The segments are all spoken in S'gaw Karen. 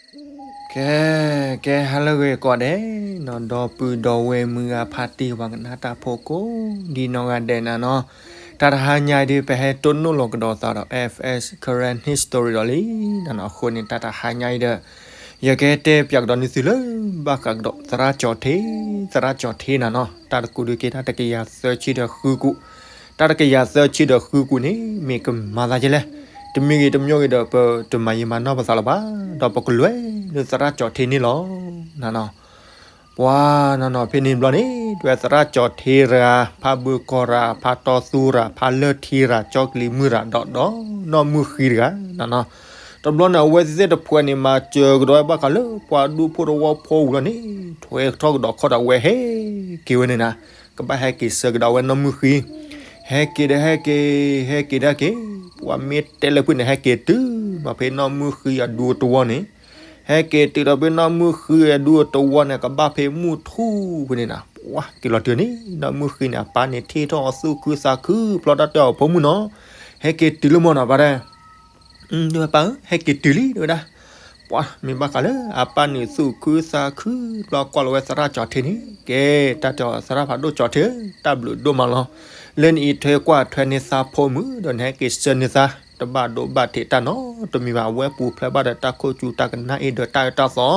ကဲ ကဲ ဟါလၢအဂ့ၤကိးဂၤဒဲးနီၤ, ဒီပုၢ်ဒီဝဲၢ်မုၢ်ဂၤဖါတံၢ် ပှၤကနၣ်တၢ်ဖိကိးဒံနီၢ်ဂၤဒဲးနၤနီၤ, တၢ်တဟါညါအံၤဒုး ပဟဲတိၢ်နီၣ်လီၤကဒီးသးဒီး F S Karen History ဒီးလံနၤနီၤ, အဃိန့ၣ် တၢ်တဟါညါအံၤဒီး ယကတဲပၠးကဒီးန့ၢ်သုလၢ ဘၣ်ဃးကဒီးသရၣ်ကၠီၤထ့, သရၣ်ကၠီၤထ့နၤနီၤ, တၢ်တကူးဒုးက့ၤ တၢ်တကယၤသၢဆံဒီးဃုကူး, တၢ်တကယၤသၢဆံဒီးဃုကူးန့ၣ် မ့ၢ်ကမၤသးဒ်လဲၣ်, တမံၤဂ့ၤတမံၤဂ့ၤဒီး ပတမၤယံာ်မၤနီၢ်ပသးလၢၤဘၣ်, ဒီးပကလဲၤလၢသရၣ်ကၠီၤထ့န့ၣ်လီၤနၤနီၤ. ပှၤနၤနီၤ ဖဲန့ၣ်ဘျီန့ၣ် တဝဲသရၣ်ကၠီၤထ့တဂၤ, ဖါဘုးကီၤရၤ, ဖါတီသူရၤ, ဖါလၢၢ်ထံရၤ, ကၠီကလံၤမုၢ်ရၤ ဒီး ဒီးနီၢ်မုၢ်ဃံတဂၤနၤနီၤ. တဘျီန့ၣ် အဝဲသ့ၣ်တဖုန့ၣ် မၤစၢၤကဒီးဝဲဘၣ်ဃးလၢပှၤဒူဖိတဝီဖိဝံၤလီၤန့ၣ် ထွဲထီၣ်ကဒီးခီၣ်ဒီးဝဲဟဲက့ၤဝဲန့ၣ်နၤ, ကဘၣ်ဟဲက့ၤဆှၢကဒီးဝဲနီၢ်မုၢ်ဃံ, ဟဲက့ၤဒီးဟဲက့ၤ, ဟဲက့ၤဒီးက့ၤ, ပှၤမ့ၢ်တဲလၢဖုန့ၣ် ဟဲက့ၤတုၤမးဖဲနီၢ်မုၢ်ဃံအဒူတဝီန့ၣ်, ဟဲက့ၤတုၤဒီးဖဲနီၢ်မုၢ်ဃံအဒူတဝီန့ၣ် ကဘၣ်ဖဲမုၢ်ထူၣ်ဖဲန့ၣ်နၤ, ပှၤက့ၤလီၤတုၤန့ၣ် နီၢ်မုၢ်ဃံန့ၣ် အပၢ်န့ၣ်ထံၣ်ထီၣ်အီၤသူၣ်ခုသးခု ဖျီတၢ်တဲအီၤ ဖိမုၣ်နီၤ, ဟဲက့ၤတုၤလၢမီၢ်နီၤ ပၢ်တဲ ပၢ်ဧၢ ဟဲက့ၤတုၤလံ တဲဝဲဒၣ်. ပှၤမ့ၢ်ဘၣ်ဃးလၢအပၢ်န့ၣ်သူၣ်ခုသးခု ဘျီကွၢ်လီၤဝဲသရၣ်ကၠီၤထ့န့ၣ် ကဲ တၢ်တဲအီၤ သရၣ်ဖးဒိၣ်ကၠီၤထ့ဧၢ တၢ်ဘျုးဒိၣ်မးလီၤ. လၢနအံးထွဲကွၢ်ထွဲန့ၢ်သးဖိမုၣ်ဒီး နဟဲက့ၤဆှၢန့ၢ်သး တဘၣ်ဒိဘၣ်ထံးတၢ်နီတမံၤဘၣ်. အဝဲပူၤဖျဲးဘၣ်ဒီးတၢ်ခိၣ်စူၤတၢ်ကနၣ်အ့ၣ်ဒီးတၢ်အၢတၢ်သီ,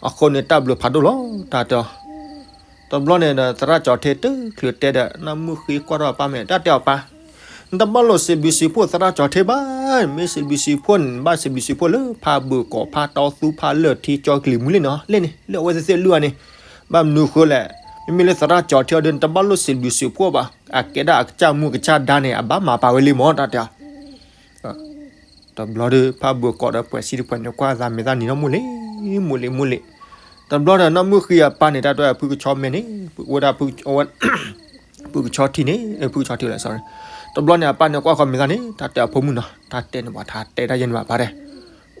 အဃိန့ၣ်တၢ်ဘျုးဖးဒိၣ်လီၤ တၢ်တဲအီၤ. တဘျီန့ၣ်ဒီး သရၣ်ကၠီၤထ့တချုးတဲဒီး နီၢ်မုၢ်ဃံကွၢ်ထီၣ်အပၢ်မဲာ် တၢ်တဲအီၤပၢ်, နတဘၣ်လိာ်စံးဘျုးစံးဖှိၣ်သရၣ်ကၠီၤထ့ဘၣ်, မ့ၢ်စံးဘျုးစံးဖှိၣ်န့ၣ် ဘၣ်စံးဘျုးစံးဖှိၣ်လၢဖါဘုးကီၤ ဖါတီသူ ဖါလၢၢ်ထံ ကၠီကလံၤမုၢ်လံနီၤ လၢန့ၣ် လၢအဝဲသ့ၣ်သ့ၣ်လုၢ်အီၤန့ၣ်, ဘၣ်မနုၤဃိလဲၣ်, မ့မ့ၢ်လၢသရၣ်ကၠီၤထ့အီၤဒီး နတဘၣ်လိာ်စံးဘျုးစံးဖှိၣ်ဘၣ်, အကဲဒၣ်အကစၢ်မူကစၢ်ဒါန့ၣ် အဘၣ်မၤပာ်ဝဲလံမၢ် တၢ်တဲအီၤ. တဘျီဒီး ဖါဘုးကီၤဒီးပှဲၤစံတပှဲၤန့ၣ် ကွၢ်သးမဲာ်သၣ်နံၤထီၣ်မူလံ, မူလံ မူလံ. တဘျီဒီး နီၢ်မုၢ်ဃံအပၢ်န့ၣ် တၢ်တဲအီၤ ဖုကဆီမဲာ်န့ၣ် ဝဲဒၣ် ဖုကဆီထံန့ၣ် ဖုကဆီထံလဲၣ် sorry. တဘျီန့ၣ် အပၢ်န့ၣ်ကွၢ်ဃီမဲာ်သၣ်န့ၣ် တၢ်တဲအီၤ ဖိမုၣ်နီၤ တၢ်တဲန့ၣ်ဘၣ် တၢ်တဲတၢ်ယဲၢ်န့ၣ်ဘၣ် ပၢ်တဲ,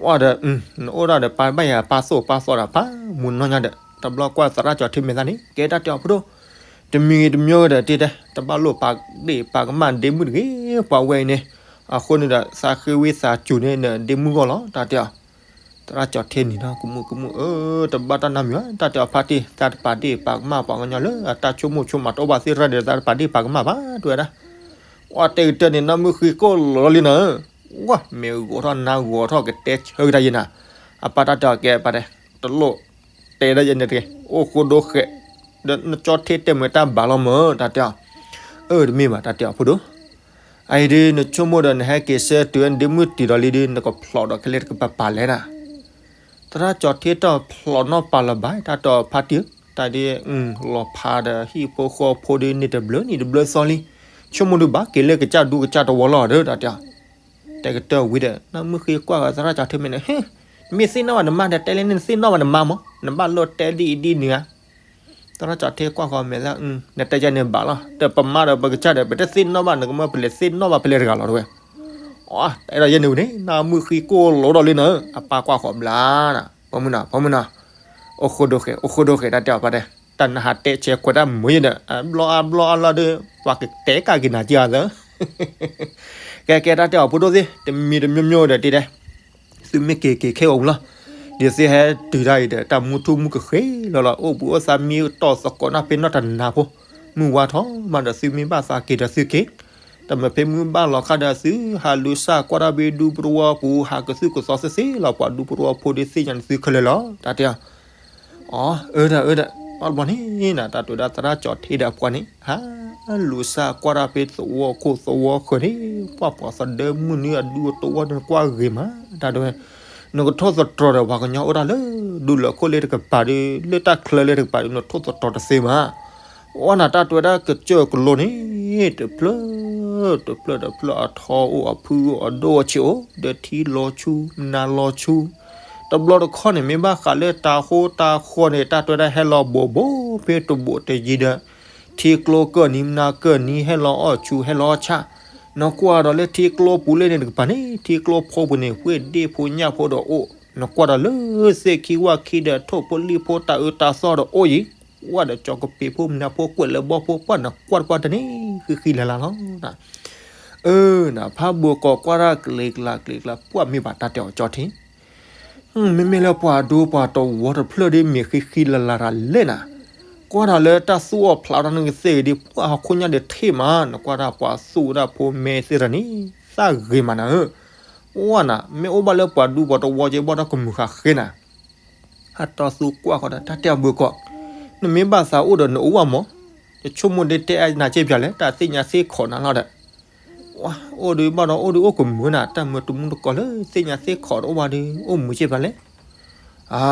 အိၣ်ဒီး နအိၣ်ဒၣ်ဒီးပၢ်ဘၣ်ယၤ ပၢ်သိၣ်ပၢ်သီဒီးပၢ်မူနီၢ်ညါဒီး တဘျီကွၢ်သရၣ်ကၠီၤထ့မဲာ်သၣ်န့ၣ် ကဲတၢ်တဲအီၤ ဖိဒိၣ်, တမံၤဂ့ၤတမံၤဂ့ၤဒီး တတဲ တဘၣ်လိာ်ပာ်ဒ့ၣ်ပာ်ကမၣ်ဒ့မုၣ်တဂ့ၤ ပှၤဝဲအံၤန့ၣ်, အဃိန့ၣ်ဒီး သးဃ့ဝံသးစူၤန့ၣ် နဒ့မုၣ်ဂီၢ်လီၤ တၢ်တဲအီၤ. သရၣ်ကၠီၤထ့န့ၣ်ဒီး ကမူၣ်ကမူၣ် အၢ တဘၣ်တၢ်နီတမံၤဘၣ် တၢ်တဲအီၤ ဖါတံၢ် သးတပာ်ဒ့ၣ်ပာ်ကမၣ်ပှၤကညီလၢအတၢ်ဆိကမိၣ်ဆိကမးတအိၣ်ဘၣ်သ့ၣ်တဖၣ်ဒီး သးတပာ်ဒ့ၣ်ပာ်ကမၣ်ဘၣ် တဲဝဲဒၣ်. အတဲကတၢၢ်န့ၣ် နီၢ်မုၢ်ဃံကိၣ်လီၤလံနၤ, ဝဲ မ့ၢ်ဂီၤထီၣ်နါဂီၤထီၣ်ကတဲဆၢကဒါယဲၢ်နၤ, အပၢ်တၢ်တဲအီၤ ကဲပၢ်တဲ တလိၣ်တဲဒၣ်ယဲၢ်န့ၣ်တဂ့ၤ အိၣ်ဃိဒိဃဲး, ဒီးနကၠီၤထ့တဲမ့ၢ်တၢ်ဘၣ်လီၤမၢ် တၢ်တဲအီၤ. အၢ တမ့ၢ်ဘၣ် တၢ်တဲအီၤ ဖိဒိၣ်, အအံၤဒုး နဆိကမိၣ်ဒီး နဟဲက့ၤဆၢတုၤနဒ့မုၣ်တံၤဒီးလံဒုး နကဖျိးဒီးကလဲၤတကပၤပာ်လဲၣ်နၤ. သရၣ်ကၠီၤထ့တၢ်ဖျိးနီၢ်ပာ်လၢၤဘၣ် တၢ်တဲအီၤ ဖါတံၢ်ဧၢ, တၢ်ဒ် လီၤဖးဒီးဟံၣ်ဖိဃီဖိဒုး န့ၣ်တဘျုးနံၣ်တဘျုးသီလံ, ဆိကမိၣ်ဒုးဘၣ်က့ၤလၢကစၢ်ဒူကစၢ်တဝီလီၤဒီး တၢ်တဲအီၤ. တဲကတၢၢ်ဝံၤဒီး နီၢ်မုၢ်ဃံကွၢ်ဃီသရၣ်ကၠီၤထ့မဲာ်န့ၣ် ဟ့, နမ့ၢ်သ့ၣ်နီၣ်ဘၣ်နမါဒီး တဲလၢန့ၣ် နသ့ၣ်နီၣ်ဘၣ်နမါမၢ်, နဘၣ်လိၣ်တဲဒ်အံၤဒ်နုၤဧါ. သရၣ်ကၠီၤထ့ကွၢ်ဃီမဲာ်သၣ် နတဲယဲၢ်န့ၣ်ဘၣ်လီၤ, ဒီးပမါဒီးပကစၢ်ဒီး ပတသ့ၣ်နီၣ်ဘၣ် နကမၢပလဲၤသ့ၣ်နီၣ်ဘၣ်ဖဲလဲၣ်တဂၤလီၤတဝဲ. အတဲဒီးယဲၢ်န့ၣ်ဝံၤန့ၣ် နီၢ်မုၢ်ဃံကိၣ်လီၤဒီးလံနၤ, အပၢ်ကွၢ်ဃီဘျါနၤ, ဖိမုၣ်နီၤ ဖိမုၣ်နီၤ, အိၣ်ဃိဒိဃဲး အိၣ်ဃိဒိဃဲး တၢ်တဲအီၤပၢ်တဲ, တၢ်နဟးတဲဆဲးခွဲးတၢ်မုာ်ယဲၢ်ဒီး အဘျီအဘျီအလီၢ်ဒီး ပှၤကတဲကၢ်က့ၤနၤက့ၤအသး ကဲကဲ တၢ်တဲအီၤဖိဒိၣ်သ့ၣ် တမံၤတမံၤမံၤဒီးတတဲ, သုမ့ၢ်က့ၤက့ၤခဲအံၤလီၤ, ဒ်သိးဟဲတုၤတၢ်အံၤဒီး တၢ်မူထူမူကဃ့လီၤလီၤ အိၣ်ဘှံးအိၣ်သါမံတီၢ်သကိးနၢ်ဖဲနီၢ်တနၤဖိ, မုၢ်ဝါထီၣ်မးဒီးသုမ့ၢ်ဘၣ်သးက့ၤဒီးသုက့ၤ, တမ့ၢ်ဖဲမုၢ်ဘၣ်လီၤခါဒီးသုဟးလူၤစၢ်ကွၢ်တၢ်ဖဲဒူပတဝီပူၤ ဟးကသုၣ်ကသီသ့သ့လီၤ ပှၤဒူပတဝီဖိဒုးသ့ၣ်ညါန့ၣ်သုခဲလၢာ်လီၤ တၢ်တဲအီၤ အၢ အၢဒၣ် အၢဒၣ်, ဘၣ်တဘျီန့ၣ် တၢ်တဲဝဲဒၣ်သရၣ်ကၠီၤထ့ဒီးအပှၤန့ၣ် ဟးလူၤစၢ်ကွၢ်တၢ်ဖဲသဝီခိၣ်သဝီဃၢၤန့ၣ်, ပှၤပှၤသးဒၢမုၢ်နံၤအဒူအတဝီန့ၣ်ကွၢ်ဂ့ၤမး, တၢ်တဲဝဲ, နကထိၣ်သတြီၤဒီးပှၤကညီအိၣ်တၢ်လၢ ဒူလၢၢ်ခိၣ်လၢတကပၤဒီး လၢတၢ်ချၢလၢတကပၤဒီး နထိၣ်သတြီၤတသ့ဘၣ် အီနၤ တၢ်တဲဝဲဒၣ်ကစၢၢ်ကလိန့ၣ် တဖျၢၣ် တဖျၢၣ်တဖျၢၣ်အထီအိၣ်အဖုအိၣ်အဒိၣ်အဆံးအိၣ် ဒီးထံလီၤဆူ မနၤလီၤဆူ, တဘျီတခီၣ်န့ၣ် မ့ၢ်ဘၣ်ဃးလၢတၤဟိတၤဃီန့ၣ် တၢ်တဲဝဲဒၣ်ဟဲလီၤဘိးဘိဖဲတဘိးတယံၤဒီး ထံကျိကၢၢ်နံၤမနၤကၢၢ်နံၤဟဲလီၤအီၣ်ဆူးဟဲလီၤအီၣ်ဆၣ်, နကွၢ်ဒီးလၢထံကျိပူၤလၢန့ၣ်တကပၤန့ၣ် ထံကျိဖိပူၤန့ၣ် ဝ့ၢ်ဒ့ၣ်ဖိညၣ်ဖိဒီးအိၣ်, နကွၢ်ဒီးလၢသ့ၣ်ခံဝၣ်ခံဒီးထိၣ်ဖိလံၣ်ဖိတၢ်အၢတၢ်သီဒီးအိၣ်ယံၤ ကွၢ်ဒီးကၠီၤကပ့ၤဖိမနၤဖိကွဲးလၢဘီဖိပှၢ် နကွၢ်တပှၢ်တန့ၣ် ဃံဃံလၤလၤလီၤ. အၢ နဖးဘိးကီးကွၢ်တၢ်ကလံၤကျါကျံၤကျါ ပှၢ်မ့ၢ်ဘၣ်တၢ်တဲအီၤကၠီထံ မ့မ့ၢ်လၢပှၤဒူပှၤတဝီတဖျၢၣ်ဒ်မ့ၢ်ဃံဃံလၤလၤတၢ်လဲၣ်နၤ, ကွၢ်တၢ်လၢတၢ်သူၣ်အီၣ်ဖျးတၢ်နကသ့ၣ်ဂ့ၤဒ် ပှၤဟီၣ်ခိၣ်ညါဒ်ထံၣ်မး နကွၢ်တၢ်ပှၤသူၣ်ဒၣ်ဖိမဲသ့ၣ်တဖၣ်န့ၣ် သးဂ့ၤမးနၤဧၢ, ဝဲနၤ မ့ၢ်အိၣ်ဘၣ်လၢပှၤဒူပှၤတဝီက့ဘၣ်ဒီးကမုာ်ဃာ်ဃ့နၤ ဟးတီၢ်သူကွၢ်ဃီဒီးတၢ်တဲအီၤဘုးကီး, နမ့ၢ်ဘၣ်သးအိၣ်ဒီးနအိၣ်ဘၣ်မး, ယဆိကမိၣ်ဒ်တဲအနၤက့ပျးလဲၣ် တၢ်သ့ၣ်ညါသ့ၣ်ခီၣ်နၤလီၤဒီး, အိၣ်ဒီးဘၣ်ဒီးအိၣ်ဒီးအိၣ်ကမုာ်နၤ တၢ်မၢတမူတကိးလၢသ့ၣ်ညါသ့ၣ်ခီၣ်တအိၣ်ဘၣ်ဒီး အိၣ်မုာ်က့ပျးလဲၣ်. အါ,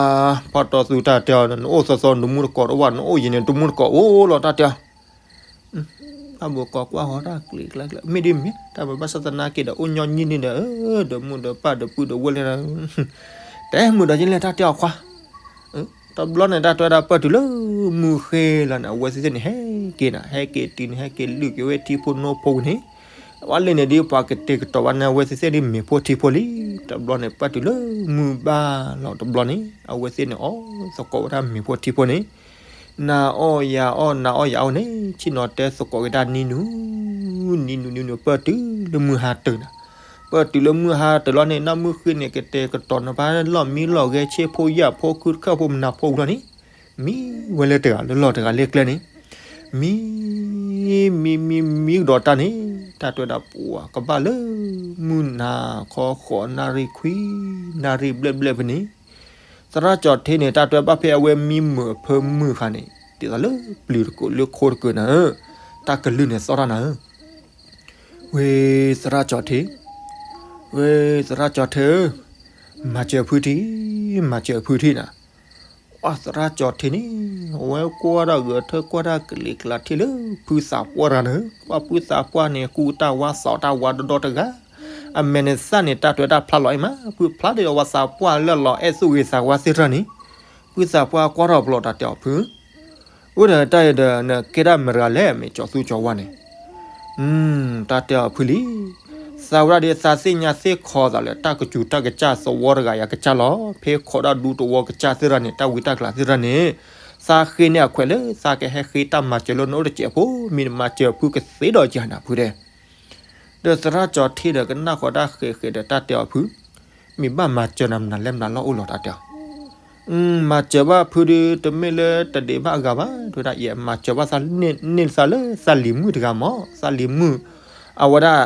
ဖီတီၢ်သူတၢ်တဲအီၤ နအိၣ်သီသီနတမူတကိးတအိၣ်ဘၣ် နအိၣ်ယံၤန့ၣ်တမူတကိးအိၣ်လီၤတၢ်တဲအီၤ ဘၣ်ဘုးကီးကွၢ်ဃီတၢ်ကျံးကျါကျါ မ့ၢ်ဒ်မ့ၢ် တၢ်မၤဘၣ်ဆၣ်သနာ်က့ဒီး အိၣ်ညီနုၢ်န့ၣ်ဒီး ဒီးမုၢ်ဒီးပၢ်ဒီးပုၢ်ဒီးဝဲၢ်လဲၣ်, တဲမုာ်ဒီးယလဲၣ်တၢ်တဲအီၤခွါ, တဘျီန့ၣ် တၢ်တဲဝဲဒၣ်ပၢၢ်တုၤလၢမုၢ်ဃ့လီၤန့ၣ် အဝဲသ့ၣ်သ့ၣ်န့ၣ် ဟဲက့ၤနၤ ဟဲက့ၤတုၤန့ၣ် ဟဲက့ၤလုၢ်က့ၤဝဲထံဖိနိဖိဝံၤန့ၣ်, အဝဲလဲၤန့ၣ်ဒ်ပှၤကတဲာ်ကတီၤဘၣ်န့ၣ် အဝဲသ့ၣ်သ့ၣ်ဒ်မ့ၢ်ဖိထံဖိလံ, တဘျီန့ၣ်ပၢၢ်တုၤလၢမုၢ်ဘၣ်လီၤတဘျီန့ၣ် အဝဲသ့ၣ်န့ၣ်အီၣ်သကိးဝဲဒၣ်မ့ၢ်ဖိထံဖိန့ၣ် နၤအီၣ်ယၤအီၣ် နၤအီၣ်ယၤအီၣ်န့ၣ် ဆ့ၣ်နီၤတဲသကိးက့ၤဒၣ်နံၤနုၤ, နံၤနုၤနံၤနုၤ ပၢၢ်တုၤလၢမုၢ်ဟါတၢၤနၤ, ပၢၢ်တုၤလၢမုၢ်ဟါတၢၤလီၤန့ၣ် နီၢ်မုၢ်ဃ့န့ၣ် ကတဲာ်ကတီၤနပၢ်လီၢ်မံလီၢ်ဂဲၤ ဆ့ဖိယာ်ဖိ ခုတခၢၣ်ဖိ မနၤဖိဝံၤလီၤန့ၣ်, မံဝဲလၢတဂၤလၢလီၢ်တဂၤလၢကျဲန့ၣ်, မံ မံ မံ မံကဒီးတၢ်န့ၣ် တၢ်တဲဝဲဒၣ်ပှၤကဘၣ်လၢ မုၢ်နၤခီဃိးနၣ်ရံၣ်ခွံ နၣ်ရံၣ်ဘျဲၣ်ဘျဲၣ်ဖဲန့ၣ်, သရၣ်ကၠီၤထ့န့ၣ် တၢ်တဲဘၣ်ဖဲအဝဲမံမုာ်အဖၢမုၢ်အခါန့ၣ် ဒ်သိးလၢပျုၤတကိးလၢခိတကိးနၤဧၢ, တၢ်ကလုၢ်န့ၣ်သီၣ်တၢ်နၤဧၢ, ဝ့ၢ်သရၣ်ကၠီၤထ့, ဝ့ၢ်သရၣ်ကၠီၤထ့ဧၢ, မၤစၢၤဖုထံ, မၤစၢၤဖုထံနၤ အသရၣ်ကၠီၤထ့န့ၣ် အဝဲကွၢ်ဒၣ်ဂဲၤထၢၣ်ကွၢ်ဒၣ်ကလံၤကျါထံၣ်လၢ ဖုသးပှၢ်တဂၤန့ၣ် ကွၢ်ဖုသးပှၢ်န့ၣ် ကူတၢ်ဝါစီၤတၢ်ဝါဒီဒီတဂၤ, အမဲာ်န့ၣ်သၣ်န့ၣ် တၢ်တဲတၢ်ဖျါလီၤအံၤမး ဖုဖျါဒီးအဝဲသးပှၢ်လၢလီၤအဲၣ်သူၣ်ဂ့ၤသးဝါသ့ၣ်တဖၣ်န့ၣ်, ဖုသးပှၢ်ကွၢ်ထီၣ်ပလီၢ်တၢ်တဲအီၤဖု အိၣ်ဒီးတၢ်အံၤဒီး နကဲဒၣ်မတၤတဂၤလဲၣ် မ့ၢ်ကၠီၤသူကၠီၤဝါန့ၣ်, တၢ်တဲအီၤဖုလံ, သးဝဲဒၣ်ဒီးသးသ့ၣ်ညါသ့ၣ်ခီသးလၢ တၢ်ကစူၤတၢ်ကစၢ်သဝီတဂၤယၤကစၢ်လီၤ. ဖဲခိးဒၣ်ဒူသဝီကစၢ်သ့ၣ်တဖၣ်န့ၣ် တၢ်ဝံတၢ်ကျးသ့ၣ်တဖၣ်န့ၣ်, သးဃ့န့ၢ်အခွဲးလၢ သးကဟဲဃ့တၢ်မၤစၢၤလၢနအိၣ်တစဲးဖိ, မ့ၢ်နမၤစၢၤဖုကသ့ဒီးကနၤဖုတဲ ဒီးသရၣ်ကၠီၤထ့ဒီးကနၣ်ဃီတၢ်ဃဲးဃဲးဒီးတၢ်တဲအီၤဖု, မ့ၢ်ဘၣ်မၤစၢၤနၤမနုၤလဲၣ်မနုၤလီၤအိၣ်လီၤတၢ်တဲအီၤ, မၤစၢၤဘၣ်ဖုဒီး တမ့ၢ်လၢတဒံးဘၣ်အဂၤဘၣ်, တဲဝဲဒၣ် ယမၤစၢၤဘၣ်သးန့ၢ်သးလၢသးလံၤမုၣ်တဂၤမး, သးလံၤမုၣ်, အဝဲဒၣ်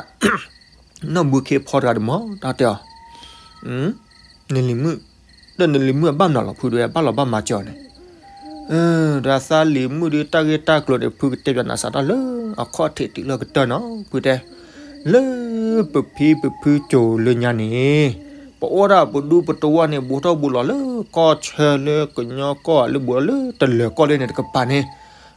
နီၢ်ဘုခ့ဖီတဂၤဒီးမး တၢ်တဲအီၤ နလံၤမုၣ်, ဒီးနလံၤမုၣ်အဘၣ်မနုၤလီၤဖုဒီး ဘၣ်လီၤဘၣ်မၤစၢၤအီၤန့ၣ်, ဒီးသးလံၤမုၣ်ဒီးတၢ်ဂ့ၢ်တၢ်ကျိၤန့ၣ် ဖုကတဲပၠးနၤစးထီၣ်လၢ အခီၣ်ထံးတုၤလၢကတၢၢ်နီၤ ဖုတဲ, လၢပဖံပဖုကိၤလၢညါန့ၣ်, ပအိၣ်ဒၣ်ပဒူပတဝီန့ၣ် ဘူးထီၣ်ဘူးလီၤလၢကီၢ်ဆၢလၢကညီကီၢ်လၢဘူးလီၤလၢတလၢၤကီၢ်လၢန့ၣ်တကပၤန့ၣ်,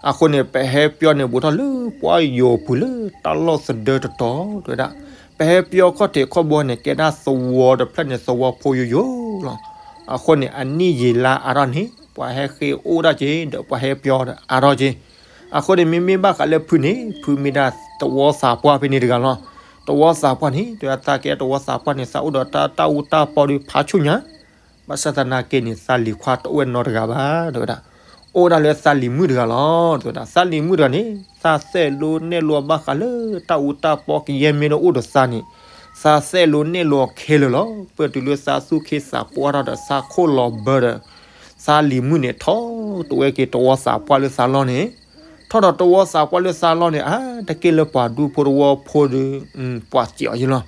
အဃိန့ၣ် ပဟဲပၠီန့ၣ် ဘူးထီၣ်လၢပှၢ်ယိၤပူၤလၢတၢ်လီၢ်သဒၢတတီၤ တဲဝဲဒၣ် ပဟဲပၠီခီၣ်ထံးခီၣ်ဘိန့ၣ် ကဲဒၣ်သဝီတဖျၢၣ်န့ၣ် သဝီဖိယိယိလီၤ. အဃိန့ၣ် အနံၣ်ယံာ်လါအါထီၣ်န့ၣ် ပှၤဟဲဃ့အိၣ်ဒၣ်က့ၤ ဒီးပှၤဟဲပၠီအါထီၣ်က့ၤ. အဃိန့ၣ် မ့မ့ၢ်ဘၣ်ဃးလၢဖုန့ၣ် ဖုမ့ၢ်ဒၣ်သဝီသးပှၢ်ဖဲန့ၣ်တဂၤလီၤ. သဝီသးပှၢ်န့ၣ် တဲဝဲဒၣ်သးကဲသဝီသးပှၢ်န့ၣ် သးအိၣ်ဒီးတၢ်အူတၢ်ပီဒီးဖးဆူၣ်ညါ ဘၣ်ဆၣ်သနာ်က့န့ၣ် သးလံၤခွါတအိၣ်ဝဲနီတဂၤဘၣ် တဲဝဲဒၣ်, အိၣ်ဒၣ်လၢသးလံၤမုၣ်တဂၤလီၤ တဲဝဲဒၣ်. သးလံၤမုၣ်တဂၤန့ၣ် သးစဲးလိနဲၣ်လိဘၣ်ဃးလၢတၢ်အူတၢ်ပီကယဲၢ်မ့ၢ်တအိၣ်ဒီးသးန့ၣ်, သးစဲးလိနဲၣ်လိခဲလၢာ်လီၤ. ပၢၢ်တုၤလၢသးသူၣ်ခ့သးပှၢ်ထီၣ်ဒီးသးခိၣ်လီၤဘၢဒီး သးလံၤမုၣ်န့ၣ် ထီၣ်တဝဲက့ၤသဝီသးပှၢ်လၢသးလီၢ်န့ၣ်, ထီၣ်ဒီးသဝီသးပှၢ်လၢသးလီၢ်န့ၣ် အါတက့ၢ်လၢပှၤဒူဖိတဝီဖိဒီး ပှၤစံးအီၤယ့လီၤ.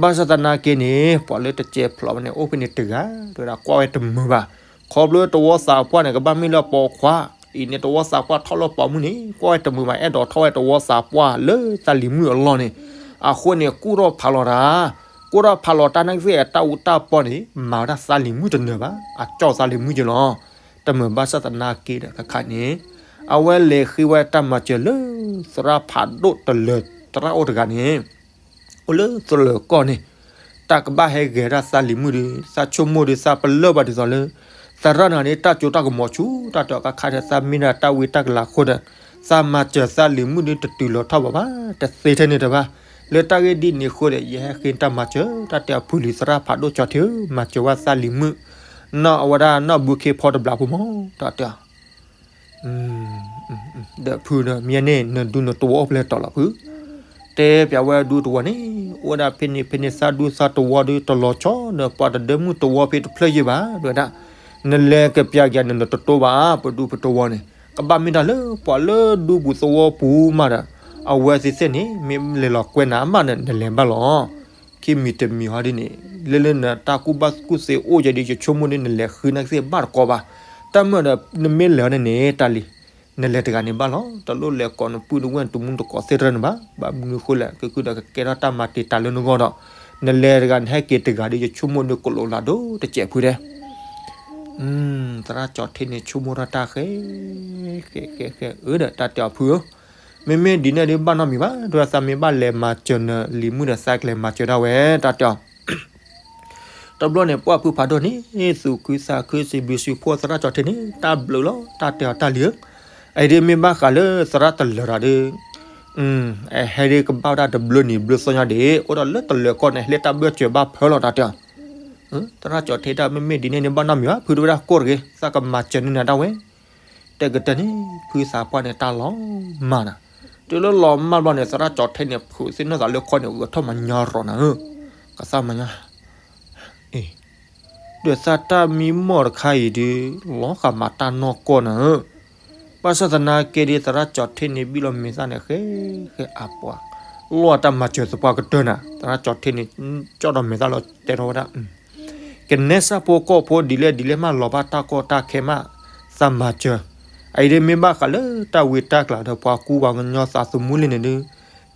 ဘၣ်ဆၣ်သနာ်က့န့ၣ် ပှၤလၢတစဲးဖျိးဝဲန့ၣ် အိၣ်ဖဲန့ၣ်တဂၤ တဲဝဲဒၣ် ကွၢ်ဝဲတမုာ်ဘၣ်. ခီဖျိသဝီသးပှၢ်န့ၣ် ကဘၣ်မ့ၢ်လၢပိာ်ခွါ, အံၤန့ၣ်သဝီသးပှၢ်ထီၣ်လၢပိာ်မုၣ်န့ၣ် ကွၢ်ဝဲတမုာ်ဘၣ် အဲၣ်ဒိးထီၣ်ဝဲသဝီသးပှၢ်လၢသးလံၤမုၣ်အလီၢ်န့ၣ်, အဃိန့ၣ် ကူၣ်ထီၣ်ဖးလီၤတၢ်, ကူၣ်ထီၣ်ဖးလီၤတၢ်နာ်က့သ့ၣ် တၢ်အူတၢ်ပီန့ၣ် မၤဝဲဒၣ်သးလံၤမုၣ်တနၢၤဘၣ်, အကၠီၣ်သးလံၤမုၣ်က့လီၤ. တမုာ်ဘၣ်ဆၣ်သနာ်က့ဒီးတခါန့ၣ် အဝဲလဲၤဃ့ဝဲတၢ်မၤစၢၤလၢ သရၣ်ဖးဒိၣ်တလၢၤသရၣ်အိၣ်တဂၤန့ၣ် အိၣ်လၢတလၢၤကီၢ်န့ၣ်, တၢ်ကဘၣ်ဟဲဂဲၤဒၣ်သးလံၤမုၣ်ဒီး သးဆိကမိၣ်ဒီး သးပလၢၢ်ဘၣ်ဒ်သိးလၢ သရၣ်တဂၤန့ၣ် တၢ်စိတၢ်ကမီၤဆူၣ် တၢ်တဲအီၤခါခါဒီး သးမ့ၢ်ဒၣ်တၢ်ဝံတၢ်ကလၤအဃိဒီး သးမၤစၢၤသးလံၤမုၣ်ဒီး တတုၤလီၤထီၣ်ဘၣ်ဘၣ်, တသ့ထဲန့ၣ်တဘၣ်. လၢတၢ်ဂ့ၢ်ဒ်န့ၣ်အဃိဒီး ယဟဲဃ့တၢ်မၤစၢၤ တၢ်တဲအီၤဖုလံၤသရၣ်ဖးဒိၣ်ကၠီထ့ဧၢ, မၤစၢၤဝဲသးလံၤမုၣ်, နီၢ်အဝဲဒၣ်နီၢ်ဘုခ့ဖီတဘျီဖိမး တၢ်တဲအီၤ ဒီးဖုဒီး မ့ၢ်န့ၣ် နဒူနတဝီအိၣ်ဖဲလဲၣ်တီၤလီၤဖု, တဲပၠးဝဲဒူတဝီန့ၣ် အိၣ်ဝဲဒၣ်ဖဲန့ၣ်ဖဲန့ၣ် သးဒူသးတဝီဒီးတလီၤဆီဒီး ပှၤတဒၢမုၢ်တဝီဖဲတဖျၢၣ်ယဲၢ်ဘၣ် တဲဝဲဒၣ်. နလဲၤကပျၢ်က့ၤန့ၣ် နတတိဘၣ် ပဒူပတဝီန့ၣ် ကဘၣ်မ့ၢ်တၢ်လၢပှၤလၢဒူပူၤသဝီပူၤမးဒီး အဝဲသ့ၣ်သ့ၣ်န့ၣ် မ့ၢ်လဲၤလီၤကွဲနၤအမးန့ၣ် နလဲၤဘၣ်လီၤ. ခံမံၤတမံၤဟီဒ်န့ၣ် လၢလၢနတၢ်ကူၣ်ဘၣ်ကူၣ်သ့အိၣ်ယဲၤဒီး ယဆိကမိၣ်ဒီး နလဲၤဃုနၤကသ့ၣ်ဘၣ်တကိးဘၣ်. တၢ်မုၢ်ဒီး နမ့ၢ်လဲၤအီၤန့ၣ်န့ၣ် တၢ်လံ နလဲၤတဂၤန့ၣ်ဘၣ်လီၤ. တလိၣ်လဲၤကိးနပုၢ်နဝဲၢ်နတမူတကိးသ့ၣ်တဖၣ်န့ၣ်ဘၣ်. ဘၣ်မနုၤဃိလဲၣ် ကဲကဲထီၣ်တၢ်မၤတံာ်တာ်လၢနဂီၢ်ဒီး နလဲၤတဂၤနဟဲက့ၤတဂၤဒီး ယဆိကမိၣ်ဒီး ကလိာ်လၤဒိၣ်တစဲးဖုဒဲး သရၣ်ကၠီၤထ့န့ၣ် ဆိကမိၣ်ထီၣ်တၢ်ဃဲ ဃဲ ဃဲ ဃဲအၢဒီး တၢ်တဲအီၤဖုဧၢ, မ့မ့ၢ်ဒ်န့ၣ်ဒုးဘၣ်နီတမံၤဘၣ်, ဒ်သးမ့ၢ်ဘၣ်လဲၤမၤစၢၤနလံၤမုၣ်ဒီး သးကလဲၤမၤစၢၤဒၣ်ဝဲ တၢ်တဲအီၤ. တဘျီန့ၣ် ပှၢ်ဖုဖးဒိၣ်န့ၣ် သူၣ်ခုသးခုစံးဘျုးစံးဖှိၣ်သရၣ်ကၠီၤထ့န့ၣ် တၢ်ဘျုးလီၤ တၢ်တဲအီၤတၢ်လံၤဧၢ, အအံၤဒ်မ့ၢ်ဘၣ်ဃးလၢသရၣ်တလၢာ်တၢ်ဒီး အဟဲဒ်ကဘၣ်ဝဲဒၣ်တဘျုးနံၤဘျုးသီညါဒံး အိၣ်ဒီးလၢတလၢာ်ကီၢ်န့ၣ် ဟဲလၢတၢ်ဘၢၣ်စၢၤဘၣ်ဖၢလီၤ တၢ်တဲအီၤ. သရၣ်ကၠီၤထ့တၢ် မ့မ့ၢ်ဒ်န့ၣ်န့ၣ် ဘၣ်နီတမံၤဘၣ်, ဖုတဝဲဒၣ်ကိၢ်တဂ့ၤ, သးကမၤစၢၤန့ၢ်နၤဒၣ်ဝဲ. တကတၢၢ်န့ၣ် ဖုသးပှၢ်န့ၣ် တၢ်လီၤမၢ်နၤ, တုၤလၢလီၤမၢ်ဘျီန့ၣ် သရၣ်ကၠီၤထ့န့ၣ် ဖုးသ့ၣ်နီၣ်သးလၢခီန့ၣ် ဂဲၤထီၣ်မၤညါရီၤနၤဧၢ, ကသၣ်မၤညါ အ့ ဒီးသးတၢ်မံမီၢ်တခါအံၤဒုး လီၤဃာ်မၤတၢ်နီၢ်ကီၢ်နၤဧၢ, ဘၣ်ဆၣ်သနာ်က့ဒီး သရၣ်ကၠီၤထ့န့ၣ် ဘံၣ်လီၤမဲာ်သၣ်န့ၣ် ဃဲ ဃဲအပှၤ, လီၤတၢ်မၤစၢၤသပှၢ်ကတၢၢ်နၤ, သရၣ်ကၠီၤထ့န့ၣ် ကၠီၣ်ဒီးမဲာ်သၣ်လီၤတဲထီၣ်ဝဲဒၣ် ကနဲစၢ်ဖိကီၢ်ဖိဒ်လဲၣ်ဒ်လဲၣ်မး လီၤဘၣ်တၢ်ကီတၢ်ခဲမး သးမၤစၢၤ, အအံၤဒ်မ့ၢ်ဘၣ်ဃးလၢတၢ်ဝံတၢ်ကျးဒီးပှၤကူပှၤကညီသးသမူလံန့ၣ်ဒုး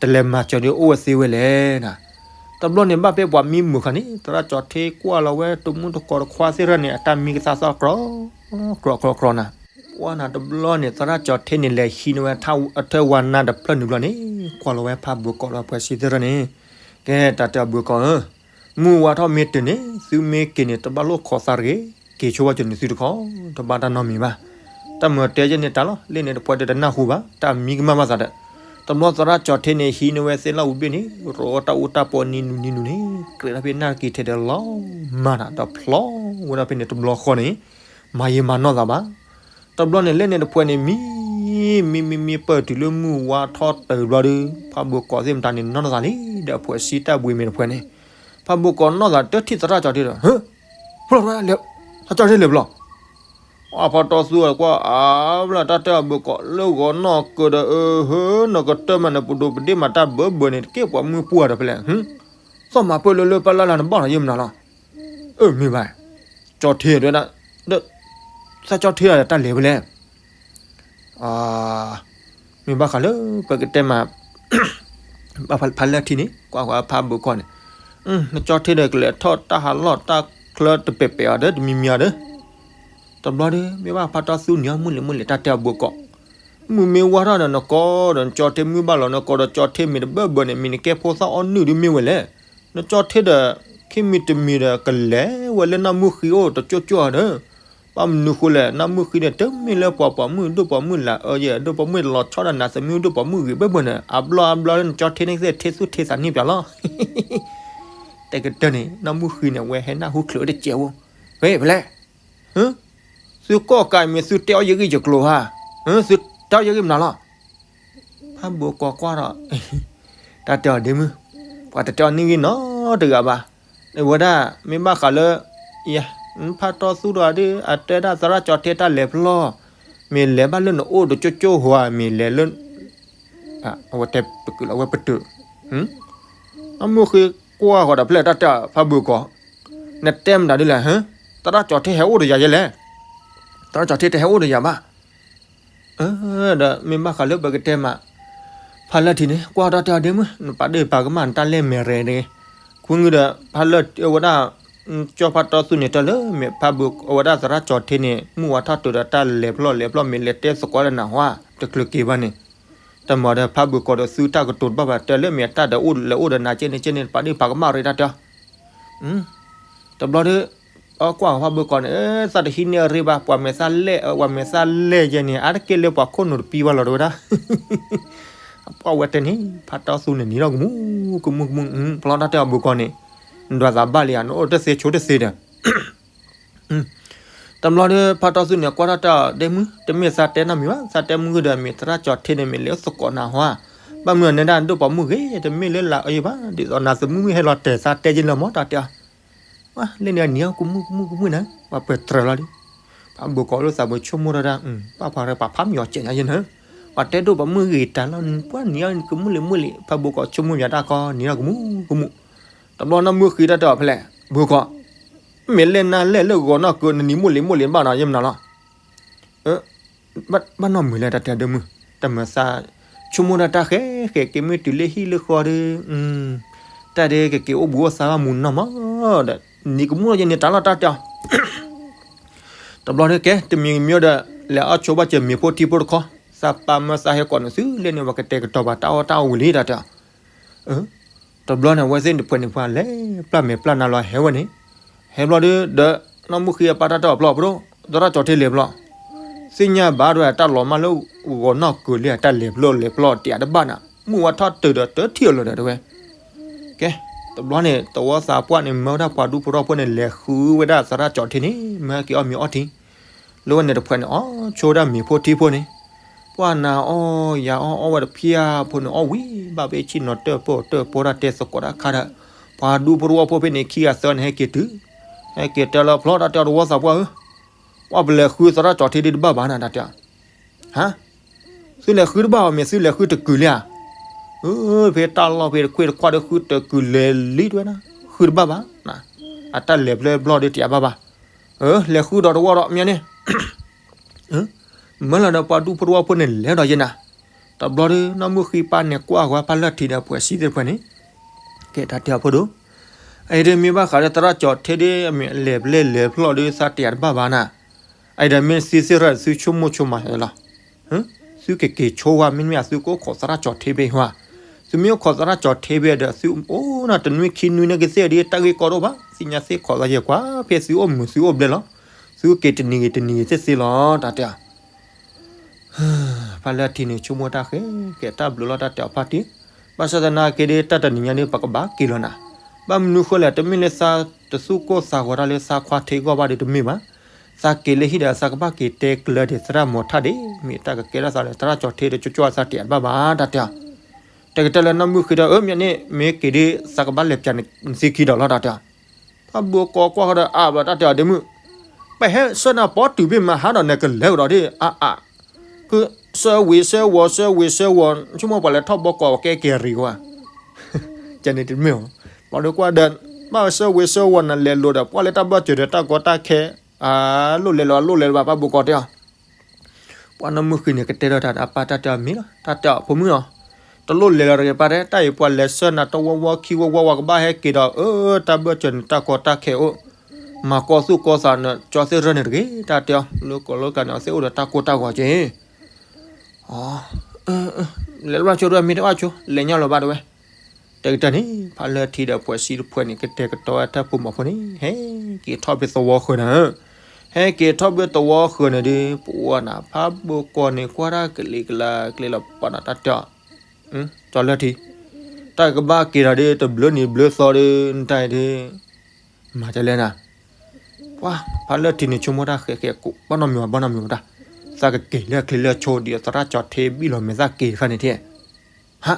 တလဲၤမၤစၢၤဒ်အိၣ်ဝဲသ့ဝဲလဲၣ်နၤ. တဘျီန့ၣ်ဘၣ်ဖဲပှၤမံမုာ်ခါန့ၣ် သရၣ်ကၠီၤထ့ကွၢ်လီၤဝဲတမူတကိးတခွါသ့ၣ်တဖၣ်န့ၣ် အတၢ်မံကသါသီၣ်ကြီ ကြီကြီကြီနၤ, ကွၢ်နၤတဘျီန့ၣ် သရၣ်ကၠီၤထ့န့ၣ် လဲၤဟံးန့ၢ်ဝဲအထၢၣ်ဝါနါတဖျၢၣ်နုာ်ဘျီန့ၣ် ကွၢ်လီၤဝဲဖးဘိးကီးဒီးပှၤစံးသ့ၣ်တဖၣ်န့ၣ်, ကဲတၢ်တဲအီၤဘိးကီးဧၢ မုၢ်ဝါထီၣ်မ့ၢ်တုၤန့ၣ် သုမ့ၢ်က့ၤန့ၣ် တဘၣ်လိၣ်ခိးသးတဂ့ၤ, က့ၤဆိဝဲကၠိန့ၣ်သုတခီ တဘၣ်တၢ်နီတမံၤဘၣ်. တၢ်မၤတဲယဲန့ၣ်တၢ်လီၤ လၢန့ၣ်တပှဲၤဒီးတနၢ်ဟူဘၣ် တၢ်မံကမၣ်ဘၣ်သးဒီး, တဘျီသရၣ်ကၠီၤထ့န့ၣ် ဟံးန့ၢ်ဝဲသ့ၣ်လၣ်ဝံၤဘ့ၣ်န့ၣ် ရိးတၢ်အူတၢ်ပီနံၤနုၤနံၤနုၤန့ၣ် ကြဲးထီၣ်ဖဲနၢ်က့ၤထဲဒီးလီၤမၢ်နၤ ဒီးဖျီဝဲဒၣ်ဖဲန့ၣ်တဘျီဃီန့ၣ် မၤယံာ်မၤနီၢ်သးဘၣ်. တဘျီန့ၣ် လၢန့ၣ်တပှဲၤန့ၣ် မံ မံ မံ မံ ပၢၢ်တုၤလၢမုၢ်ဝါထီၣ်တုၤဘျီဒီး ဖးဘိးကီးသ့ၣ်မတၤန့ၣ် နီၢ်သးလံ ဒီးအဖှဲးစံတၢ်ဘှံးမ့ၢ်တဖှဲးန့ၣ်, ဖးဘိးကီးနီၢ်သးတထံၣ်သရၣ်ကၠီၤထ့ဒီး ဟၢ ဖျီတဝဲလဲၤ သရၣ်ကၠီၤထ့လဲၤဖျီ အဖီတီသူအကွၢ် အါဘျၣ်တၢ်တဲအဘိးကီး လၢဂီၤနီၢ်ကၢဒီး အဟၢ နကတၢၢ်မးနပဒိးပဒ့ၣ်မးတၢ်ဘၢဘၢန့ၣ် တက့ၢ်ပှၤမုၢ်ပှၢ်ဒီးဖဲလဲၣ် သီၣ်မၤပၢၢ်လၢလၢပၢ်လၢ်လၢ်နဘၣ်နီၤယဲၢ်မနုၤလီၤ. အၢ မ့ၢ်ဘၣ် ကၠီၤထ့တဲဝဲဒၣ် သရၣ်ကၠီၤထ့တၢ်လဲၤဖဲလဲၣ် မ့ၢ်ဘၣ်ဃးလၢပကတဲမး ဖးလၢထံန့ၣ် ကွၢ်ကွၢ်ဖးဘိးကီးန့ၣ် နကၠီၤထ့ဒီးကလဲၤထီၣ်တၢ်ဟးလီၢ်တၢ်ချၢတပဲာ်ပဲာ်အီၤဒီး တမံၤမံၤအီၤဒီး တဘျီဒီး မ့ၢ်ဘၣ်ဖးတီသူနံၤအီၣ်မုၢ်လံၤမုၢ်လံၤ တၢ်တဲအဘိးကီး မုၢ်မ့ၢ်ဝါထီၣ်ဒီးနကိးဒီး နကၠီၤထ့မုၢ်ဘၣ်လီၤ နကိးဒီးကၠီၤထ့မ့ၢ်တဘၢဘၢန့ၣ် မ့ၢ်နကဲဖိသၣ်အီၣ်နုၢ်ဒုးမ့ၢ်ဝဲလဲၣ်. နကၠီၤထ့ဒီး ခံမံၤတမံၤဒီး ကလဲၤဝဲလၢနၢ်မုၢ်ဃံအိၣ်တကၠိကၠိဒီး ဘၣ်မနုၤဃိလဲၣ် နၢ်မုၢ်ဃံန့ၣ် တမ့ၢ်လၢပှၤပိာ်မုၣ်ဒိၣ်ပိာ်မုၣ်လၢအအၢယဲၢ် ဒိၣ်ပိာ်မုၣ်တလီၤဆီဒၣ်နၤ သမံဒိၣ်ပိာ်မုၣ်ဂ့ၤဘၢဘၢန့ၣ် အဘျီအဘျီလၢနကၠီၤထ့န့ၣ်ကသ့ၣ်ထ့သူၣ်ထ့သးန့ၢ်ပၠးလီၤ တကတၢၢ်န့ၣ် နၢ်မုၢ်ဃံန့ၣ် အဝဲဟဲနၢ်ဟူချုးတစဲးဖိ, ဝဲဖဲလဲၣ်, သုကိးကးမ့ၢ်သုတဲအီၣ်ယဂံၢ်ယကျိၤဧါ, သုတဲအီၣ်ယဂံၢ်မနုၤလီၤ. ဖးဘိးကီးကွၢ်ဒီး တၢ်တဲအီၤဒ့မုၣ်, ပှၤတတဲအီၤန့ၢ်ဂံၢ်နီတဂၤဘၣ်. အဝဲဒၣ် မ့ၢ်ဘၣ်ဃးလၢ ယ ဖးတီသူဒီးဒုး အတဲဒၣ်သရၣ်ကၠီၤထ့တၢ်လဲၤဖျီၣ်, မ့ၢ်လဲၤဘၣ်လၢနအိၣ်တကၠိကၠိဧါ မ့ၢ်လဲၤလၢ အဝဲတဲပကုာ်လီၤ အဝဲပတုာ်, အမုၢ်ဃံကွၢ်ဃီၤဒီးဖဲလဲၣ် တၢ်တဲအီၤဖးဘိးကီး, နတဲမတၤဒ်လဲၣ်, သရၣ်ကၠီၤထ့ဟဲအိၣ်ဒီးယၤယဲလဲၣ်, သရၣ်ကၠီၤထ့တဟဲအိၣ်ဒီးယၤဘၣ်. ဒီးမ့ၢ်ဘၣ်ဃးလၢပကတဲမး, ဖးလၢထံန့ၣ် ကွၢ်ဒီးတဲအီၤဒ့မုၣ် နပာ်ဒ့ၣ်ပာ်ကမၣ်နတၢ်လဲၢ်မဲာ်ရဲၣ်န့ၣ်, ခူငုာ်ဒီး ဖးလၢအဝဲဒၣ် ကၠီဖးတီသူန့ၣ် တၢ်လၢမ့ၢ်ဖးဘိးအဝဲဒၣ်သရၣ်ကၠီၤထ့န့ၣ် မုၢ်ဝါထီၣ်တုၤဒီးတၢ်လဲၤဖျီၣ်လဲၤဖျီၣ် မ့ၢ်လဲၤတဲသကိးဒီးနၢ်ဟူ တချုးက့ၤဘၣ်န့ၣ်, တမၤဒီးဖးဘိးကီးဒီးသုတၢ်ကတိၤတဘၣ်ဘၣ် တဲလၢမ့ၢ်အတၢ်ဒီးအိၣ်လဲၤအိၣ်ဒီးနၤကဲန့ၣ်ကဲန့ၣ် ပာ်ဒ့ၣ်ပာ်ကမၣ်ရ့ၣ်တၢ်တဲအီၤ တဘျီဒီး အကွၢ်ဖးဘိးကီးန့ၣ် သးတဟံးန့ၢ်အရ့ဘၣ် ပှၤမဲာ်သၣ်လဲၢ် ပှၤမဲာ်သၣ်လဲၢ်ယဲန့ၣ် အါတက့ၢ်လၢပှၤခိၣ်နူာ်တပံၤဘၣ်လီၤတဝဲဒၣ်. ပှၤဝဲတဲန့ၣ် ဖးတီသူန့ၣ်နံၤလီၤကမူ ကမူ ကမူ ဖျီတၢ်တဲအီၤဘိးကီးန့ၣ် နဒွးသးဘၣ်လံဧါ နအိၣ်တသ့ဆိတသ့ဒီး တဘျီဒီး ဖးတီသူန့ၣ် ကွၢ်ထီၣ်တၢ်ဒ့မုၣ် တမ့ၢ်သးတဲနီတမံၤဘၣ် သးတဲမုၢ်ဂုၢ်ဒီး မ့ၢ်သရၣ်ကၠီၤထ့န့ၣ် မ့ၢ်လဲၤအိၣ်သကိးနၢ်ဟူဧါ, ဘၣ်မနုၤန့ၣ်ဒၣ် ဒိၣ်ပိာ်မုၣ်ဂ့ၤ တမ့ၢ်လၢလၢအယံၤဘၣ် ဒ်သိးနၤသမုၣ်မုၣ်ဟဲလီၤတဲာ်သးတဲယလၢမီၢ်တၢ်တဲအီၤ, ဝဲလၢန့ၣ်နံၤအီၣ်ကမူၣ်ကမူၣ်ကမူၣ်နၤ ပှၤပၢၤတြၢၤလီၤလံ. ဖးဘိကိးလိာ်သးဘိဆိကမိၣ်တၢ်ဒၣ် ပှၤပှၤပှၤဖးမံၤအီၤစဲးညါယဲၢ်နၤ, ပှၤတဲဒိၣ်ပိာ်မုၣ်ဂ့ၤတၢ်လီၤ ပှၤနံၤအီၣ်ကမူၣ်လံမုၣ်လံ ဖးဘိကိးဆိကမိၣ်ယၤတၢ်ကီ နံၤအီၣ်ကမူၣ်ကမူၣ်, တဘျီနီၢ်မုၣ်ဃံတၢ်တဲအီၤဖဲလဲၣ် ဘိကိး မ့ၢ်လဲၣ်နၤလဲၣ်လၢဂီၤနီၢ်ကၢနနံၤမိၣ်လံမိၣ်လံဘၣ်နီၤ ယဲၢ်မနုၤလီၤ ဘၣ်နီၢ်မုာ်လဲၣ်တၢ်တဲဒိၣ်မုၣ် တမၤသး ဆိကမိၣ်တၢ်တၢ်ဃဲဃဲက့ၤမ့ၢ်တုၤလၢဟံၣ်လၢဃီဒီး တၢ်ဒ်ကက့ၤအိၣ်ဘှံးအိၣ်သါဘၣ်မူနီၢ်မးဒီး နံၤကမူၣ်လီၤယဲၢ်န့ၣ်တၢ်လီၤတၢ်တဲအီၤ, တဘျီဒ်ကဲ တမံၤမံၤဒီး လဲၤအီၣ်ဆိဘၣ်စၢၤမ့ၤဖိထံဖိတခီ, သးပာ်မၢသးဟဲကိးနုာ်သုလၢန့ၣ် ပှၤကတဲာ်ကတီၤပှၤတၢ်အီၣ်တၢ်အီဝံၤလံတၢ်တဲအီၤ တဘျီန့ၣ် အဝဲသ့ၣ်တဖုန့ၣ်ပှၤလဲၤ ပျၢ်မဲာ်ပျၢ်နါလီၤဟဲဝဲန့ၣ်, ဟဲဘျီဒီး ဒီးနီၢ်မုၣ်ဃံအပၢ်တၢ်တဲအီၤပျီပဒိၣ် သရၣ်ကၠီၤထ့လဲၤပျီ, သ့ၣ်ညါဘၣ်ဒ်ဝဲတၢ်လီၤမၢ်လၢဂီၤနီၢ်ကၢၤလံ တၢ်လဲၤပျီလဲၤပျီတယးတဘၣ်နၤ မုၢ်ဝါထီၣ်တုၤဒီးတထံၣ်အီၤလၢၤဒီးတဝဲ ကဲ, တဘျီန့ၣ် သဝီသးပှၢ်န့ၣ် မၢဝဲဒၣ်ပှၤဒူဖိထီဖိန့ၣ် လဲၤဃုဝဲဒၣ်သရၣ်ကၠီၤထ့န့ၣ် မၢက့ၤအီၣ်မ့ၤအီထံ လၢဝဲန့ၣ်တဖုန့ၣ် အီၣ်ဆိဝဲဒၣ်မ့ၤဖိထံဖိန့ၣ်, ပှၢ်နၤအီၣ်ယၤအီၣ်အီၣ်ဝဲတဖျၢၣ်ဖိန့ၣ် အီၣ်ဝံၤဘၣ်ဖဲဆံၣ်နီၤတၢၣ်ပီၣ်တၢၣ်ပီတၢ်တဲသကိးတၢ်ခါဒီး, ပှၤဒူဖိထီဖိဖဲန့ၣ်ခံဂၤသၢဂၤန့ၣ် ဟဲက့ၤတုၤ, ဟဲက့ၤတဲလီၤဖျီတၢ်တဲအီၤ သဝီသးပှၢ်ဧၢ, ပှၢ်ပလဲၤဃုသရၣ်ကၠီၤထ့ဒ်တဘၣ်ဘၣ်နၤတၢ်တဲအီၤ ဟါ, သုလဲၤဃုတဘၣ်အီၤ မ့ၢ်သုလဲၤဃုတကုာ်လံဧါ, ဖဲတၢ်လီၢ်ဖဲတခွ့ၣ်တခွါဒီးဃုတကုာ်လဲၤလံတဝဲနၤ, ဃုတဘၣ်ဘၣ်, အတၢ်လဲၤဖျၢၣ်ဘျီၣ်ဒီးတယးဘၣ်ဘၣ်, လဲၤဃုဒီးတဝီဒီးမ့ၢ်န့ၣ်, မၢလီၤဒီးပှၤဒူဖိတဝီဖိန့ၣ်လဲၤဒီးယဲၢ်နၤ, တဘျီဒီးနီၢ်မုၣ်ဃံပၢ်န့ၣ်ကွၢ်ဃီပၢ်လၢထံဒီးပှဲၤစံသ့ၣ်တဖၣ်န့ၣ်, ကဲတၢ်တဲအီၤဖိဒိၣ် အအံၤဒီးမ့ၢ်ဘၣ်ဃးဒီးသရၣ်ကၠီၤထ့ဒီး အမ့ၢ်အလဲၤဖျၢၣ်လဲၤဖျီၣ်ဒီးသးတယးတဘၣ်ဘၣ်နၤ, အအံၤဒီးမ့ၢ်သံသ့ၣ်ရၢ်သုဆိကမိၣ်ဆိမးလီၤ, သုကက့ၤဆိဝဲ မ့မ့ၢ်သုကအိၣ်ခိးသရၣ်ကၠီၤထ့ဘ့ၣ်ဟါ, သုမ့ၢ်အိၣ်ခိးသရၣ်ကၠီၤထ့ဘ့ၣ်ဒီး သုအိၣ်နၤတနွံခံနွံန့ၣ်ကသ့ၣ်ဒီး တၢ်ဂ့ၢ်ကီဒိၣ်ဘၣ် သ့ၣ်ညါသ့ၣ်ခိးသးယဲၢ်ကွၢ် ဖဲသုအိၣ်မုာ်သုအိၣ်ဘျဲၣ်လီၤ, သုက့ၤတနံၤဂ့ၤတနံၤဂ့ၤသ့ၣ်သ့လီၤ တၢ်တဲအီၤ ဖါလၢထံန့ၣ် ဆိကမိၣ်တၢ်ဃဲ ကဲတၢ်ဘျုးလီၤတၢ်တဲအီၤဖါတံၢ်, ဘၣ်ဆၣ်သနာ်က့ဒီး တၢ်တနံၤညါဒီး ပကဘၣ်က့ၤလီၤနၤ, ဘၣ်မနုၤဃိလဲၣ် တမ့ၢ်လၢသးတသူၣ်ကိၢ်သးဂီၤတၢ်လၢသးခွါထံဂီၢ်ဘၣ်ဒီးတမ့ၢ်ဘၣ်, သးက့ၤလၢဟံၣ်ဒီး သးကဘၣ်က့ၤတဲကျၢၤဒံးသရၣ်မီၤထၣ်ဒံး မ့ၢ်တၢ်ကကဲထီၣ်သးလၢသရၣ်ကၠီၤထ့ဒီး ကၠီကၠီသးတယးတဘၣ်ဘၣ် တၢ်တဲအီၤ တဲကတၢၢ်လၢနီၢ်မုၣ်ဃံဒီး အၢ မ့ၢ်န့ၣ် မ့ၢ်က့ၤဒီး သးကဘၣ်လဲၤပျးနသံခံဒီးလီၤ တၢ်တဲအီၤ, ဖါဘိကိးကွၢ်ဃီဒီး အါဘၣ် တၢ်တဲအီၤဒ့မုၣ်, ပဟဲဆှၢနၤပီတုၤဘ့ၣ်မဟါဒီး နကလဲၤကဒီးဒ်အါအါ, ကဆှၢဝံၤဆှၢဝီၤ ဆှၢဝံၤဆှၢဝီၤ ဆိကမိၣ်ပှၤလဲၤထီၣ်ဘီကိးကဲက့ၤရံၤဝဲ ကန့ၣ်တမ့ၢ်ဧါ, ပှၤဒိးကွၢ်ဒီး ဘၣ်ဆှၢဝံၤဆှၢဝီၤနၤလဲၤလိၤဒီး ပှၤလၢတၢ်ဘၢၣ်စၢၤဒီးတၢ်ကီတၢ်ခဲ, အလိၣ်လဲၤလီၤ အလိၣ်လဲၤလီၤဘၣ် ဖါဘိကိးတဲအီၤ ပှၤနီၢ်မုၣ်ဃံန့ၣ် ကတဲဒီးတၢ်ဒီးအပၢ်တၢ်တဲအီၤမ့ၢ်လီၤ တၢ်တဲအီၤဖိမုၣ်လီၤ, တလိၣ်လဲၤလီၤတဂ့ၤ ပၢ်တဲ တၢ်အံၤပှၤလဲၤဆှၢနၤတဝီဝီခံဝီဝီဝီကဘၣ်ဟဲက့ၤဒီး အၢ တၢ်ဘၢၣ်စၢၤန့ၣ် တၢ်ကီတၢ်ခဲအိၣ်, မၤကီၢ်သူၣ်ကီၢ်သးန့ၣ် ကၠီသ့ၣ်ရၢန့ၣ်တဂ့ၤ တၢ်တဲအီၤ လၢကီၢ်လၢကၤန့ၣ် အသ့ၣ်အိၣ်ဒီးတၢ်ကိၢ်တၢ်ဂီၤက့ၤ လဲၤလၢဘၣ်ဆိဒီး မ့ၢ်တဘၣ်ဆိ လဲၤညီလီၤဘၣ်တဝဲ, တဲကတၢၢ်န့ၣ် ဖါလၢထံဒီးပှဲၤစံတဖုန့ၣ် ကတဲာ်ကတီၤဝဲတၢ်ဖိမီၤဖိန့ၣ် ဟဲက့ၤထီၣ်ဖဲသဝီဃၢၤန့ၣ်, ဟဲက့ၤထီၣ်ဖဲသဝီဃၢၤန့ၣ်ဒီး ပှၤနၤ ဖါဘိကိးန့ၣ် ကွၢ်တၢ်ကလံၤကလၤကျဲလီၤပှၤနၤ တၢ်တဲအီၤ, ကၠီလၢထံ, တၢ်ကဘၣ်က့ၤဒီးဒီး တဘျုးနံၤဘျုးသီဒီး နတၢ်အံၤဒီး မၤတဲလဲၣ်နၤ, ပှၤ ဖါလၢထံန့ၣ် ဆိကမိၣ်တၢ်ဃဲဃဲ ဘၣ်နီတမံၤဘၣ် ဘၣ်နီတမံၤဘၣ်တၢ်, သးကက့ၤလၢချံလၢဆိဒီး သရၣ်ကၠီၤထ့ဘံၣ်လီၤမဲာ်သၣ်က့ၤတခါန့ၣ်ထဲ, ဟါ,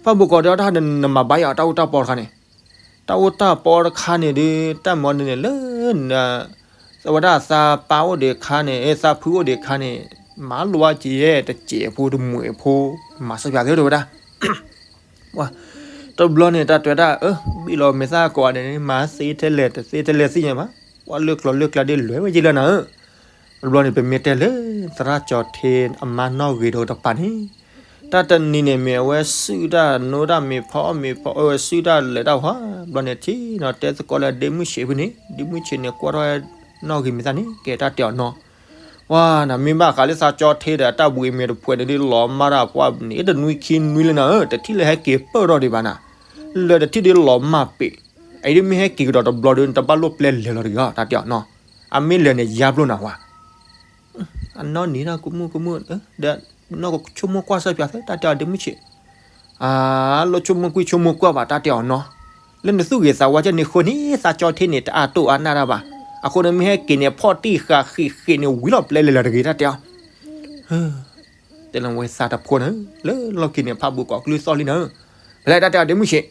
ဖါဘိကိးတဲအီၤတၢ်ဒီး နမၤဘၣ်ယၤတၢ်အူတၢ်ပီတခါန့ၣ်, တၢ်အူတၢ်ပီတခါန့ၣ်ဒီး တၢ်မၤန့ၣ်န့ၣ်လၢ အဝဲဒၣ်သးပၢ်အိၣ်ဒံးအခါန့ၣ် သးဖုအိၣ်ဒံးအခါန့ၣ် မၤလိဝဲက့ၤယဲၢ် တစဲးဖိတမှဲးဖိ မၤစၢၤပၠးသ့တဝဲဒၣ် ပှၤ, တဘျီန့ၣ် တၢ်တဲဝဲဒၣ် အၢ ဘံၣ်လီၤမဲာ်သၣ်ကိးဂၤန့ၣ် မၤသ့ထဲလဲၣ် တသ့ထဲလဲၣ်သ့ၣ်ညါဘၣ်, ပှၤလၢကျိၤလၢကျါဒ်လဲၣ်ဝဲယဲၢ်လၢနၤဧၢ, တဘျီန့ၣ် ပမ့ၢ်တဲလၢ သရၣ်ကၠီၤထ့အမါနီၣ်ဂ့ၤဒီးတပၤန့ၣ်, တၢ်တနံၤန့ၣ် မ့ၢ်အဝဲစုတၢ်နိတၢ်မ့ၤဖီအီၣ်မ့ၤဖီအီၣ်ဝဲစုတၢ်လဲၤတၢ်ဟါ, တဘျီန့ၣ် ထံၣ်နီၤတဲသကိးလၢဒ့မုၢ်ဆံးဖုန့ၣ်, ဒ့မုၢ်ဆံးန့ၣ် ကွၢ်ထီၣ်ဝဲနီၣ်ဂ့ၤမဲာ်သၣ်န့ၣ် ကဲတၢ်တဲအီၤနီၤ ပှၤနၤ မ့ၢ်ဘၣ်ဃးလၢသးကၠီၤထ့ဒီး တၢ်ဘှံးမ့ၤတဖုန့ၣ်ဒ်လီၤမၢ်တၢ်ပှၤန့ၣ် တနွံခံနွံလၢနၤဧၢ, တထံၣ်လၢဟဲက့ၤပၢၢ်ထီၣ်ဒံးဘၣ်နၤ, လၢတထံၣ်ဒ်လီၤမၢ်ပ့ၤ, အအံၤဒ်မ့ၢ်ဟဲက့ၤကဒီးတဘျီဒီး နတဘၣ်လိၣ်ပျဲလဲၤလီၤတဂ့ၤအီၤ တၢ်တဲအီၤနီၤ, အမ့ၢ်လဲၤန့ၣ် ယါပျိနၤပှၤ အနီၢ်နံၤဒၣ်ကမူၣ်ကမူၣ်, ဒီးနီၢ်ကဆိကမိၣ်ကွၢ်စၢ်ပၠးသ့ တၢ်တဲအီၤဒ့မုၢ်ဆံး, အလိၣ်ဆိကမိၣ်ကွံာ်ဆိကမိၣ်ကွၢ်ဘၣ် တၢ်တဲအီၤနီၤ, လၢနသူၣ်ဂ့ၤသးဝါကဲန့ၣ်အဃိန့ၣ် သးကၠီၤထ့န့ၣ် တအါတိၢ်အါနၢ်တၢ်ဘၣ်, အဃိန့ၣ်မ့ၢ်ဟဲက့ၤန့ၣ် ဖီၣ်တံၢ်ဃာ်ဃံးဃံးန့ၣ် ဝံၤလီၤပျဲလဲၤလီၤတဂ့ၤ တၢ်တဲအီၤ တဲလၢဝဲသးတဖိန့ၣ် လၢလီၢ်ခံန့ၣ် ဖးဘိးကိးကျုသီၣ်လံန့ၣ်, ဖဲလဲၣ်တၢ်တဲအီၤဒ့မုၣ်ဆံး,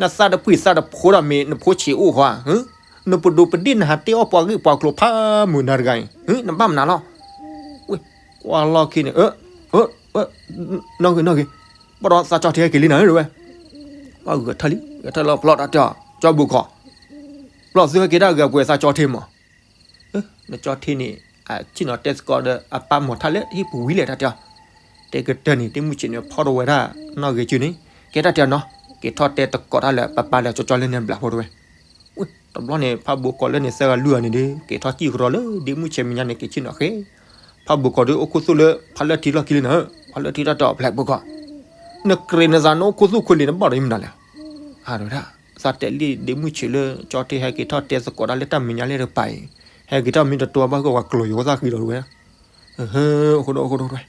နသးတပှံၤသးတဖိဒီးမ့ၢ်နဖိဆံးအိၣ်ဃီဧါ, နပဒိးပဒ့ၣ်နဟးတဲအီၣ် ပှၤဂ့ၢ်ပှၤကျိၤဖးမုာ်နၤတဂၤအံၤ နဘၣ်မနုၤလီၤ. ဝဲကွၢ်လီၢ်ခံန့ၣ်, နီၣ်ဂ့ၤနီၣ်ဂ့ၤ, ဘၣ်ဒီးသးကၠီထံဟဲက့ၤလံနၤဝဲ, ဘၣ်ဂဲၤထၢၣ်လံ ဂဲၤထၢၣ်လီၤ ဖျီၣ်တၢ်တဲအီၤ ကၠီဘိးကိး, ဖျီၣ်သုဟဲက့ၤတၢ်ဂဲၤပှဲၤသးကၠီထံမး နကၠီထံန့ၣ် အဆ့ၣ်နီၤတဲသကိးဒီးအပၢ်မီၤထါလၢဟံၣ်ပူၤဝံၤလဲၣ်တၢ်တဲအီၤ, တဲကတၢၢ်န့ၣ် ဒ့မုၣ်ဆံးန့ၣ်ဖီၣ်ထီၣ်ဝဲဒၣ်နီၣ်ဂ့ၤစုန့ၣ်, ကဲတၢ်တဲအီၤနီၤ က့ၤထီၣ်တဲသကိးတၢ်လၢပၢ်ပၢ်လၢကၠီကၠီလၢန့ၣ်ဘျးဖိတဝဲ, တဘျီန့ၣ် ဖးဘိးကိးလၢန့ၣ်သၢဂၤလွံၢ်ဂၤန့ၣ်ဒီး က့ၤထီၣ်စံၣ်ကရီလၢဒ့မုၣ်ဆံးမဲာ်ညါန့ၣ် က့ၤဆ့ၣ်နီၤဃ့, ဖးဘိးကိးဒီးအိၣ်ခူသူၣ်လၢဖးလၢထံလီၢ်ခံလံနၤ, ဖးလၢထံတၢ်တဲအီၤဖျဲးဘိးကိး, နကြ့နသးနအိၣ်ခူသူၣ်ခွဲးလံနဘၣ်ဒီးမနုၤလဲၣ်, အဝဲဒၣ် သးတဲလံဒ့မုၣ်ဆံးလၢကၠီထံဟဲက့ၤထီၣ်တဲသကိးတၢ်လၢတၢ်မဲာ်ညါလၢတပၤအံၤ, ဟဲက့ၤထီၣ်မ့ၢ်တတိၤဘၣ်ဂ့ၢ်ဝဲကျိၤယိၤသၣ်ဃံဒီးတဝဲ, အိၣ်ခိၣ်ဒိၣ်အိၣ်ခိၣ်ဒိၣ်တဝဲ,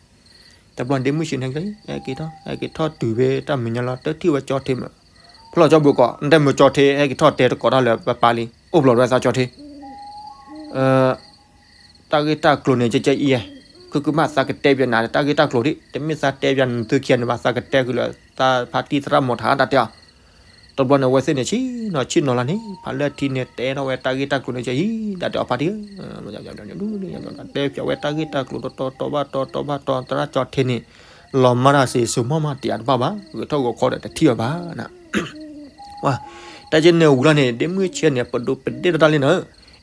တဘျီဒ့မုၣ်ဆံးန့ၣ်က့ၤ ဟဲက့ၤထီၣ် ဟဲက့ၤထီၣ်တုၤဖဲတၢ်မဲာ်ညါလီၤ တထံၣ်ဝဲကၠီထံမး, ဖျီၣ်ကၠီဘိးကိး နတဲမ့ၢ်ကၠီထံဟဲက့ၤထီၣ်တဲသကိးတၢ်လၢပၢ်ပၢ်လံ အိၣ်ဘျီးတဝဲသးကၠီထံ တၢ်ဂ့ၢ်တၢ်ကျိၤန့ၣ် ကဲကဲအံၤ, ခုခုမးသးကတဲပၠးနၤ တၢ်ဂ့ၢ်တၢ်ကျိၤဒ် တမ့ၢ်သးတဲပၠးနသုခံဂၤန့ၣ်ဘၣ် သးကတဲဃုာ်လၢ သးဖါတံၢ်သရၣ်မီၤထါတၢ်တဲအီၤ, တဘျီန့ၣ်အဝဲသ့ၣ်န့ၣ် ဆ့ၣ်နီၤဆ့ၣ်နီၤလီၤန့ၣ် ဖးလၢထံန့ၣ် တဲထီၣ်ဝဲတၢ်ဂ့ၢ်တၢ်ကျိၤန့ၣ် ကဲအံၤ တၢ်တဲအီၤဖါတံၢ်ဧၢ တဲပၠးဝဲတၢ်ဂ့ၢ်တၢ်ကျိၤ တီတီတီဘၣ်တီတီဘၣ်တီ သရၣ်ကၠီထံန့ၣ် လီၤမၢ်တၢ်စ့ၢ်စိၤမီၢ်မးတယၤတဘၣ်ဘၣ် ဂဲၤထီၣ်ဂီၤခီဒီးတထံၣ်အီၤဘၣ် တၢ်ကန့ၣ်ဝံၤလီၤန့ၣ် ဒ့မုၣ်ဆံးန့ၣ် ပဒိးပဒ့ၣ်တၢ်လံနၤ,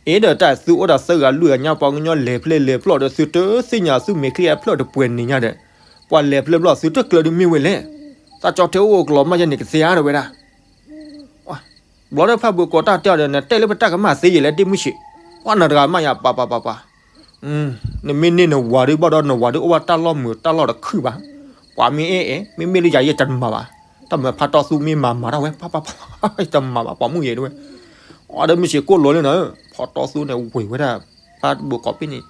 အ့ဒီးတၢ်သုအိၣ်ဒီးသၢဂၤလွံၢ်ဂၤညါ ပှၤကညီလဲၤဖျဲၣ်လဲၤဖျီၣ်ဒီး သုတသ့ၣ်ညါသုမဲာ်ချံအဖျၢၣ်တပှဲၤန့ၣ်ညါဒီး ပှၤလဲၤဖျဲၣ်ဖျီၣ်သုတကျၢၤဒုးမ့ၢ်ဝဲလဲၣ်, သးကၠီထံအိၣ်ကလီၤမၢ်ယဲန့ၣ် ကသ့ဧါတဝဲဒၣ် ဘျီဒီးဖးဘိးကိးတၢ်တဲအီၤဒီး နတဲလၢပတၢ်ကမၣ်သ့ယဲၢ်လဲၣ် ဒ့မုၣ်ဆံး, ပှၤနတဂၤမးယၤ ပှၤပှၤပှၤပှၤ, နမ့ၢ်န့ၢ်နဝၤဒုးဘၣ်ဒီး နဝၤဒုးအိၣ်ဘၣ်တၢ်လီၢ်မုာ်တၢ်လီၢ်တခုဘၣ်, ပှၤမ့ၢ်အဲၣ်အဲၣ် မ့မ့ၢ်လၢယၤယဲတမၤဘၣ်, တၢ်မၤဖါတီသူမ့ၢ်မၤမၤတၢ်ဝဲ ပှၤပှၤပှၤ တမၤဘၣ် ပှၤမုၣ်ယဲတဝဲ, အီၤဒီးမုၢ်ဆံးကိၣ်လီၤလံနၤ, ဖါတီသူန့ၣ်ဝ့ၤဝဲဒၣ် ဖးဘိးကိးပ့ၢ်န့ၣ်,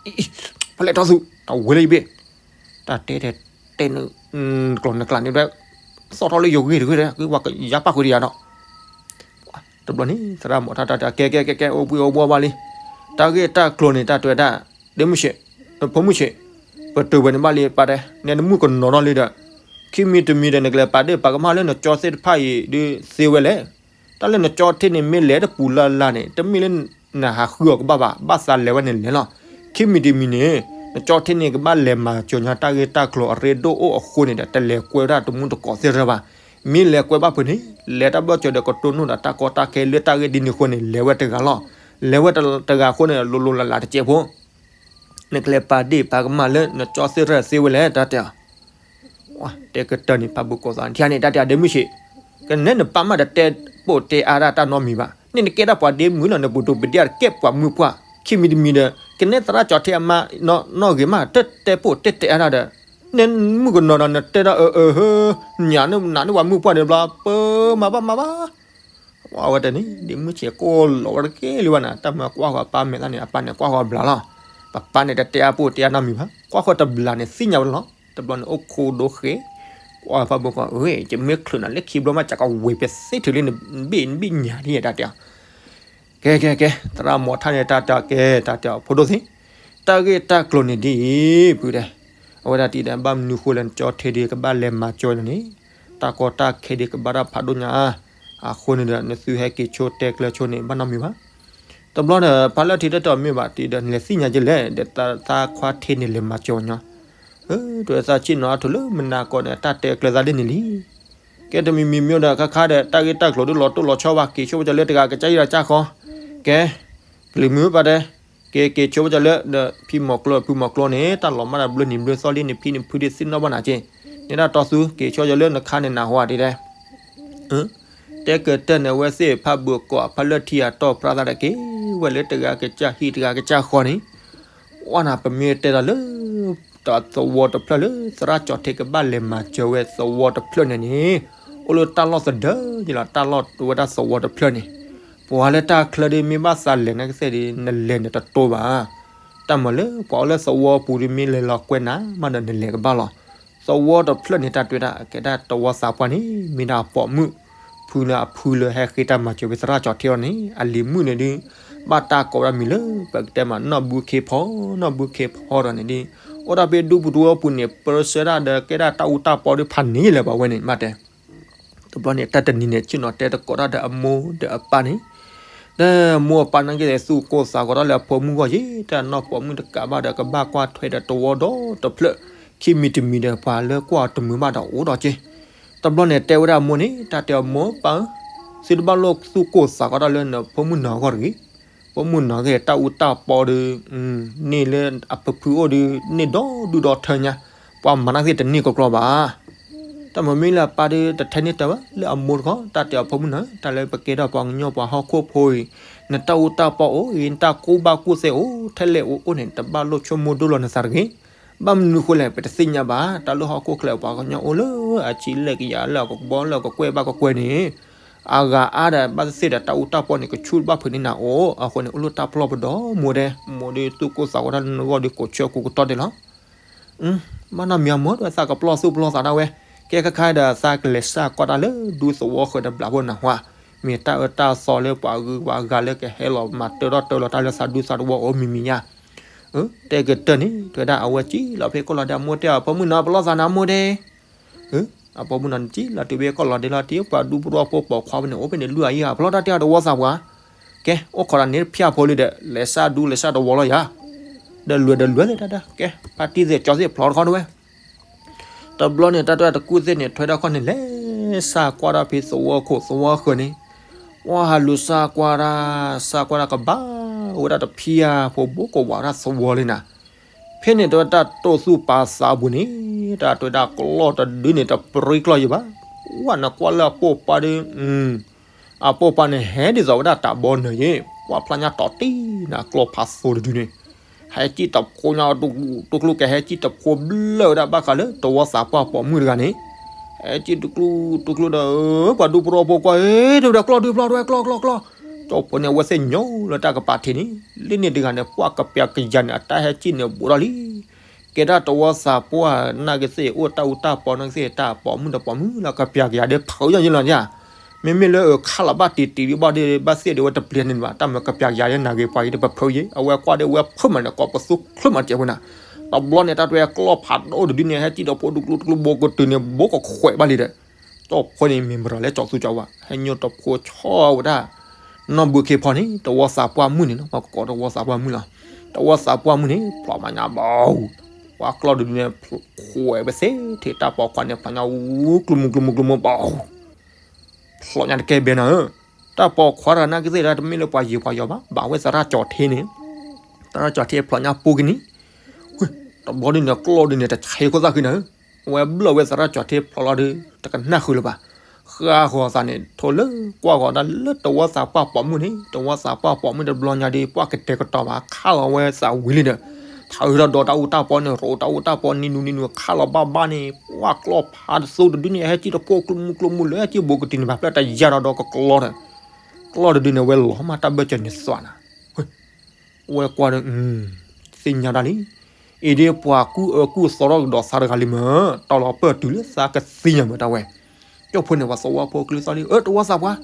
ဖဲလဲၣ်တီသူ တၢ်ဝ့ၤလၢယဘ့ၣ် တၢ်တဲတဲတဲနကျိၤနကျါန့ၣ် သီၣ်ထီၣ်လၢယဂ့ၢ်တဂ့ၢ်ဒီး ဝဲကယါပၣ်ဃုာ်တယၤဒီး တဘျီန့ၣ် သရၣ်မီၤထါတၢ်တဲ ကဲကဲကဲကဲ အိၣ်ဘှံးအိၣ်ဘှီဘၣ်လံ, တၢ်ဂ့ၢ်တၢ်ကျိၤန့ၣ် တၢ်တဲဝဲဒၣ် ဒ့မုၣ်ဆံး, ဖိမုၣ်ဆံး, ပတုာ်ဝဲန့ၣ်ဘၣ်လံ ပၢ်တဲ, နဲနမုၣ်ကနီၤထီၣ်လံဒီး ခံမံၤတမံၤဒီး နကလဲၤပာ်ဒ့ၣ်ပာ်ကမၣ်လၢနကၠီသ့ၣ်တဖၣ်အံၤဒုးသ့ဝဲလဲၣ်, တၢ်လၢနကၠီထံန့ၣ် မ့ၢ်လဲၤတပူၤလၢ်လၢ်န့ၣ် တမ့ၢ်လၢနဟးဃုအီၤကဘၣ်ဘၣ်, ဘၣ်သးလဲၤဝဲန့ၣ်လဲၤလီၤ. ခံမံၤတမံၤန့ၣ် နကၠီထံန့ၣ် ကဘၣ်လဲၤမၤစၢၤညါတၢ်ဂ့ၢ်တၢ်ကျိၤအရ့ဒိၣ်အိၣ်အဃိန့ၣ်ဒီး တလဲၤကွဲဝဲဒၣ်တမူတကိးသ့ၣ်တဖၣ်ဘၣ်. မ့ၢ်လဲၤကွဲဘၣ်ဖုးန့ၣ် လဲၤတၢ်ဘျီစၢၤဒီးကတိၢ်နီၣ်ဒီးတၢ်ကီတၢ်ခဲလၢတၢ်ဂ့ၢ်ဒ်န့ၣ်အဃိန့ၣ် လဲၤဝဲတဂၤလီၤ. လဲၤဝဲတဂၤအဃိန့ၣ် လိၤလိၤလးလးတစဲးဖိ နကလဲၤပာ်ဒ့ၣ်ပာ်ကမၣ်လၢနကၠီသ့ၣ်တဖၣ်သ့ဝဲလဲၣ် တၢ်တဲအီၤ တဲကတၢၢ်န့ၣ် ဖးဘိးကိးသး ထံၣ်န့ၣ် တၢ်တဲအီၤ ဒ့မုၣ်ဆံး, ကနဲနပၢ်မးတတဲပိာ်တဲအါဒၣ်တၢ်နီတမံၤဘၣ်. န့ၣ်နကဲဒၣ်ပှၤဒ့မုၣ်လီၤ နပဒိးပဒ့ၣ်တကဲပှၤမုၣ်ပှၢ်, ခံမံၤတမံၤဒီး ကနဲသရၣ်ကၠီထံအမါနီၢ်ဂ့ၤမး တတဲပိာ်တဲတဲအါဒၣ်ဒီး နဲမုၣ်ကနီၤဒီး နတဲဒၣ်အၢအၢဟၢ ညၣ်နနၤန့ၣ်ပှၤမုၣ်ပှၢ်န့ၣ်ဘျီ ပၢမၤဘၣ်မၤဘၣ် ဝဲတန့ၣ် ဒ့မုၣ်ဆံးကိၢ်လီၤဝဲတကဲလံဘၣ်န့ၣ် တၢ်မၤကွၢ်ဃီအပၢ်မဲာ်သၣ်န့ၣ် အပၢ်န့ၣ်ကွၢ်ဃီဘျးလီၤ. ပပၢ်န့ၣ်တတဲအါပိာ်တဲအါနီတမံၤဘၣ် ကွၢ်ဃီတဘျးန့ၣ်သ့ၣ်ညါဝဲလီၤ. တဘျီန့ၣ်အိၣ်ခိးဒိဃဲ ကွၢ်ဖးဘိးကိး ယမ့ၢ်ချုးနၤလၢခံဘျီမး ကကဝ့ၤပသ့ထုးလၢနဘ့ၣ်နဘ့ၣ်ညါဒ်ယဲၢ်တၢ်တဲအီၤ ကဲကဲကဲ သရၣ်မီၤထါန့ၣ် တၢ်တဲအီၤ ကဲ တၢ်တဲအီၤ ဖိဒိၣ်သ့ၣ် တၢ်ဂ့ၢ်တၢ်ကျိၤန့ၣ်ဒ်အံၤ ပုၢ်တဲ အဝဲဒၣ်တံၤဒီး ဘၣ်မနုၤဃိလဲၣ် နကၠီထံဒုးကဘၣ်လဲၤမၤစၢၤန့ၣ်န့ၣ် တၢ်ကီတၢ်ခဲဒုးကဘၣ်တၢ်ဖးဒိၣ်ညါ အဃိန့ၣ်ဒီး နသုဟဲက့ၤဆိတဲကျၢၤဆိန့ၣ် ဘၣ်နီတမံၤဘၣ်. တဘျီဒီး ဖးလၢထံတၢ်တဲအီၤမ့ၢ်ဘၣ်တံၤဒီး နလဲၤသ့ၣ်ညါက့ၤလဲၣ် ဒီးသးခွါထံန့ၣ်လဲၤမၤစၢၤညီ တဲဝဲသးဆ့ၣ်နီၤအါထီၣ်လၢမုၢ်နၤကီးန့ၣ် တၢ်တဲကျၢၤသးဒ်န့ၣ်လံ ကဲတမံၤမံၤမ့ၢ်ဒီး ခါခါဒီး တၢ်ဂ့ၢ်တၢ်ကျိၤဒုးလီၤတိၢ်လီၤဆီဘၣ် က့ၤဆိကၢ်လၢတဂၤကစၢ်ဟံၣ်ဒီးကစၢ်ဃီ ကဲ ကလုာ်မုာ်ပၢ်တဲ က့ၤက့ၤဆိကၢ်လၢ ဒီးဖံမီၤကျိဖုမီၤကျိန့ၣ် တၢ်လီၤမၢ်ဒီးဘျၢနံၤဘျၢသီလံန့ၣ် ဖံန့ၣ်ဖုဒုးသ့ၣ်နီၣ်ဘၣ်နၤက့ န့ၣ်ဒၣ်တီသူ က့ၤဆိကၢ်လၢနခါန့ၣ်နၢ်ဟူဧါဒ်တဲ တဲကတၢၢ်န့ၣ် အဝဲသ့ၣ်ဖးဘိးကိးဖးလၢထံအတီၢ်ပြၢသးဒီးက့ၤဝဲလၢတဂၤကစၢ်ဟံၣ်တဂၤကစၢ်ဃီန့ၣ် ဝဲန့ၣ် ပမ့ၢ်တဲဒီးလၢ တၢ်သဝီတဖျၢၣ်လၢ သရၣ်ကၠီထံကဘၣ်လဲၤမၤစၢၤဝဲသဝီတဖျၢၣ်န့ၣ်န့ၣ် အိၣ်လၢတၢ်လီၢ်သဒၢက့ၤလီၤ တၢ်လီၢ်ဝဲဒၣ်သဝီတဖျၢၣ်န့ၣ် ပှၤလၢတၢ်ချၢဒ်မ့ၢ်ဘၣ်သးလဲၤနကသ့ၣ်ဒ် နလဲၤန့ၣ်တတိဘၣ် တၢ်မၤလၢပှၤအိၣ်လၢသဝီပူၤဒ်မ့ၢ်လဲၤလီၤကွဲနၤမးဒီးနလဲၤကဘၣ်လီၤ. သဝီတဖျၢၣ်န့ၣ် တၢ်တဲဝဲဒၣ် အကဲဒၣ်သဝီသးပှၢ်န့ၣ် မ့ၢ်ဒၣ်ပိာ်မုၣ် ဖုလၢအဖုလၢဟဲဃ့တၢ်မၤစၢၤဝဲသရၣ်ကၠီထံအီၤန့ၣ် အလံၤမုၣ်န့ၣ်ဒ် ဘၣ်တၢ်ကိးဝဲဒၣ်မံၤလၢ ပကတဲမး နီၢ်ဘုခ့ဖီ နီၢ်ဘုခ့ဖီဒီးန့ၣ်ဒ် အိၣ်ဒၣ်ဖဲဒူပူၤတဝီပူၤန့ၣ် ပၢဆှၢဒၣ်ဒီးကဲဒၣ်တၢ်အူတၢ်ပီဒုးဖးန့ၣ်လၢၤဘၣ်ဝဲန့ၣ် ဘၣ်တဲ တဘျီန့ၣ် တၢ်တနံၤန့ၣ် ဆ့ၣ်နီၤတဲသကိးတၢ်ဒီးအမိၢ်ဒီးအပၢ်န့ၣ်, ဒီးမိၢ်အပၢ်န့ၣ်က့ၤသူၣ်ကိၢ်သးဂီၤထီၣ်လၢအဖိမုၣ်ဂီၢ်ယဲ, တၢ်နီၢ်ပိာ်မုၣ်တကးဘၣ်ဒီး ကဘၣ်ကွၢ်ထွဲဒီးတဝီဒီတဖျၢၣ်, ခံမံၤတမံၤဒီး ပှၤလၢကွၢ်တမုာ်ဘၣ်ဒီးအိၣ်ဒီးက့ၤ. တဘျီန့ၣ်တဲဝဲဒၣ်အမိၢ်န့ၣ်, တၢ်တဲအမိၢ်ပၢ်ဧၢ, သုတဘၣ်လိၣ်သူၣ်ကိၢ်သးဂီၤထီၣ်လၢနဖိမုၣ်နီၢ်ဂီၢ်တဂ့ၤ. ဖိမုၣ်နီၢ်ဂီၢ်တၢ်အူတၢ်ပီဒီး န့ၢ်လၢအဖုဖုအိၣ်ဒီး န့ၢ်ဒီဒူၣ်ဒီထၢညါ, ပှၤမၤနာ်သ့ၣ်တန့ၢ်ကကျီဘၣ်. တၢ်မ့မ့ၢ်လၢအပၢ်ဒီး တထဲန့ၢ်တၢ်ဘၣ် လၢအမိၢ်တခီ, တၢ်တဲအဖိမုၣ်နီၢ်, တၢ်လၢပကဲထီၣ်ပှၤကညီပှၤဟီၣ်ခိၣ်ဖိအံၤ, နတၢ်အူတၢ်ပီအိၣ်အံၤ နတၢ်ကူၣ်ဘၣ်ကူၣ်သ့အိၣ်ထဲလဲၣ်အိၣ်အိၣ်န့ၣ် တဘၣ်လိၣ်ဆိကမိၣ်ဒိၣ်လီၤနသးတဂ့ၤ. ဘၣ်မနုၤဃိလဲၣ် ပတသ့ၣ်ညါဘၣ် တၢ်လၢဟီၣ်ခိၣ်ချၢပှၤကညီအိၣ်လၢအဆံးလဲၣ်ကယၤလၢအကဘီလၢအကကွဲၢ်ဘၣ်ကကွဲၢ်န့ၣ်, အဂၤအါဒီးဘၣ်သ့ၣ်သ့ၣ်ဒီးတၢ်အူတၢ်ပီန့ၣ် ကဆူၣ်ဘၣ်ဖုးန့ၢ်နၤအိၣ်, အဃိန့ၣ် အိၣ်လၢတၢ်ပလီၢ်ပဒီမိၢ်ဒဲ, မိၢ်ဒီးသူၣ်ကိၢ်သးဂီၤတၢ်လၢနဂီၢ်ဒီးကိးဆၢကိးကတီၢ်ဒဲးလီၤ. ဘၣ်နီတမံၤအမိၢ်ဒီးသးကပလီၢ်သူၣ်ပလီၢ်သးဒၣ်ဝဲ, ကဲခါခါဒီးသးကလဲၤစၢ်ကွၢ်တၢ်လၢဒူသဝီဃၢၤဒီးဘျးဖိနၢ်ဟူဧါ, မ့ၢ်တၢ်အၢတၢ်သီလၢပှၤဂုၤပှၤဂၤလၢကဟဲလီၤမၤတၢထီၣ်တၢလီၤတၢ်လၢသးဒူသးသဝီအိၣ်မံၤမံၤဧါ. တဲကတၢၢ်န့ၣ် တဲဝဲဒၣ်အဝဲစံၣ်လီၤဖဲကီၢ်လီၤဒီးအမိၢ်တဲအီၤ ဖိမုၣ်နီၢ် ပလီၢ်သးနၤမိၢ်ဒဲ အဖိမုၣ်နီၢ်န့ၣ် စံၣ်လီၤတုၤဖဲကီၢ်လီၤဒဲလီၤ တ့ၢ်ပှၤဒူပရိၢ်ဖိပိာ်ခွါဖဲန့ၣ် အိၣ်ဖဲန့ၣ်လွံၢ်အယံၢ်ဧါ ဖျီတၢ်တ့ၢ်အီၤတဝီသးပှၢ်, ကဲ အိၣ်ခိးတၢ်န့ၣ်ဖၠၣ်ဖိလံဒီး လဲၤစၢ်ဒူလဲၤစၢ်တဝီလီၤယၤ, ဒီးလွဲၢ်ဒီးလွဲၢ်လံတၢ်တၢ် ကဲ ဖါတံၢ်သ့ၣ်ကၠီသ့ၣ်ဖျီတခီတဝဲ တဘျီန့ၣ် တၢ်တဝဲတကူၣ်သ့ၣ်န့ၣ် ထွဲထီၣ်ခီၣ်န့ၣ် လဲၤစၢ်ကွၢ်တၢ်ဖဲသဝီခိၣ်သဝီဃၢၤန့ၣ်, ပှၤဟးလူၤစၢ်ကွၢ်တၢ်, စၢ်ကွၢ်တၢ်ကဘၣ်ဝဲဒၣ်တဖၠၣ်ဖိ ဘိးကဝးတၢ်သဝီလံနၤ, ဖဲန့ၣ်တဝဲတၢ်တိၢ်သူၣ်ပာ်သးပူၤန့ၣ်, တၢ်တဝဲဒၣ်ကျီၢ်တဒုန့ၣ် တပြံကျီၢ်ယံၤဘၣ်, ဝဲနကွၢ်လၢအပိာ်ပၢ်ဒီး အပိာ်ပၢ်န့ၣ် ဟဲဒ်သိးဝဲဒၣ်တၢ်ဘီနၢၤယဲ, ပှၤဖျါညါတီၤတံၢ်နၤကျီၢ်ဖးသိတဒုန့ၣ်, ဟဲစံၣ်တဖိညါတူၢ်ကျူတူၢ်ကျူ ကဟဲစံၣ်တဖိဘျၢၣ်ဝဲဒၣ်ဘၣ်ဃးလၢတဝီသးပှၢ်ပိာ်မုၣ်တဂၤန့ၣ်, ဟဲစံၣ်တူၢ်ကျူတူၢ်ကျူဒီး ပှၤဒူပရိၢ်ဖိကွၢ် အ့ တဝဲဒၣ်ကျီၢ်ဒုဖျီတဝဲ ကျီၢ်ကျီၢ်ကျီၢ်, ကၠီဖိန့ၣ် အဝဲသ့ၣ်ညိလၢတၢ်ကပၤထံးန့ၣ်, လၢန့ၣ်တဂၤန့ၣ် ပှၤကပျၢ်ကယၤန့ၣ် အတၢ်ဟဲစံၣ်န့ၣ်ဘူးထီၣ်လံ ကဲဒၣ်တဝီသးပှၢ်နာ်က့သ့ၣ် အိၣ်တၢ်အူတၢ်ပီနာ်က့သ့ၣ် တၢ်ပိာ်မုၣ်ဒီးပိာ်မုၣ်လၢ ကပျၢ်ကယၤဒီးဖုးယီၤယဲလီၤန့ၣ်, မ့မ့ၢ်လၢခးလီၤဘၣ်တံၢ်တံၢ်ဒံးဘၣ်ဒီး ဘၣ်သ့ၣ်ဒီးဝဲတပျဲၤန့ၣ်ဘၣ် တၢ်မၤကပျၢ်ကယၤဒီးနာ်က့ပှၤအံၤဒီးပဖုးယဲ အဝဲကွၢ်ဒီးဝဲဖုးမးန့ၣ် ကိးပသူချၢမးတကဲးဖိနၤ, တဘျီန့ၣ် တၢ်တဝဲကျီၢ်ဖးဒိၣ်တဒုန့ၣ် ဟဲစံၣ်တဖိဒူကျူတကျူ ဘိကတုၤန့ၣ် ဘိကခွဲးဘၣ်လံဒီး ကၠီဖိန့ၣ် မ့ၢ်မတၤလၢကၠီသူကၠီဝါ ဟဲညိတဖိဆီဝဲဒၣ် နီၢ်ဘုခ့ဖီန့ၣ် တဝီသးပှၢ်မုၣ်န့ၣ်လီၤ ပှၤကကိးတဝီသးပှၢ်မုၣ်လီၤ, တဝီသးပှၢ်မုၣ်န့ၣ် ဖျိးမးညါဘၣ်, ပှၤကျီၢ်တဒုန့ၣ် ခွဲးဝဲသ့ၣ်ထဲတၢ်ပိာ်ခွါန့ၣ် ဖျိးညါဝူ ကျူမူကျူမူကျူမူဘၣ်, ဖျိးညါတကဲဘဲနၤဧၢ, တၢ်ပိာ်ခွါတဂၤနာ်က့သ့ၣ်ဒီး တမ့ၢ်လၢပှၤယံၤပှၤယီၤဘၣ် ဘၣ်ဝဲသရၣ်ကၠီၤထ့န့ၣ်, သရၣ်ကၠီၤထ့ဖျိးညါပူကနံၤ, တဘျီဒုန့ၣ် ကျီၢ်ဒုန့ၣ် တဆဲးခိၣ်သၣ်ဃံနၤဧၢ အဝဲဘျၢၣ်ဝဲသရၣ်ကၠီၤထ့ဖျိးလီၤဒီး တကနၣ်ဃုာ်လၢၤဘၣ်, ဃၣ်ဃီၤသးန့ၣ် ထိၣ်လၢကွၢ်ဃီၤဒၣ်လၢတဝီသးပှၢ်ပိာ်မုၣ်န့ၣ် တဝီသးပှၢ်ပိာ်မုၣ်တဘျီညါဒီး ပှၢ်ကတဲာ်ကတီၤဘၣ် ခးလီၤဝဲသးဝံၤလံဒီး ထးအုးထီၣ်ဒီးတၢ်အူတၢ်ပီန့ၣ် ရိးတၢ်အူတၢ်ပီနံၤနူနံၤနူ ခးလီၤဘၣ်ဘၣ်န့ၣ် ပှၢ်ကျီၢ်ဖးတသိတဒုန့ၣ် ဟဲစံၣ်တဖိကျူမူကျူမူလၢဟဲစံၣ်ဘိကတံၤန့ၣ် ဘၣ်ဖျၢၣ်တယၢ်ဒီးဒီးကကျီၢ်ဒီး ကျီၢ်တဒုန့ၣ် ဝဲလီၤမးတၢ်ဘၢၣ်စၢၤန့ၣ်သွးနၤ ဝဲကွၢ်ဒီး သ့ၣ်ညါဒၣ်လံ, အံၤဒ်ပှၤကူၣ်အၢကူၣ်သီထီၣ်ကဒီးသးတဂၤလံမၢ်, တီၢ်လီၤပၢၢ်တုၤလၢသးကသ့ၣ်ညါမၢ်တၢ်ဝဲ, ကၠီဖိန့ၣ် ပှၤသဝီဖိကျုသီလံ, အၢ တဝီသးပှၢ်,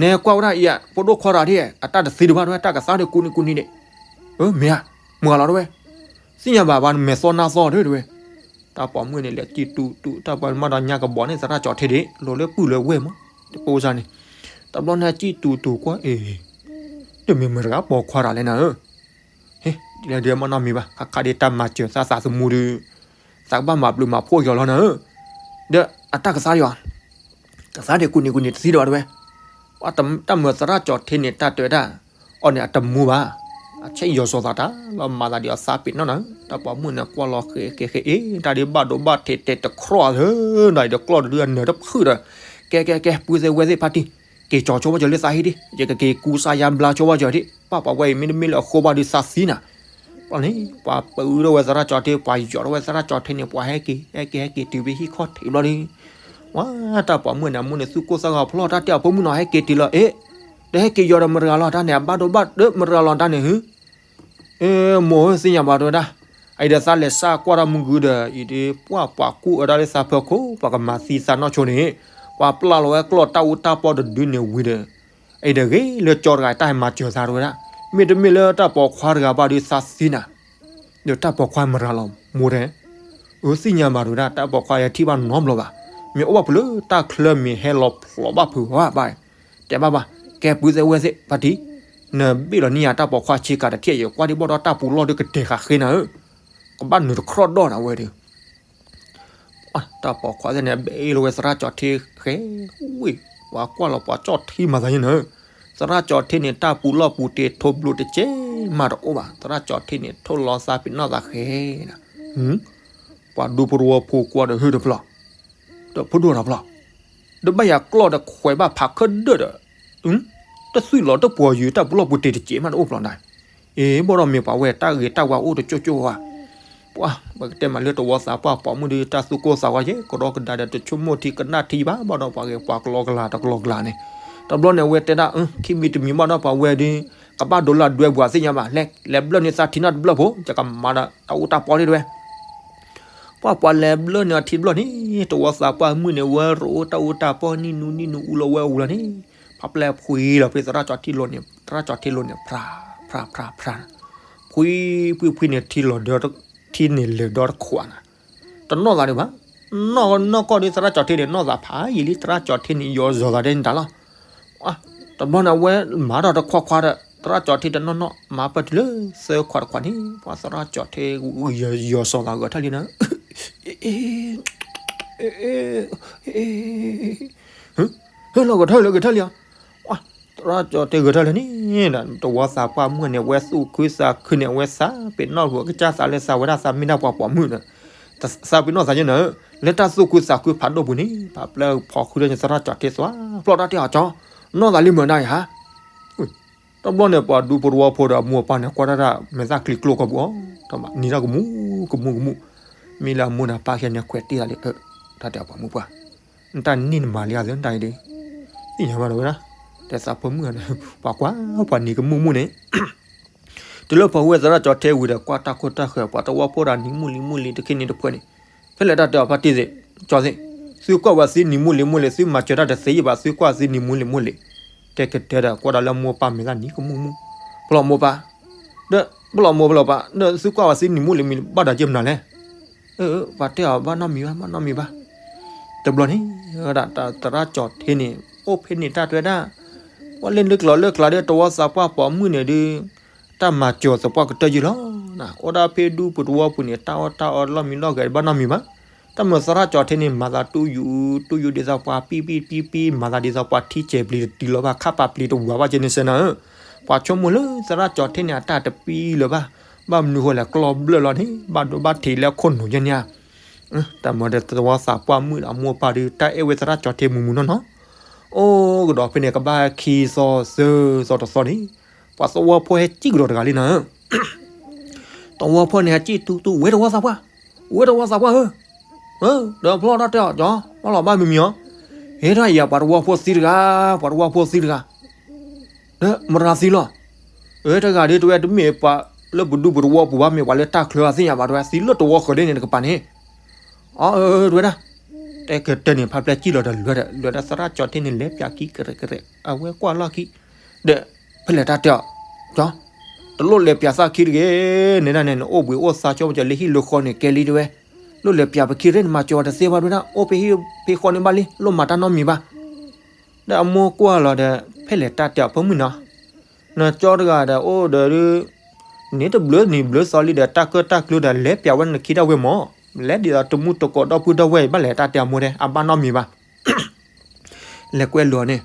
နဲကွၢ်ဝဲဒၣ်အံၤ ဖိဒိၣ်ခွါတဂၤဒၣ် အတၢ်တသ့ဒံးဘၣ်တဝဲ တၢ်ကသါဒံးကူနံၤကူနံၤဒံး, အၢ မ့ၢ်ဧါ, မုၢ်ဂၤလီၤတဝဲ သ့ၣ်ညါဘၣ်ဘၣ်နမဲာ်သီနါသီဒၣ်တဝဲ, တၢ်ပိာ်မုၣ်န့ၣ် လဲၤစံၣ်တူၢ်တူၢ် တၢ်ပိာ်မုၣ်ဒီးညါကဘီန့ၣ် သရၣ်ကၠီၤထ့ဒံး လီၤလၢပုၢ်လၢဝဲၢ်မး, တပိစါန့ၣ်, တဘျီန့ၣ်စံၣ်တူၢ်တူၢ်ကွၢ်အံၤ, တမ့ၢ်မတၤတဂၤပိာ်ခွါတဂၤလဲၣ်နၤဧၢ, ဟ့ၣ် ဒ်လဲၣ်ဒ်လဲၣ်မနီတမံၤဘၣ် ခါခါဒ်တၢ်မၤစၢၤသးသးသမူဒီး, သးကဘၣ်မၤဘျုးမၤဖှိၣ်က့ၤအီၤလီၤနၤဧၢ, ဒီးအတၢ်ကသါဒံးအီၤ ကသါဒံးကူနံၤကူနံၤတသ့ဒံးဘၣ်တဝဲ, တၢ်မုာ်သရၣ်ကၠီၤထ့န့ၣ် တၢ်တဲဝဲဒၣ်, အီၤန့ၣ်အတမူဘၣ်, အဆဲးယီၤစီၤသးတၢ်လီၤမၤသးဒ်အီၤသးပ့ၤနီၣ်နၤဧၢ, တၢ်ပိာ်မုၣ်န့ၣ်ကွၢ်လီၤဃဲၤဃဲၤဃဲၤအ့ၣ် တၢ်ဒ်ဘၣ်ဒိဘၣ်ထံးတဲာ်တခြီၣ်ဧၢ, ဒီးဒီးကျီၢ်တဒုအနၢၤတဖုဒီး, ကဲကဲကဲ ပုၢ်သ့ၣ်ဝဲၢ်သ့ၣ်ဖါတံၢ်, က့ၤကၠီၤဆိဘၣ်စၢၤလၢသးဟ့ၣ်ဒံး, ယကက့ၤကူစါယါဘျါဆိဘၣ်စၢၤဒံး, ပၢ်ပှၤဝဲအံၤမ့တမ့ၢ်လၢအဃိဘၣ်ဒီးသးသံနၤ ပှၤန့ၣ် ပှၤပၢအုၣ်ထီၣ်ဝဲသရၣ်ကၠီၤထ့န့ၣ် ပှၤဟဲက့ၤ ဟဲက့ၤ ဟဲက့ၤတုၤဖဲဟံၣ်ခီၣ်ထံးဘျီဒီး, ဝဲတၢ်ပိာ်မုၣ်န့ၣ် အမိၢ်န့ၣ်သူၣ်ကိၢ်သးဂီၤဖျီၣ် တၢ်တဲအဖိမုၣ်နီၤ ဟဲက့ၤတုၤလီၤ အ့ၣ်, ဒီးဟဲက့ၤယီၤဒီးမတၤတဂၤလီၤ တၢ်န့ၣ် အဘၣ်ဒိဘၣ်ဒီးမတၤတဂၤလီၤတၢ်န့ၣ်ဧၢ အ့ၣ် မိၢ်ဧၢ သ့ၣ်ညါဘၣ်တဲဝဲဒၣ်, အအံၤဒီးသးလဲၤစၢ်ကွၢ်တၢ်မုၢ်ဂုၤဒီး အံၤဒ်ပှၢ်ပှၤကူၣ်အၢတၢ်လၢသးဖၢခိၣ် ပှၤကမၤသံသးနီၢ်ဆိန့ၣ်, ပှၤပျၢ်လီၤဝဲကျီၢ်တၢ်အူတၢ်ပီတဒုန့ၣ်ဝံၤဒီး, အအံၤဒီးဂ့ၤလၢကၠီတဂၤတၢ်ဟဲမၤစၢၤသးတဲဝဲဒၣ်, မ့တမ့ၢ်လၢတၢ်ပိာ်ခွါတဂၤဘၣ်ဒီးသးသံနၤ ဒီးတၢ်ပိာ်ခွါမၤရၤလီၤမိၢ်တဲ, အၢ သ့ၣ်ညါဘၣ်တဝဲဒၣ် တၢ်ပိာ်ခွါယထံၣ်ဘၣ်နီတဘျီဘၣ်, မ့ၢ်အိၣ်ဘၣ်ဖုးလၢတၢ်ချၢမ့ၢ်ဟဲလီၤဖျိးဘၣ်ဖုးဘၣ်ဘၣ်, တဲဘၣ်ဘၣ်, ကဲပုၢ်သ့ၣ်ဝဲၢ်သ့ၣ် ဖါတံၢ်, နဘ့ၣ်လီၤန့ၢ်ယၤတၢ်ပိာ်ခွါဆ့ကၤတထံၣ် ယကွၢ်ဒံးဘၣ်ဒီးတၢ်ပူၤလီၢ်ဒုးကတဲာ်ဃာ်ဃ့နၤဧၢ, ကဘၣ်နုာ်တခီၣ်ဒီၣ်နၤဝဲဒီး တၢ်ပိာ်ခွါသ့ၣ်န့ၣ် ဘ့ၣ်လီၤဝဲသရၣ်ကၠီၤထ့ဃဲ, ဝ့ၢ်, ပှၤကွၢ်လီၤပှၤကၠီၣ်ထံမၤသးယဲနၤ, သရၣ်ကၠီၤထ့န့ၣ် တၢ်ပူၤလီၢ်ပူၤတ့ၢ်ထိဘျိတကဲမးတအိၣ်ဘၣ်, သရၣ်ကၠီၤထ့န့ၣ် ထိၣ်လီၤသးပ့ၤနီၣ်သးဃဲနၤ, ပှၤဒူပရိဝီဖိကွၢ်ဒီးဟုၣ်တဖျီၣ်, ဒီးဖိဒိၣ်တဖျီၣ်, ဒီးဘၣ်ယၤကျီၢ်ဒီးခွဲးဘၣ်ဖးခၢၣ်ဒၢၣ်ဒီး တသွံၣ်လီၤတပှီၤယုာ် တၢ်ပူၤလီၢ်ပူၤတ့ၢ်တစဲးမးတအိၣ်ဖျီၣ်ဒၣ်, အ့ ဘၣ်ဒီးမ့ၢ်ပှၤဝဲတၢ်ဂ့ၤတၢ်ဝါအိၣ်တကၠိၢ်ကၠိၢ်ဝဲ, ပှၤ ပကတဲမးလၢတဝီသးပှၢ်ပိာ်မုၣ်ဒီး တၢ်သူၣ်ကိၢ်သးဂီၤယဲ ကဒီးကဒါဒီးတဆိကမိၣ်ထံကနၣ်ထံဘၣ် ဘၣ်ဒီးပှၤဂ့ၤပှၤကလီကလၤတကလီကလၤန့ၣ်, တဘျီန့ၣ် အဝဲတဲဒၣ် အၢ ခံမံၤတမံၤဘၣ်ဒီးပှၤဝဲဒီး ကဘၣ်ဒိးလၢအဒွဲပူၤသ့ၣ်ညါဘၣ် လဲၤ လဲၤဘျၢၣ်န့ၢ်သးထံနီၣ်တဘျၢၣ်ဖိ ယကမၤဒီးတၢ်အူတၢ်ပီန့ၣ်တဝဲ ပှၤပှၤလဲၤဘျၢၣ်န့ၢ်အထံတဘျီန့ၣ် တဝီသးပှၢ်မုၣ်န့ၣ် ဝဲရိအိၣ်တၢ်အူတၢ်ပီ နံၣ်နူနံၣ်နူအူလီၤဝဲအူလီၤန့ၣ်, ဖးပျဲၢ်ဖှံလီၤဖဲသရၣ်ကၠီၤထ့လိၤန့ၣ် သရၣ်ကၠီၤထ့လိၤန့ၣ် ဖြါ ဖြါ ဖြါ ဖြါ, ဖှံ ဖှံ ဖှံန့ၣ် ထံလီၤဒီး ထံန့ၣ်လဲၤဒီတခိးနၤ, တနီၣ်သးဒံးဘၣ်, နီၣ်နီၢ်ကီၢ်ဒီးသရၣ်ကၠီၤထ့န့ၣ် နီၢ်သးဖးယံာ်လံ သရၣ်ကၠီၤထ့န့ၣ် ယီၤစီၤသးဒဲန့ၣ်တၢ်လီၤ တဘျီန့ၣ် အဝဲမၤဒီးတခွါခွါဒီး သရၣ်ကၠီၤထ့တနီၣ်နီၣ် မၤပၢၢ်တုၤလၢသၢခွါတခွါန့ၣ် ပှၤသရၣ်ကၠီၤထ့ ယီၤစီၤသးဂဲၤထၢၣ်လံနၤ, ဟဲလီၤဂဲၤထၢၣ်လၢဂဲၤထၢၣ်လံဧါ, သရၣ်ကၠီၤထ့ဂဲၤထၢၣ်လံန့ၣ်, တဝီသးပှၢ်မုၣ်န့ၣ် အဝဲသူၣ်ခုသးခုန့ၣ် အဝဲသးပ့ၤနီၣ်ဂီၤကစၢ်သးလၢသးဝဲဒၣ်သးမ့ၢ်ဒၣ်ပှၤပိာ်မုၣ်န့ၣ်, သးပ့ၤနီၣ်သးယဲန့ၣ်, လၢတၢ်သူၣ်ခုသးခုဖးဒိၣ်ပူၤန့ၣ် ဖးပျဲၢ်ဖီၣ်ဃုာ်ဒီးသရၣ်ကၠီၤထ့သွါ ဖျီၣ်တၢ်တဲအီၤကၠီၤ, နီၢ်သးလံမုာ်ဒၣ်ယၤ တဘျီန့ၣ် ပှၤဒူပရိဝီဖိဒီးအမိၢ်အပၢ်န့ၣ် ကွၢ်တၢ်တၢ်မဲာ်သၣ်ကျံၤကျိကီၢ်ပူၤအီၤ, တၢ်မၤနံၤတၢ်ကမူ ကမူကမူ, မ့ၢ်လၢအမိၢ်န့ၣ်ပၢ်ခဲန့ၣ်ခွဲးတ့ၢ်သးလံ, တၢ်တဲအပှၤမုၣ်ပှၢ်, နတၢ်န့ၢ်နမၤလံအသးနတၢ်အံၤဒ်, သ့ၣ်ညါဘၣ်ဒီးဝဲဒၣ်, တဲသးဖိမုၣ်န့ၣ် ပှၤကွၢ်ပှၤနံၤကမူမူန့ၣ် တုၤလၢပှၤဝဲသရၣ်ကၠီၤထ့ဝံၤဒီး ကွၢ်တၢ်ခိၣ်တၢ်ဃၢၤ ပှၤသဝီဖိဒီးနံၤမုၢ်လံၤမုၢ်လံၤတခ့န့ၣ်တဖှဲန့ၣ်, ဖဲလဲၣ်တၢ်တဲအီၤဖါတံၢ်သ့ၣ်, ကၠီသ့ၣ်, သုကွၢ်ဝဲသ့နံၤမုၢ်လံၤမုၢ်လံၤ သုမၤစၢၤတၢ်တသ့ယံၤဘၣ် သုကွၢ်သ့နံၤမုၢ်လံၤမုၢ်လံၤ, တဲကတဲဒီး ကွၢ်ဒီးလၢမိၢ်ပၢ်မဲာ်သၣ်နံၤကမူမူ, ပလီၢ်မိၢ်ပၢ်, ဒီး ပလီၢ်မိၢ်ပလီၢ်ပၢ် ဒီးသုကွၢ်ဝဲသ့နံၤမုၢ်လံၤမုၢ်လံၤ ဘၣ်ဒီးယဲၢ်မနုၤလဲၣ် ပှၤတဲအီၤဘၣ်နီတမံၤဘၣ် ဘၣ်နီတမံၤဘၣ်, တဘျီန့ၣ် ဝဲဒၣ်သရၣ်ကၠီၤထ့န့ၣ် အိၣ်ဖဲန့ၣ်တၢ်တဲဝဲဒၣ်, ပှၤလၢလၢကျိၤလၢကျါဒီးတဝီသးပှၢ်ပိာ်မုၣ်န့ၣ်ဒီး, တၢ်မၤစၢၤသပှၢ်ကတၢၢ်ယံၤလီၤ, အိၣ်ဒၣ်ဖဲဒူပရိဝီပူၤန့ၣ် တၢ်အီၣ်တၢ်အီလီၢ်မံလီၢ်ဂဲၤဘၣ်နီတမံၤဘၣ်, တၢ်မၤသရၣ်ကၠီၤထ့န့ၣ် မၤသးတူၢ်ယူၤတူၢ်ယူၤဒ်သိးပှၤပံပံပံပံ မၤသးဒ်သိးပှၤထံကဲၤပျံၤတတုၤလီၤဘၣ် ခါပာ်ပျံၤတဝၤဘၣ်ကဲန့ၣ်စဲနၤဧၢ, ပှၤဆိကမိၣ်လၢသရၣ်ကၠီၤထ့န့ၣ် အတၢ်တပံလၢၤဘၣ်, ဘၣ်မနုၤဃိလဲၣ်ကျီၢ်ဘျၢၣ်လီၤန့ၣ် ဘၣ်ဒိဘၣ်ထံးလၢခိၣ်နူာ်ယဲၢ်န့ၣ်ဧါ တၢ်မၤဒီးသဝီသးပှၢ်မုၣ်ဒီးအမိၢ်အပၢ်ဒီး တၢ်အဲၣ်ဝဲသရၣ်ကၠီၤထ့မုၢ်မုၢ်နီၢ်နီၢ်, အိၣ်ကဒီးဖဲန့ၣ်ကဘၣ်ခံသီသၢသီတသီန့ၣ်, ပှၤသဝီဖိဟဲစံၣ်ကဒီးတဂၤလံနၤဧၢ, သဝီဖိန့ၣ်ဟဲစံၣ်တူၢ်တူၢ် ဝဲတဝီသးပှၢ်, ဝဲတဝီသးပှၢ်ဧၢ, ဒီးဖျီၣ်တၢ်တဲအီၤ ကၠီၤ ဘၣ်လီၤဘၣ်မံၤမံၤအီၤ, ဟဲထီၣ်ယၤပှၤတဝီဖိသံတဂၤ, ပှၤတဝီဖိသံတဂၤ ဒီးမရၤသံလီၤ, အတဂၤဒ်တဝဲတမ့ၢ်ပှၤလၢပဒူပတဝီပူၤဘၣ် မ့ၢ်ပှၤလၢတၢ်ချၢအသ့ၣ်ညါဘၣ်တဝဲ သံလၢတဝီဃၢၤဒ်န့ၣ်တကပၤန့ၣ်, အၢ တဝဲဒၣ်, တဲကတဲန့ၣ် ဖါပျဲၢ်စံၣ်လီၤဒီးလွဲဒီး လွဲဒီးသရၣ်ကၠီၤထ့န့ၣ် လဲၤပၠးခံကရဲးကရဲး အဝဲကွၢ်လီၢ်ခံ, ဒီးဖဲလဲၣ်တၢ်တဲအီၤ, ကၠီၤ, တလိၣ်လဲၤပၠးသးခံတဂ့ၤ, နဲဒၣ်န့ၣ် နအိၣ်ဘှံးအိၣ်သါဆိကမိၣ်လၢဟံၣ်လၢဃီန့ၣ်ကဲလံတဝဲ, လိၣ်လဲၤပၠးပခံရဲၣ်နမၤစၢၤဝဲတသ့ဘၣ်တဝဲဒၣ် အိၣ်ဖဲဟံၣ်ဖဲဃီန့ၣ်ဘၣ်လံ လိၣ်မၤတၢ်နီတမံၤဘၣ် ဒီးအမိၢ်ကွၢ်လီၤဒီး ဖဲလဲၣ်တၢ်တဲအီၤ ဖိမုၣ်နီၤ, နကၠီတဂၤဒီးအိၣ်ဒီး န့ၣ်တဘျုးနံၤဘျုးသီလံဒီး တၢ်ကၢၣ်တၢ်ကျူဒီး လဲၤပၠးဝဲနခံဒၣ်ဝဲမၢ်, လဲၤဒ်သိးတမူတကိးဒီပုၢ်ဒီဝဲၢ် ဘၣ်လဲၤတၢ်တဲအမိၢ်တဲ အဘၣ်နီတမံၤဘၣ် လဲၤကွဲလိာ်အီၤန့ၣ်,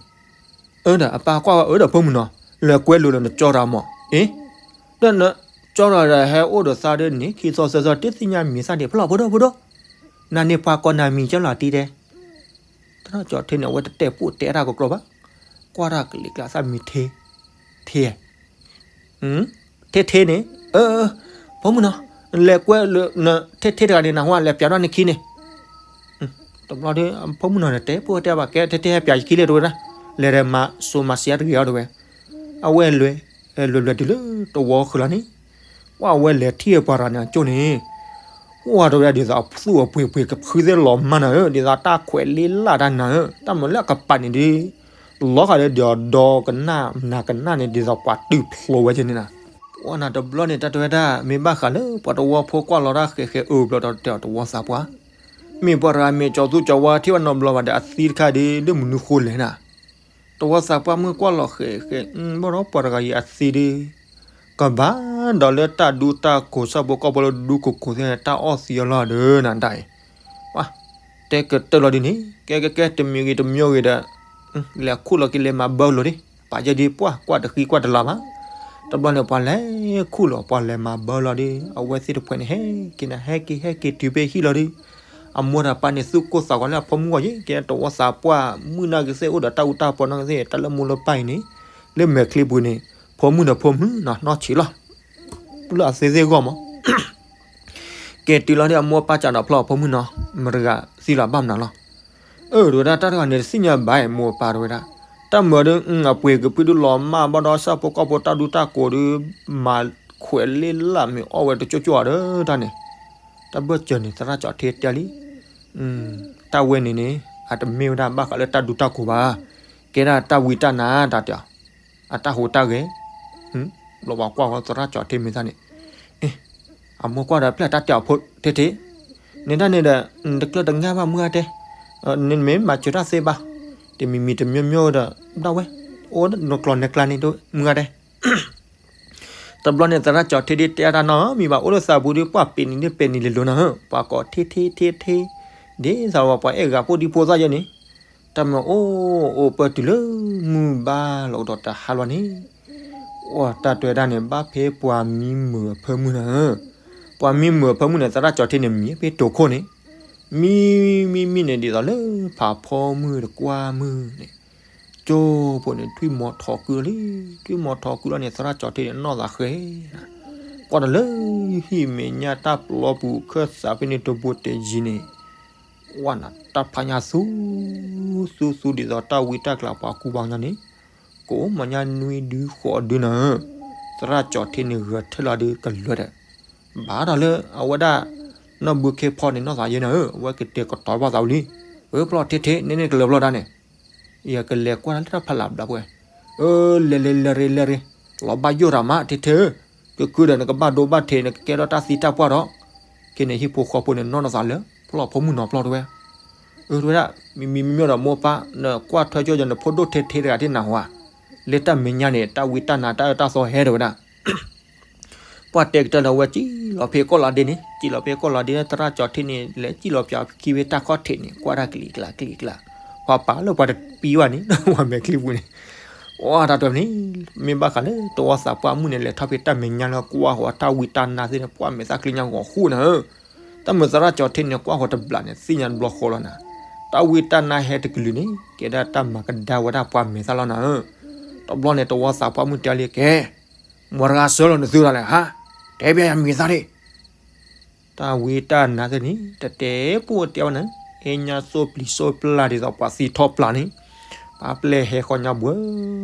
အၢဒီးအပၢ်ကွၢ်ဝဲ အၢဒီးဖိမုၣ်နီၤ, လဲၤကွဲလိာ်ဒီးနကၠီတဂၤမၢ်, အ့ ဒီးနကၠီတဂၤဒီးဟဲအိၣ်ဒီးသးဒီးန့ၣ် ခံသီသၢသီ တသ့ၣ်ညါမံၤသၣ်ဒံး ဖျီၣ်ဖိဒိၣ်ဖိဒိၣ်, နန့ၢ်ပှၤကိးနၤမံၤကၠီလီၤတံၢ်တဲ သရၣ်ကၠီၤထ့န့ၣ် အဝဲတတဲပိၢ်တဲတၢ်ကကျီဘၣ်, ကွၢ်တၢ်ကလံၤကျါသၣ်မံၤထ့, ထ့, ထ့ထ့န့ၣ်, အၢ, ဖိမုၣ်နီၤ, လဲၤကွဲလၢ ထ့ထ့တဂၤန့ၣ် နဟါလဲၤပၠးဒီးနခံန့ၣ်, တဘျီဒီး ဖိမုၣ်နီၤန့ၣ် တဲပိၢ်တဲဘၣ်ကဲ ထ့ထ့ဟဲပၠးယခံလၢတဝဲဒၣ်, လဲၤဒီးမၤစိၤမၤစံးတဂ့ၤအီၤတဝဲ, အဝဲလဲၤ, လဲၤလဲၤတုၤလၢတဝီဃၢၤလီၤန့ၣ် ကွၢ်ဝဲလဲၤထံၣ်ပှၤတဂၤန့ၣ်အကၠိၣ်န့ၣ်, ကွၢ်တဝဲဒၣ်ဒ်သိးအသူၣ်အပှ့ၤပှ့ၤကဖုသ့ၣ်လီၤမၢ်နၤဧၢ, ဒ်သိးတၢ်ခွဲးလ့လၢ်တၢ်နၤဧၢ, တၢ်မၤလၢအကပၤန့ၣ်ဒီး, လီၤဃာ်ဒီးဒီးဒီကနၣ်နၤကနၣ်န့ၣ် ဒ်သိးပှၤတုၤဖျိဝဲကဲန့ၣ်နၤ, ဝဲနၤတဘျီန့ၣ် တၢ်တဲဝဲဒၣ် မ့ၢ်ဘၣ်ဃးလၢပှၤတဝီဖိကွၢ်လီၤတၢ်ဃဲးဃဲးအၢဘျီဒီးတဲအီၤတဝီသးပှၢ်, မ့ၢ်ပှၤတဂၤမ့ၢ်ကၠီၤသူကၠီၤဝါထံၣ်ဘၣ်နီတဘျီဘၣ်ဒီး အသံတခါဒီးလၢမနုၤဃိလဲၣ်နၤ. တဝီသးပှၢ်မုၣ်ကွၢ်လီၤဃဲးဃဲး ဘၣ်ဒီးပှၤတဂၤအံၤအသံဒီး ကဘၣ်ဒီးလၢတၢ်ဒူတၢ်ကိး ဆၣ်ဖိကီၢ်ဖိလၢဒူကိးကိးသ့ၣ် တၢ်အီၣ်သံအီၤလီၤဒီးနၤတၢ်အံၤ, ပှၤတဲကတၢၢ်လီၤဒ်န့ၣ် ကဲကဲကဲ တမံၤဂ့ၤတမံၤဂ့ၤဒီး လဲၤခူၣ်လီၤက့ၤလဲၤမၤဘၢလိာ်ဒၣ် ပာ်ယဲဒ်ပှၢ်ကွၢ်တဃံကွၢ်တလၤမး. တဘျီန့ၣ် ပှၤလဲၤခူၣ်လီၤ ပှၤလဲၤမၤဘၢလီၤဒီး အဝဲသ့ၣ်တဖှဲးန့ၣ် ဟဲက့ၤနၤ ဟဲက့ၤ ဟဲက့ၤတုၤဖဲဟံၣ်လီၤဒီး အမိၢ်တၢ်ပၢ်န့ၣ် သူၣ်ကိၢ်သးဂီၤလၢအဖိမုၣ်ဂီၢ်ယဲ ကဲတဝီသးပှၢ်မုၣ်နာ်က့ၤသ့ၣ်အိၣ်ဒီးတၢ်အူတၢ်ပီနာ်က့ၤသ့ၣ် တၢ်လၢမိၢ်လၢပၢ်အံၤန့ၣ် လၢမဲာ်ချံပူၤန့ၣ် ဖိမုၣ်ဒီးဖိမုၣ်နီၤ နီၢ်ဆံးလီၤ လၢအသ့သ့ၣ်ဂီၢ်မး ကဲတုၤလီၤဒီးအမိၢ်ပၢ်စးဒီးဖျီၣ်အဖိမုၣ်နီၤ မတၤတဂၤသံလီၤဘၣ်မနုၤလီၤ. အၢ တဝဲဒၣ်တၢ်တဂၤန့ၣ် တသ့ၣ်ညါဘၣ် မိၢ်ပၢ်တဝဲဒၣ် တၢ်မၤဒီး အပှ့ၤကဖုဒုလီၤမၢ်ဘၣ်ဒီး ဆၣ်ဖိကီၢ်ဖိတၢ်ဒူတၢ်ကိးဒီး မၤခွဲးလ့လၢ်မ့ၢ်အီၣ်ဝဲတကၠိကၠိဒီးတၢ်န့ၣ် တၢ်ဘၢၣ်စၢၤန့ၣ် သရၣ်ကၠီၤထ့တဲလံ တၢ်ဝဲန့ၣ်န့ၣ် အတမ့ၢ်ဝဲဒၣ်ဘၣ်ဃးလၢတၢ်ဒူတၢ်ကိးဘၣ် ကဲဒၣ်တၢ်ဝံတၢ်နါတၢ်တဲအီၤ အတၢ်ဟူးတၢ်ဂဲၤ ဘျီပှၤကွၢ်ဃီသရၣ်ကၠီၤထ့မ့ၢ်သၣ်န့ၣ် အမိၢ်ကွၢ်ဒီးပျဲၢ်တၢ်တဲအီၤဖိထ့ထ့ န့ၣ်တၢ်န့ၣ်ဒီး တကျၢၤတငါဘၣ်မုၢ်ဂၤတဲ နမ့ၢ်မၤစၢၤတၢ်သ့ဘၣ် တမံၤမံၤတမံၤမံၤဒီး ဘၣ်ဝဲ အိၣ်နကျီၢ်နဲကျါန့ၣ် မုၢ်ဂၤတဲ တဘျီန့ၣ် သရၣ်ကၠီၤထ့ဒ်တဲအတၢ်နီတမံၤဘၣ် အိၣ်လၢသးပူၤဒီး ပှၢ်ပဲာ်နံၤဒ်ပဲာ်နံၤလၢလိၤနၤဧၢ ပှၤကိးထ့ထ့ထ့ထ့ ဒ်သိးပှၤအဲၣ်ဂၤဖိဒံဖိသၣ်ယဲန့ၣ် တၢ်မၤအိၣ်အိၣ်ပၢၢ်တုၤလၢမုၢ်ဘၣ်လီၤကဒီးတဟါလီၤန့ၣ် အိၣ်တၢ်တဲဝဲဒၣ်န့ၣ် ဘၣ်ဖဲပှၤမံမုာ်အဖၢမုၢ်နၤဧၢ ပှၤမံမုာ်အဖၢမုၢ်န့ၣ် သရၣ်ကၠီၤထ့န့ၣ်မံဖဲတိၤခိၣ်န့ၣ် မံမံမံန့ၣ်ဒ်သိးလၢဖးဖီမုၢ်တကွၢ်မုၢ်န့ၣ် ကၠိဖိန့ၣ် ထွံၣ်မီၤထီၣ်ကုလီၤလံ ထွံၣ်မီၤထီၣ်ကုလီၤန့ၣ် သရၣ်ကၠီၤထ့န့ၣ် နီၢ်သးဃဲၤ ကွၢ်တၢ်လၢဟံၣ်မဲာ်ညါတၢ်ပျီပူၤခၢၣ်သးဖဲန့ၣ်တဘိတယံၤန့ၣ် ဝဲနၤတၢ်ဖးညါသူ သူသူဒ်သိး တၢ်ဝံတၢ်ကျးပှၤကူပှၤကညီန့ၣ် ကအိၣ်မၤညါနွံဒုဃိးဒုနၤဧၢ သရၣ်ကၠီၤထ့န့ၣ် ဂဲၤထၢၣ်လီၤဒီးကလၢာ်ဒီး ဘၣ်ဒီးလၢအဝဲဒၣ် နီၢ်ဘုခ့ဖီန့ၣ် နီၢ်သးယဲနၤဧၢ အဝဲကတဲာ်ကတီၤဘၣ်သးဝံၤလံ အၢ ဖျီၣ်ထ့ထ့ န့ၣ်န့ၣ်ကလၢာ်ဖျီၣ်ဒၣ်န့ၣ် ယကလဲၤကွၢ်တၢ်လၢတၢ်ဖးလၢ်ဘျးပှဲၤ အၢ လဲၤလဲၤလဲၤရ့လဲၤရ့ လီၤဘၣ်ယိၣ်တၢ်မးထ့ထ့ဧၢ ကကုဒီးနကဘၣ်ဒိဘၣ်ထံး နကကဲထီၣ်တၢ်သံတၢ်ပှၢ်ဒီး ကဲန့ၣ်ဟံၣ်ဖိဃီဖိန့ၣ် နီၢ်နသးလၢ ဖျီၣ်ဖိမုၣ်နီၤဖျီၣ်တဝဲ အၢ တဝဲဒၣ် မံမံမံမံဒီးမိၢ်ပၢ် နကွၢ်ထွဲကၠိယၤ နဖိဒိၣ်ထဲထဲတဂၤဒ်နၤဝဲ လၢတၢ်မဲာ်ညါန့ၣ် တၢ်ဝံတၢ်နါတၢ်အၢတၢ်သီဟဲတဝဲဒၣ် ပှၢ်တဲကတၢၢ်လၢဝဲ စံၣ်လီၤဖဲကီၢ်လီၤဒ့န့ၣ် စံၣ်လီၤဖဲကီၢ်လီၤဒ့န့ၣ် သရၣ်ကၠီၤထ့န့ၣ် လဲၤစံၣ်လီၤပၠးခံဖဲတၢ်ခီၣ်ထံးန့ၣ် ကွၢ်တၢ်ကလံၤကျါကလံၤကျါ ပှၤပာ်လၢပှၤတပံဝဲန့ၣ် ပှၤမဲာ်ချံပူၤန့ၣ် အိၣ်တၢ်တၢ်န့ၣ် မ့ၢ်ဘၣ်ဃးလၢတဝီသးပှၢ်မုၣ်န့ၣ် လဲၤထီၣ်ဖဲတၢ်မဲာ်ညါလၢကွၢ်ဃီၤတၢ်ဝံတၢ်နါသ့ၣ်န့ၣ် ပှၢ်မဲာ်သၣ်ချံညါဂီၤဃူနၤဧၢ တၢ်မုာ်သရၣ်ကၠီၤထ့န့ၣ် ကွၢ်ဃီၤတဘျီန့ၣ် သ့ၣ်ညါတဘျီဃီလီၤနၤ တၢ်ဝံတၢ်နါဟဲတကလုာ်န့ၣ် ကဲဒၣ်တၢ်မၤကဒါဝဲဒၣ်ပှၤမဲာ်သၣ်လီၤနၤဧၢ တဘျီန့ၣ် တဝီသးပှၢ်မုၣ်တဲလံ ကဲ မတၤတဂၤဆှၢလီၤနသုတၢ်လဲၣ်ဟါ တဲဘၣ်ယၤမံၤသၣ်ဒ့ၣ် တၢ်ဝံတၢ်နါသ့ၣ်န့ၣ် တတဲပူၣ်တဲဝဲနၤ ဟဲညါစိၢ်ပျံၤစိၢ်ပျၢ်ဒ်သိးပှၤသံထီၣ်ပျၢ်န့ၣ် ပှၤပျဲၢ်ဟဲဃီညါဘှဲ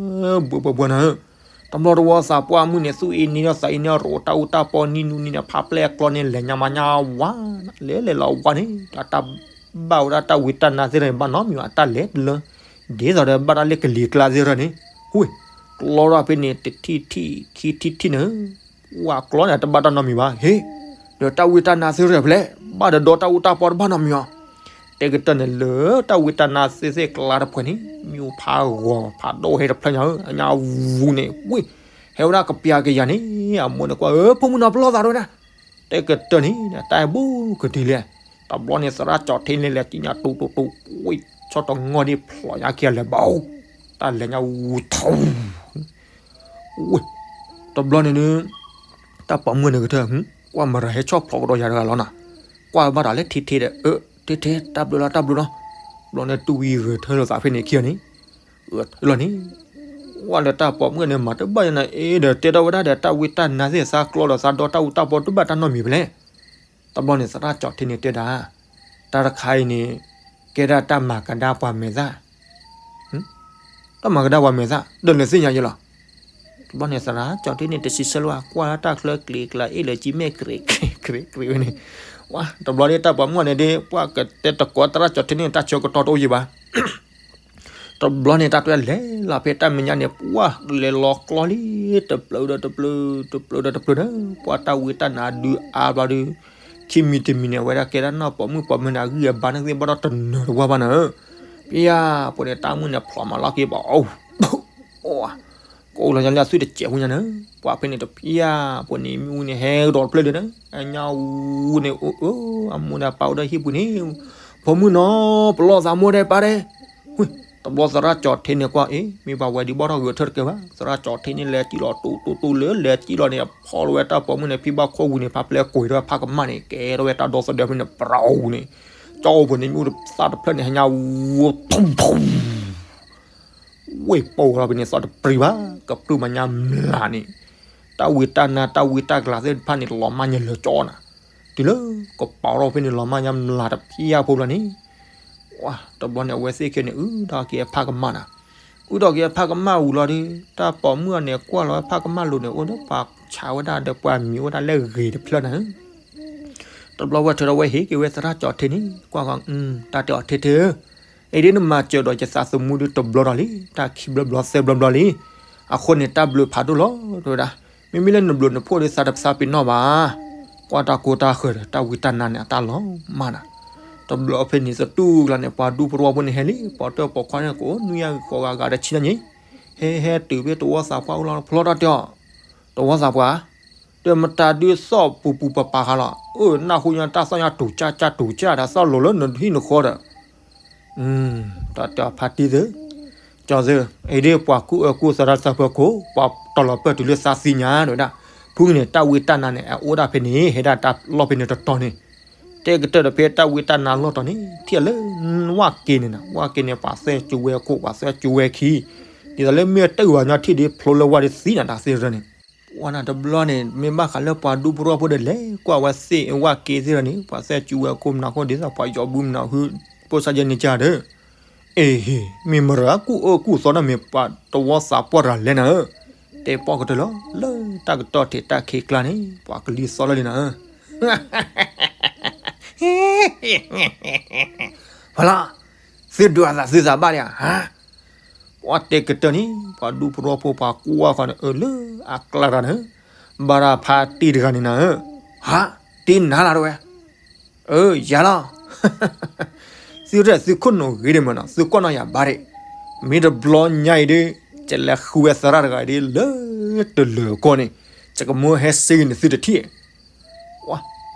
ဘှဲဘှဲဘှဲနၤဧၢ တဘျီတဝီသးပှၢ်မုၣ်န့ၣ် သူၣ်အ့န့ဒီးသးအ့န့ ရိးတၢ်အူတၢ်ပီနံၣ်နူနံၣ်န့ၣ် ဖးပျဲၢ်အကျီန့ၣ် လဲၤညါမၤညါဝါ လဲၤလဲၤလီၤဝါန့ၣ် တၢ်တၢ်ဘၣ်ဝဲဒၣ်တၢ်ဝံတၢ်နါသ့ၣ်န့ၣ် ဘၣ်နီတမံၤဘၣ် တၢ်လဲၤတလၢ ဒ်သိးဒီးဘၣ်တၢ်လၢကလံၤကျါသ့ၣ်ရၢန့ၣ် ဝ့ၢ် ကျီထီၣ်ဖဲန့ၣ် တထံၣ်ထံၣ်ခံထံၣ်ထံၣ်န့ၣ် ဝါကျီန့ၣ် တဘၣ်တၢ်နီတမံၤဘၣ် ဟ့ၣ် ဒီးတၢ်ဝံတၢ်နါသ့ၣ်ရၢဖျဲၣ် ဘၣ်ဒီးဒီတၢ်အူတၢ်ပီတဘၣ်နီတမံၤဘၣ် တဲကတၢၢ်န့ၣ်လၢတၢ်ဝံတၢ်နါသ့ၣ်သ့ၣ်ကျါတဖှဲးန့ၣ် မ့ၣ်အူဖးဂီၤဖးဒိၣ်ဟဲတဖျၢၣ်ညါဧၢ အညါဝူန့ၣ် ဝ့ၢ် ဟဲဝဲဒၣ်ကပျၢ်ကယၤန့ၣ် အမိၢ်န့ၣ်ကွၢ် အၢ ဖိမုၣ်နီၤပလီၢ်သးတဝဲဒၣ် တဲကတၢၢ်န့ၣ် တၢ်အဲၣ်ဘူးကတုၤလဲၣ် တဘျီန့ၣ် သရၣ်ကၠီၤထ့န့ၣ်လဲၤကံညါတူတူတူ ဝ့ၢ် ဆီၣ်တငီၢ်ဒ်ဖျိးညါခံဂၤလဲၤဘၣ်အိၣ် တၢ်လဲၤညါဝူထူ ဝ့ၢ် တဘျီန့ၣ် တၢ်ပိာ်မုၣ်န့ၣ်ကတၢၢ် ကွၢ်မတၤဟဲဆီၣ်ဖျိးကဒီးယၤတဂၤလီၤနၤ ကွၢ်ဘၣ်တၢ်လၢထဲထဲဒီး အၢ ထဲထဲ တၢ်ဘျုးလီၤ တၢ်ဘျုးလီၤ ဘျီန့ၣ်တူၢ်ဝံၤဂဲၤထၢၣ်လိာ်သးဖဲန့ၣ်ခံဂၤန့ၣ် ဂဲၤထၢၣ်လီၤန့ၣ် ကွၢ်လၢတၢ်ပိာ်မုၣ်န့ၣ် မၤတဘၣ်ယၤနၤ အ့ဒီးတဲထီၣ်ဝဲဒၣ်ဒီး တၢ်ဝံတၢ်နါသ့ၣ်သးကျီဒီးသးဒီတၢ်အူတၢ်ပီတဘၣ်တၢ်နီတမံၤဖဲလဲၣ် တဘျီန့ၣ် သရၣ်ကၠီၤထ့န့ၣ်တဲဒၣ် တၢ်တခါအံၤန့ၣ် ကဲဒၣ်တၢ်မၤကဒါပှၤမဲာ်သၣ် တၢ်မၤကဒါပှၤမဲာ်သၣ် ဒီးနသ့ၣ်ညါယဲလီၤ တဘျီန့ၣ် သရၣ်ကၠီၤထ့န့ၣ် တဆံဆၢလၢၤ ကွၢ်တၢ်ချၢကလံၤကျါ အ့ၣ်လၢၤကံမဲာ် ကြ့းကြ့းကြ့းဝဲန့ၣ် ဝါ တဘျီန့ၣ် တၢ်ပိာ်မုၣ်န့ၣ်ဒ် ပှၢ်ကတဲတကိးသရၣ်ကၠီၤထ့န့ၣ် တၢ်ဆၢကတီၢ်တအိၣ်ယံၤဘၣ် တဘျီန့ၣ် တၢ်တဲလဲၤလီၤဖဲတၢ်မဲာ်ညါန့ၣ် ပှၢ်လဲၤလီၤကျီလံ တပျၢၤဒီးတပျၢၤ တပျၢၤဒီးတပျၢၤန့ၣ် ပှၢ်တၢ်ဝံတၢ်နါဒုးအါဘျီဒီး ခံမံၤတမံၤန့ၣ် အဝဲဒၣ်ကဲဒၣ်နီၢ်ပိာ်မုၣ်ပိာ်မၢၤန့ၣ် အဂံၢ်အဘါန့ၣ်သ့ၣ်ဘၣ်ဒီးတနၢၤတဝၢ်ဘၣ်န့ၣ် ပယၢ်ပှၤန့ၣ် တၢ်မုၢ်န့ၣ်ဖျိးမးလီၤက့ၤဘၣ် အိၣ် ကအိၣ်လီၤညါလၢအသွံၣ်တစဲးဖိညါန့ၣ် ပှၤဖဲန့ၣ်တပျၢ်ပှၤန့ၣ် မ့ၣ်အူန့ၣ်ဟဲကဒီးတဖျၢၣ်ဒီးန့ၣ် အညါအူန့ၣ် အၢ အမိၢ်ဒီးပၢ်အိၣ်ဒီးဟံၣ်ပူၤန့ၣ် ဖိမုၣ်နီၤ ပလီၢ်သးမိၢ်ဒဲးပၢ်ဒဲး တဘျီသရၣ်ကၠီၤထ့န့ၣ်ကွၢ်အ့ မ့ၢ်ပှၤဝဲဒ်ဘီၣ်ထီၣ်ဂဲၤထၢၣ်တကဲဘၣ် သရၣ်ကၠီၤထ့န့ၣ် လဲၤစံၣ်လီၤတိတိတိလၢလဲၤစံၣ်လီၤန့ၣ် ဖီၣ်လီၤဝဲတၢ်ပိာ်မုၣ်န့ၣ် ဖံဘၣ်ခိၣ်ဝံၤန့ၣ် ဖးပျဲကွံာ်ထီၣ်ဖးကမၣ်န့ၣ် ကဲထီၣ်ဝဲတၢ်ဒီသဒၢဖဲန့ၣ် ပရၤအူန့ၣ် ကၠီအိၣ်ဖဲန့ၣ် မ့ၣ်အူသၣ်တဖျၢၣ်န့ၣ် ဟဲညါဝူ ဝ့ၢ်ပိၢ်လီၤဖဲန့ၣ် သီတပြံဘၣ် ကပြုၢ်မၤညါမျးန့ၣ် တၢ်ဝံတၢ်နါတၢ်ဝံတၢ်ကလၤသ့ၣ်တဖၣ်န့ၣ် လီၤမၢ်ညါလၢာ်ကၠီနၤ တုၤလၢကပီၤထီၣ်ဖဲန့ၣ် လီၤမၢ်ညါမျးတပျၢ်ဖိဘျီန့ၣ် တဘျီန့ၣ် အဝဲသ့ၣ်ခဲန့ၣ် အုၣ်ထီၣ်က့ၤအဖးကမၣ်နၤ အုၣ်ထီၣ်က့ၤအဖးကမၣ်ဝံၤလီၤဒီး တၢ်ပိာ်မုၣ်အီၤန့ၣ် ကွၢ်လီၤဝဲဖးကမၣ်လိၤန့ၣ် အိၣ်ဒီးပှၤဆးဝဲဒၣ်ဒီးပှၤမံၤအိၣ်ဒၣ်လဲၣ်ဂ့ၤတဖျၢၣ်နၤ တဘျီဝဲထုးဒီးဝဲဟ့ၣ်က့ၤဝဲသရၣ်ကၠီၤထ့န့ၣ် ကွၢ်ဃီ တၢ်တဲအီၤထ့ထ့ဧၢ အံၤဒ်နမၤစၢၤဒီးယသးသမူဒ်တဘျီဒီးလံ တၢ်ခံဘျီဘျီသၢဘျီဘျီလံ အဃိန့ၣ် တၢ်ဘျုးဖးဒိၣ်လီၤတဝဲဒၣ် မ့မ့ၢ်လၢနဘျုးနဖှိၣ်ဒ်သးတပသးပ့ၤနီၣ်ဘၣ် ကွၢ်တၢ်ကိၢ်တၢ်ဂီၤဒီး တၢ်ဝံတၢ်နါန့ၣ် အတၢ်လီၤမၢ်နၤ တဘျီဖဲန့ၣ် သတူၢ်ကျါန့ၣ် ပှၤဒူဖိတဝီဖိန့ၣ်ဟဲလံ ပိာ်တၢၢ်ပိာ်ခွါန့ၣ် ကအိၣ်နွံယၤဂၤဃိးဂၤဂၤဒီးဆံညါန့ၣ် ဟဲဟဲတုၤဖဲတဝီသးပှၢ်အိၣ်လီၤ ဖျီတၢ်တဲအီၤ တဝီသးပှၢ် တမတၤဒုးသီၣ်ပူၤပူၤပၤပၤဃးလီၤ အၢနၢ်ဟူညါတၢ်သီၣ်ညါတူၤကၢ်ကၢ်တူၤကၢ်ဒီး သီၣ်လိၤလၢနဟံၣ်နဃီဒီး တၢ်တဲအီၤဖါတံၢ်သု ကၠီၤသု အံၤဒ်ပှၤကူၣ်အၢကူၣ်သီတၢ်သးပှၢ်ခိၣ် ပှၤတီၤလီၤပၢၢ်တုၤလၢသးသံညါဒဝဲဒၣ် ဖုန့ၣ် တၢ်ဝံတၢ်နါန့ၣ် အအိၣ်ဒၣ်ဖဲန့ၣ် ဟဲဒၣ်တၢ်လီၢ်ဖဲန့ၣ်တတီၤန့ၣ် တဲကတၢၢ်ဒီးဖဲတၢ်ဝံတၢ်နါလီၢ်တီၤန့ၣ် ထံၣ်လၢ ဝၣ်က့န့ၣ်နၤ ဝၣ်က့န့ၣ် ပှၤသၢစူဝဲခိၣ် ပှၤသၢစူဝဲခံ ဒ်သိးလၢမ့ၢ်တၢ်ဝၤညီထံၣ်ဒ်ဖျိလၢဝါဒ်သံနၤတၢ်သ့ၣ်ရၢန့ၣ် ပှၤနၤတဘျီန့ၣ် မ့ၢ်ဘၣ်ဃးလၢပှၤဒူဖိတဝီဖိဒီးလဲၤကွၢ်ဝဲသ့ၣ်ဝၣ်က့သ့ၣ်ရၢန့ၣ် ပှၤသၢစူဝဲခိၣ်မနုၤဃိဒ်သိးပှၤယီၤဘုမနုၤဟု ပိၢ်စၢ်ယဲၢ်န့ၣ်ကၢ်ဒီး အ့ၣ် မ့ၢ်မရၤကူၣ်အၢကူၣ်သီဒၣ်မ့ၢ်ပှၤတဝီသးပှၢ်တဂၤလဲၣ်နၤဧၢ, တဲပီၣ်ကတၢၢ်လီၤ လၢတၢ်ကတီၢ်ထံးတၢ်ခံးကျါန့ၣ် ပှၤကလံၤသီလၢလံနၤဧၢ, ဖီလီၤ, သုဒုးအသးသုသးဘၣ်ဒံးဧါ, ပှၤတဲကတၢၢ်န့ၣ် ပှၤဒူဖိတဝီဖိပှၤကွၢ်ဃီန့ၣ် အၢ လၢအကျါတဂၤန့ၣ်, ဘၣ်ဒၣ်ဖါတံၢ်တဂၤန့ၣ်နၤဧၢ, ဟး, တံၢ်နၤလီၤတဝဲ အၢ ယၤလီၤ, သုရဲၣ်သုခိၣ်နူာ်ဂ့ၤဒံးမ့ၢ်နီၤ သုကွၢ်နီၣ်ယၤဘၣ်ဒံး, မ့ၢ်တဘျီညါအံၤဒ် ယလဲၤဃုဝဲသရၣ်တဂၤဒ်လၢတလၢၤကီၢ်န့ၣ်, ယကမိၣ်ဟဲစ့ဂ့ၤန့ၣ်သုတထံၣ်,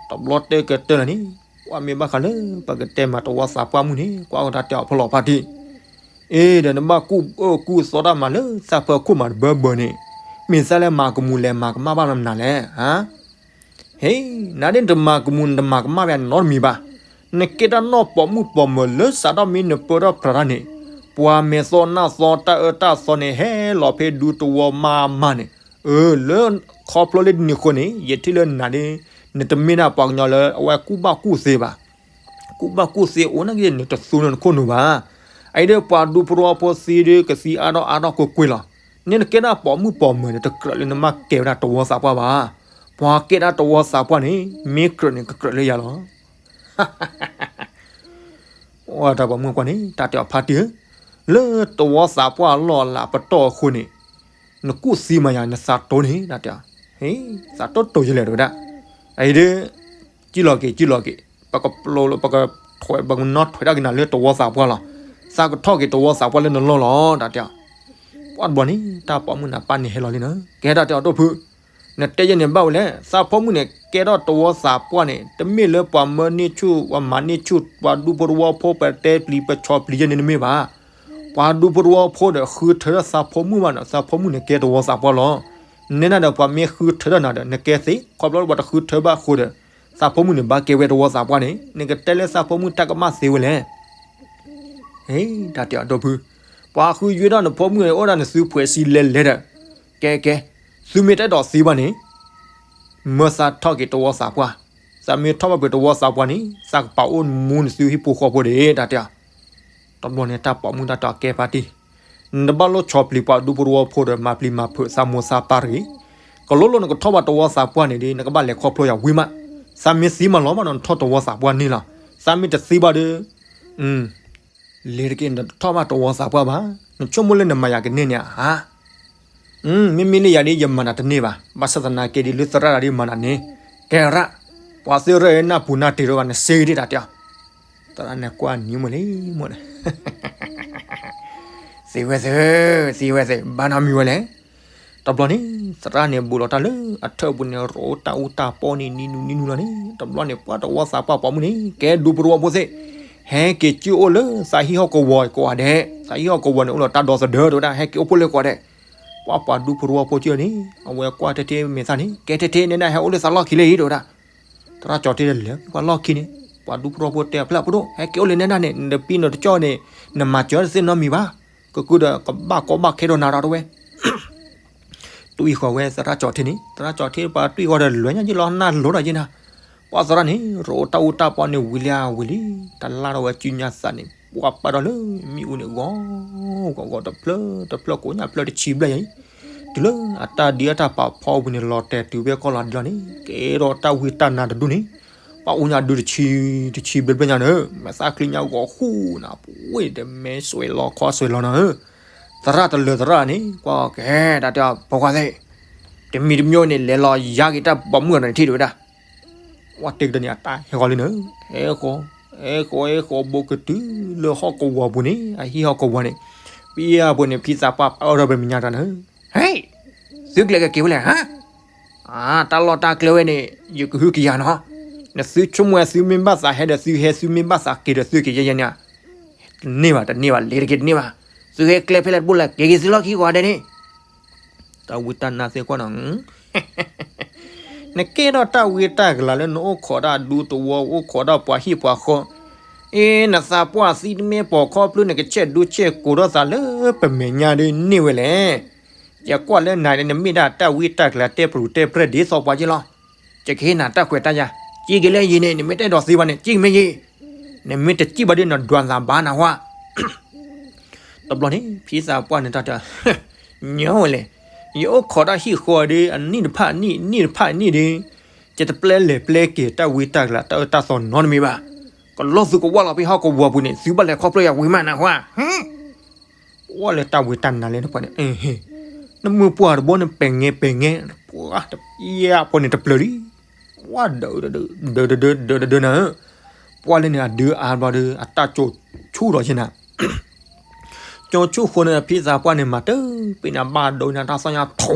တဘျီတဲကတၢၢ်လၢာ်န့ၣ်, ကွၢ်မ့ၢ်ဘၣ်ဃးလၢပကတဲမၤတဝီသးပှၢ်မုၢ်န့ၣ် ကွၢ်ကဒါတဲအီၤဖီလီၤဖါတံၢ်, အ့ ဒီးနဘၣ်ကူၣ်အၢကူၣ်သီတၢ်မၤလၢသးပှၢ်ခိၣ်မးတဘၢဘၢန့ၣ်, မ့ၢ်သးလဲၤမၤကမူၤလဲၤမၤကမၣ်ဘၣ်မနုၤလဲၣ်, ဟါ ဟ့, နၤဒ်နတမၤကမူၤ နတမၤကမၣ်ဝဲနီတမံၤဘၣ်, နကဲတၢ်နီၢ်ပိာ်မုၣ်ပိာ်မၢၤလၢစးထီၣ်မ့ၢ်နပၢထီၣ်ပြးတၢ်န့ၣ်, ပှၤမဲာ်သီနၢ်သီတၢ်အၢတၢ်သီန့ၣ် ဟဲလီၤဖဲဒူတဝီမးမးန့ၣ်, အၢ လၢခီဖျိလၢဒ်န့ၣ်အဃိန့ၣ် ယထံၣ်လၢနၤဒ် နတမ့ၢ်ဒၣ်ပှၤကညီလၢအဝဲကူၣ်ဘၣ်ကူၣ်သ့ဘၣ် ကူၣ်ဘၣ်ကူၣ်သ့အိၣ်နာ်က့ နတသူနခိၣ်နူာ်ဘၣ်. အအံၤဒ်ပှၤဒူဖိတဝီဖိသံဒ်ကသံအါထီၣ်အါထီၣ်ကွ့ၢ်ကွ့ၢ်လီၤ. နနကဲဒၣ်ပိာ်မုၣ်ပိာ်မၢၤန့ၣ် တကြၢးလၢနမ့ၢ်ကဲဝဲဒၣ်တဝီသးပှၢ်ဘၣ်. ပှၤကဲဒၣ်တဝီသးပှၢ်န့ၣ် မ့ၢ်ကြၢးန့ၣ် ကကြၢးလၢယၤလီၤ. တၢ်ပိာ်မုၣ်ကွၢ်န့ၣ် တၢ်တဲအီၤဖါတံၢ်ဧၢ, လၢတဝီသးပှၢ်လီၢ်လၤပတီၢ်အဃိန့ၣ် နကူၣ်သံမးယၤ နသးတိၢ်န့ၣ် တၢ်တဲအီၤ, သးတိၢ်တိၢ်ယလဲၣ်တဝဲဒၣ်. အအံၤဒ် ကံၣ်လီၤက့ၤ ကံၣ်လီၤက့ၤ, ပကပျိလၢ ပကထွဲ ပကနီၣ်ထွဲတၢ်က့ၤနၤလၢတဝီသးပှၢ်လီၤ. သးကထီၣ်က့ၤတဝီသးပှၢ်လၢနလီၢ်လီၤ တၢ်တဲအီၤ. ပှၢ်တဘျီန့ၣ် တၢ်ပိာ်မုၣ်နၤပၢ်န့ၣ်ဟဲလီၤလံနၤ, ကဲတၢ်တဲအီၤဒိၣ်ဖု, နတဲယဲန့ၣ်ဘၣ်ဝဲလဲၣ်, သးဖိမုၣ်န့ၣ် ကဲထီၣ်တဝီသးပှၢ်န့ၣ် တမ့ၢ်လၢပှၤမၢန့ၢ်ဆူၣ် ပှၤမၤန့ၢ်ဆူၣ် ပှၤဒူဖိတဝီဖိ ပတဲပျံၤပဆီပျံၤယဲန့ၣ်တမ့ၢ်ဘၣ်. ပှၤဒူဖိတဝီဖိဒီးဃုထၢထီၣ်သးဖိမုၣ်ဘၣ်ဒီး သးဖိမုၣ်န့ၣ်ကဲတဝီသးပှၢ်လီၤ. နဲဒၣ်ဒီးပှၤမ့ၢ်ဃုထၢထီၣ်နၤဒီး နကဲသ့, ခီဖျိလၢပှၤတဃုထၢဘၣ်အဃိဒီး သးဖိမုၣ်န့ၣ်ဘၣ်ကဲဝဲတဝီသးပှၢ်န့ၣ် နကတဲလၢသးဖိမုၣ်တၢ်ကမၣ်သ့ဝဲလဲၣ်. ဟ့ တၢ်တဲအီၤဒိၣ်ဖု, ပှၤဃုယွဲထီၣ်နဖိမုၣ်န့ၣ် အိၣ်ဒၣ်နသုဖှဲးစံလဲၤလဲၤဒီး, ကဲကဲ, သုမ့ၢ်တအဲၣ်ဒိးသံဘၣ်န့ၣ် မၢသးထီၣ်က့ၤတဝီသးပှၢ်, သးမ့ၢ်ထီၣ်ဘၣ်ပှ့ၤတဝီသးပှၢ်န့ၣ် သးကပာ်အိၣ်မူနသုဟံၣ်ဖိဃီဖိဒၣ် တၢ်တဲအီၤ. တဘျီန့ၣ် တၢ်ပိာ်မုၣ်တၢ်တဲအီၤကဲဖါတံၢ်, နတဘၣ်လိၣ်ဆီပျံၤပှၤဒူဖိတဝီဖိဒီး မၤပျံၤမၤဖုးသးမိၢ်သးပၢ်တဂ့ၤ. ကလိလိနကထီၣ်ဘၣ်တဝီသးပှၢ်န့ၣ်ဒီး နကဘၣ်လဲၤခီဖျိယၤဝံၤမး. သးမ့ၢ်သံမးလီၤဘၣ်ဒီး နထီၣ်တဝီသးပှၢ်န့ၣ်လီၤ. သးမ့ၢ်တသံဘၣ်ဒီး လ့ၤတက့ၢ် နတထီၣ်ဘၣ်တဝီသးပှၢ်ဘၣ်. နဆိကမိၣ်လၢနမၤယၤကန့ၢ်န့ၣ်ဧါ. မ့မ့ၢ်လၢယၤဒ်ယမၤနၤတန့ၢ်ဘၣ်. ဘၣ်ဆၣ်သနာ်က့ဒ်လၢသရၣ်တဂၤဒ်မၤနၤန့ၣ်, ကဲရၣ်, ပှၤသ့ၣ်ရၣ်နၢ်ပူၤနၢ်တ့ၢ်တအိၣ်ဘၣ် နစ့ကဒ့ၣ်တၢ်တဲအီၤ. သရၣ်န့ၣ်ကွၢ်နံၤမုၢ်လံမုၢ်န့ၣ် သ့ဝဲသ့, သ့ဝဲသ့, ဘၣ်နီတမံၤဝဲလဲၣ်. တဘျီန့ၣ် သရၣ်န့ၣ်ဘူးလီၤတၢ်လၢအထၢၣ်ပူၤန့ၣ် ရိးတၢ်အူတၢ်ပီန့ၣ် နံၤနုၤနံၤနုၤလီၤန့ၣ်, တဘျီန့ၣ် ပှၤတဝီသးပှၢ်ပိာ်မုၣ်န့ၣ် ကဲဒူပရိဝီဖိသ့ၣ်, ဟဲက့ၤကၠိၣ်အိၣ်လၢသးဟံၣ်ဟီၣ်ကဝီၤကိးဂၤဒဲး, သးဟံၣ်ဟီၣ်ကဝီၤန့ၣ် အိၣ်လီၤတၢ်ဒီသဒၢတဝဲဒၣ်, ဟဲက့ၤအိၣ်ဖှိၣ်လၢကိးဂၤဒဲး. ပှၤပှၤဒူပရိဝီဖိကၠိၣ်န့ၣ် အဝဲကွၢ်ထဲထဲမဲာ်သၣ်န့ၣ် ကဲထဲထဲန့ၣ်ဒၣ် ဟဲအိၣ်လၢသးလီၢ်ခံလၢအံၤတဝဲဒၣ်. သရၣ်ကၠီထ့လဲၤပှၤလီၢ်ခံန့ၣ်, ပှၤဒူပရိဝီဖိတဲအဖျၢၣ်ဖိဒိၣ် ဟဲက့ၤအိၣ်လၢနဲဒၣ်န့ၣ် နတပံနတကၠီၣ်န့ၣ် နမၤစၢၤတသ့နီတမံၤဘၣ်. ကကုဒီးကဘၣ်ကီဘၣ်ခဲဒီးနၤဒီးတဝဲ တွံၢ်ဃီၤဝဲသရၣ်ကၠီထ့န့ၣ်, သရၣ်ကၠီထ့ပှၤတွံၢ်ဃီၤဒီးလွဲညါယ့ၣ်လီၤ နၢ်လိၤဒီးယ့ၣ်နၤ. ပှၤသရၣ်န့ၣ် ရိးတၢ်အူတၢ်ပီန့ၣ်ဝံၤလံဝံၤလံ, တလါဒီးဝဲစုညါသးန့ၣ် ပှၤပာ်ဒီးလၢမ့ၣ်အူန့ၣ် ဂီၤဂီၤဂီၤတဖျၢၣ်တဖျၢၣ်ကိးညါဖျၢၣ်တဆံဘျဲၣ်ယံၤ, တုၤလၢအတၢ်ဒံအတၢ်ပာ်ဖီအပူၤန့ၣ် လီၤတဲာ်တုၤဖဲကီၢ်လီၤဒံလီၤန့ၣ် ကဲထီၣ်တၢ်ဝံတၢ်နါတဒူၣ်န့ၣ်, ပှၤအူညါဒုတဆံ တဆံဘျဲၣ်ဘျဲၣ်ညါန့ၣ်, မဲာ်သၣ်ချံညါဂီၤဃူနၤ ပှ့ၤတမဲဆွဲလီၤခီဆွဲလီၤနၤဧၢ. သရၣ်တလၢၤသရၣ်န့ၣ် ကွၢ်ကဲဒၣ်တဲအီၤ ဖိခွါသ့ၣ်, တမံၤတမံၤန့ၣ် လဲၤလီၤယါက့ၤတၢ်ပိာ်မုၣ်အီၤန့ၣ်ထံၣ်တဝဲဒၣ်. ဝဲတ့ၢ်ကတၢၢ်န့ၣ် အတၢ်ဟဲဃီၤလံနၤဧၢ, ဟဲဃီၤ, ဟဲဃီၤဟဲဃီၤဘိကတုၤလၢဟီၣ်ကဝီၤပူၤန့ၣ် အဟံၣ်ဟီၣ်ကဝီၤန့ၣ်, ပယီၤပူၤန့ၣ် ဖံသးပှၢ်ပာ်အီၣ်ထီၣ်ပမဲာ်ညါတၢ်နၤဧၢ, ဟဲ, သုကျဲးကက့ၤဝဲလဲၣ်ဧါ. တၢ်လီၢ်တၢ်ကျဲဝဲန့ၣ် ယကဟုကယာ်နီၤ, နသုဆိကမိၣ်ဝဲသုမ့ၢ်ဘၣ်သးဟဲဒီးသုဟဲ သုမ့ၢ်ဘၣ်သးက့ၤဒီးသုက့ၤယဲယဲန့ၣ်, တန့ၢ်ဘၣ် တန့ၢ်ဘၣ် လ့ၤတက့ၢ်တန့ၢ်ဘၣ်, သုဟဲကျဲဖဲလဲၣ်တဘိလဲၣ် က့ၤက့ၤသုလီၢ်ခံကိးဂၤဒဲးန့ၣ် တၢ်ဝံတၢ်နါသ့ၣ်ကွၢ်နီၤ, နကဲထီၣ်တၢ်ဝံတၢ်ကလၤလၢနအိၣ်ခိးတၢ်ဒူသဝီ အိၣ်ခိးတၢ်ပှၤဟံၣ်ပှၤဃီ, အ့ နသးပှၢ်သံတမ့ၢ်ပိာ်ခီဖျိ နကဆဲးဒူဆဲးကိးထီၣ်သးလၢပမဲာ်ညါဒ်န့ၣ်ဝဲလဲၣ်. ယကွၢ်လၢနၤန့ၣ် နမ့ၢ်ဒၣ်တၢ်ဝံတၢ်ကလၤတဲပရူၤတဲပြဲၢ်ဒ်သိးပှၤက့လီၤ. ယကဟ့ၣ်နၤတၢ်ခွဲးတၢ်ယာ်, စံၢ်က့ၤလၢယံၤန့ၣ် နမ့ၢ်တအဲၣ်ဒိးသံဘၣ်န့ၣ် စံၢ်က့ၤမ့ၢ်ယံၤ, နမ့ၢ်တစံၢ်ဘၣ်ဒီး နဒွးသးဘၣ်နၢ်ဟူဧါ. တဘျီန့ၣ် ဖံသးပှၢ်န့ၣ်တၢ်တဲ, ညီဝဲလဲၣ်, ယအိၣ်ခိးတၢ်ဟံၣ်ဃီဒီး အနံၣ်တဖၣ်အနံၣ် အနံၣ်တဖၣ်အနံၣ်ဒီး, ယတပျဲလဲၤပျဲက့ၤတၢ်ဝံတၢ်ကလၤ တၢ်အၢတၢ်သီနီတမံၤဘၣ်. ကလီၢ်သုကဝၢ်လီၤဖဲဟီၣ်ကဝီၤပူၤန့ၣ် သုဘၣ်လဲၤခီဖျိယၤဝံၤမးနၢ်ဟူဧါ. ပှၤလၢတၢ်ဝံတၢ်နါလဲၣ်တပှၢ်န့ၣ်, နမုၢ်ပှၢ်တဘိန့ၣ် ပဲာ်ငဲပဲာ်ငဲ, ပှၤတပျၢ်ဖိန့ၣ်တပျၢၤလံ, ပှၤဒၢးဒၢးဒၢးဒၢးဒၢးဒၢးနၤဧၢ, ပှၤလၢန့ၣ်အဒုအါဘျီဒီး အတၢ်ကၠိဆူၣ်ထီၣ်က့နၤ, ကၠိဆူၣ်ဃိန့ၣ် ဖံသးပှၢ်န့ၣ် မၤတပ့ၤန့ၣ် ဘၣ်ဒိနၤတၢ်သီၣ်ညါထူ,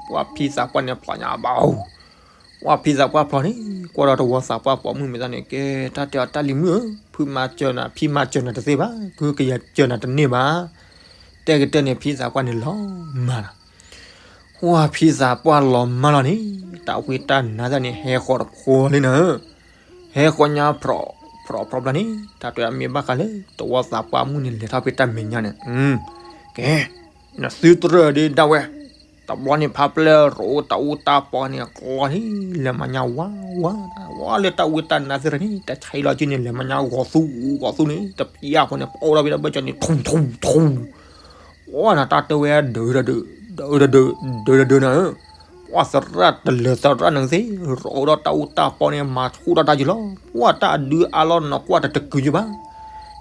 ပှၤဖံသးပှၢ်န့ၣ်ဖျိညါဘၣ်ဧိၤ ပှၤဖံသးပှၢ်ဖျိန့ၣ် ကွၢ်ဒီးတဝီသးပှၢ်ပိာ်မုၣ်မဲာ်သၣ်န့ၣ် ကဲတၢ်တဲအီၤ တၢ်လံၤမုၣ်ဧၢ, ဖုမၤစၢၤနၤ ဖံမၤစၢၤနၤတသ့ဘၣ်, ကဟုကယာ်စၢၤနၤတန့ၢ်ဘၣ်. တဲကတၢၢ်န့ၣ် ဖံသးပှၢ်န့ၣ်လီၤမၢ်လီၤ. ပှၤဖံသးပှၢ်လီၤမၢ်လီၤန့ၣ် တၢ်ဝံတၢ်နါသ့ၣ်န့ၣ် ဟဲဃီၤတဃီၤလံနၤဧၢ, ဟဲဃီၤညါဖြီးဖြီးဖြီးဘျီန့ၣ် တၢ်တဲအမ့ၢ်ဘၣ်ဃးလၢ တဝီသးပှၢ်မုၣ်န့ၣ် လဲၤထီၣ်ဖဲတၢ်မဲာ်ညါန့ၣ်, ကဲ နသုတရၢၣ်ဒၣ်ဝဲ, တဘျီန့ၣ် ဖါပျဲၢ်ရိးတၢ်အူတၢ်ပီန့ၣ် ကျီန့ၣ် လဲၤမၤညါဝါဝါ, ဝါလၢတၢ်ဝံတၢ်နါသ့ၣ်တဖၣ်န့ၣ် တၢ်ဆါဟံၣ်လီၤက့န့ၣ် လဲၤမၤညါဂီၤသူဂီၤသူန့ၣ် တပျၢ်ဖိန့ၣ် ပအိၣ်ဒီးဖဲတၢ်ဘၢၣ်စၢၤန့ၣ် ထူထူထူ ပှၤနတၢ်တဲဝဲဒၢးဒၢးဒၢးဒၢးဒၢးဒၢးဒၢးနၤဧၢ, ပှၤသရၣ်တလၢၤသရၣ်နၤသ့ၣ် ရိးဒီးတၢ်အူတၢ်ပီန့ၣ် မၤထူတၢ်တၢ်ယံၤလီၤ, ပှၤတၢ်အဒုအါလီၤ နကွၢ်တတကုာ်ယဘၣ်,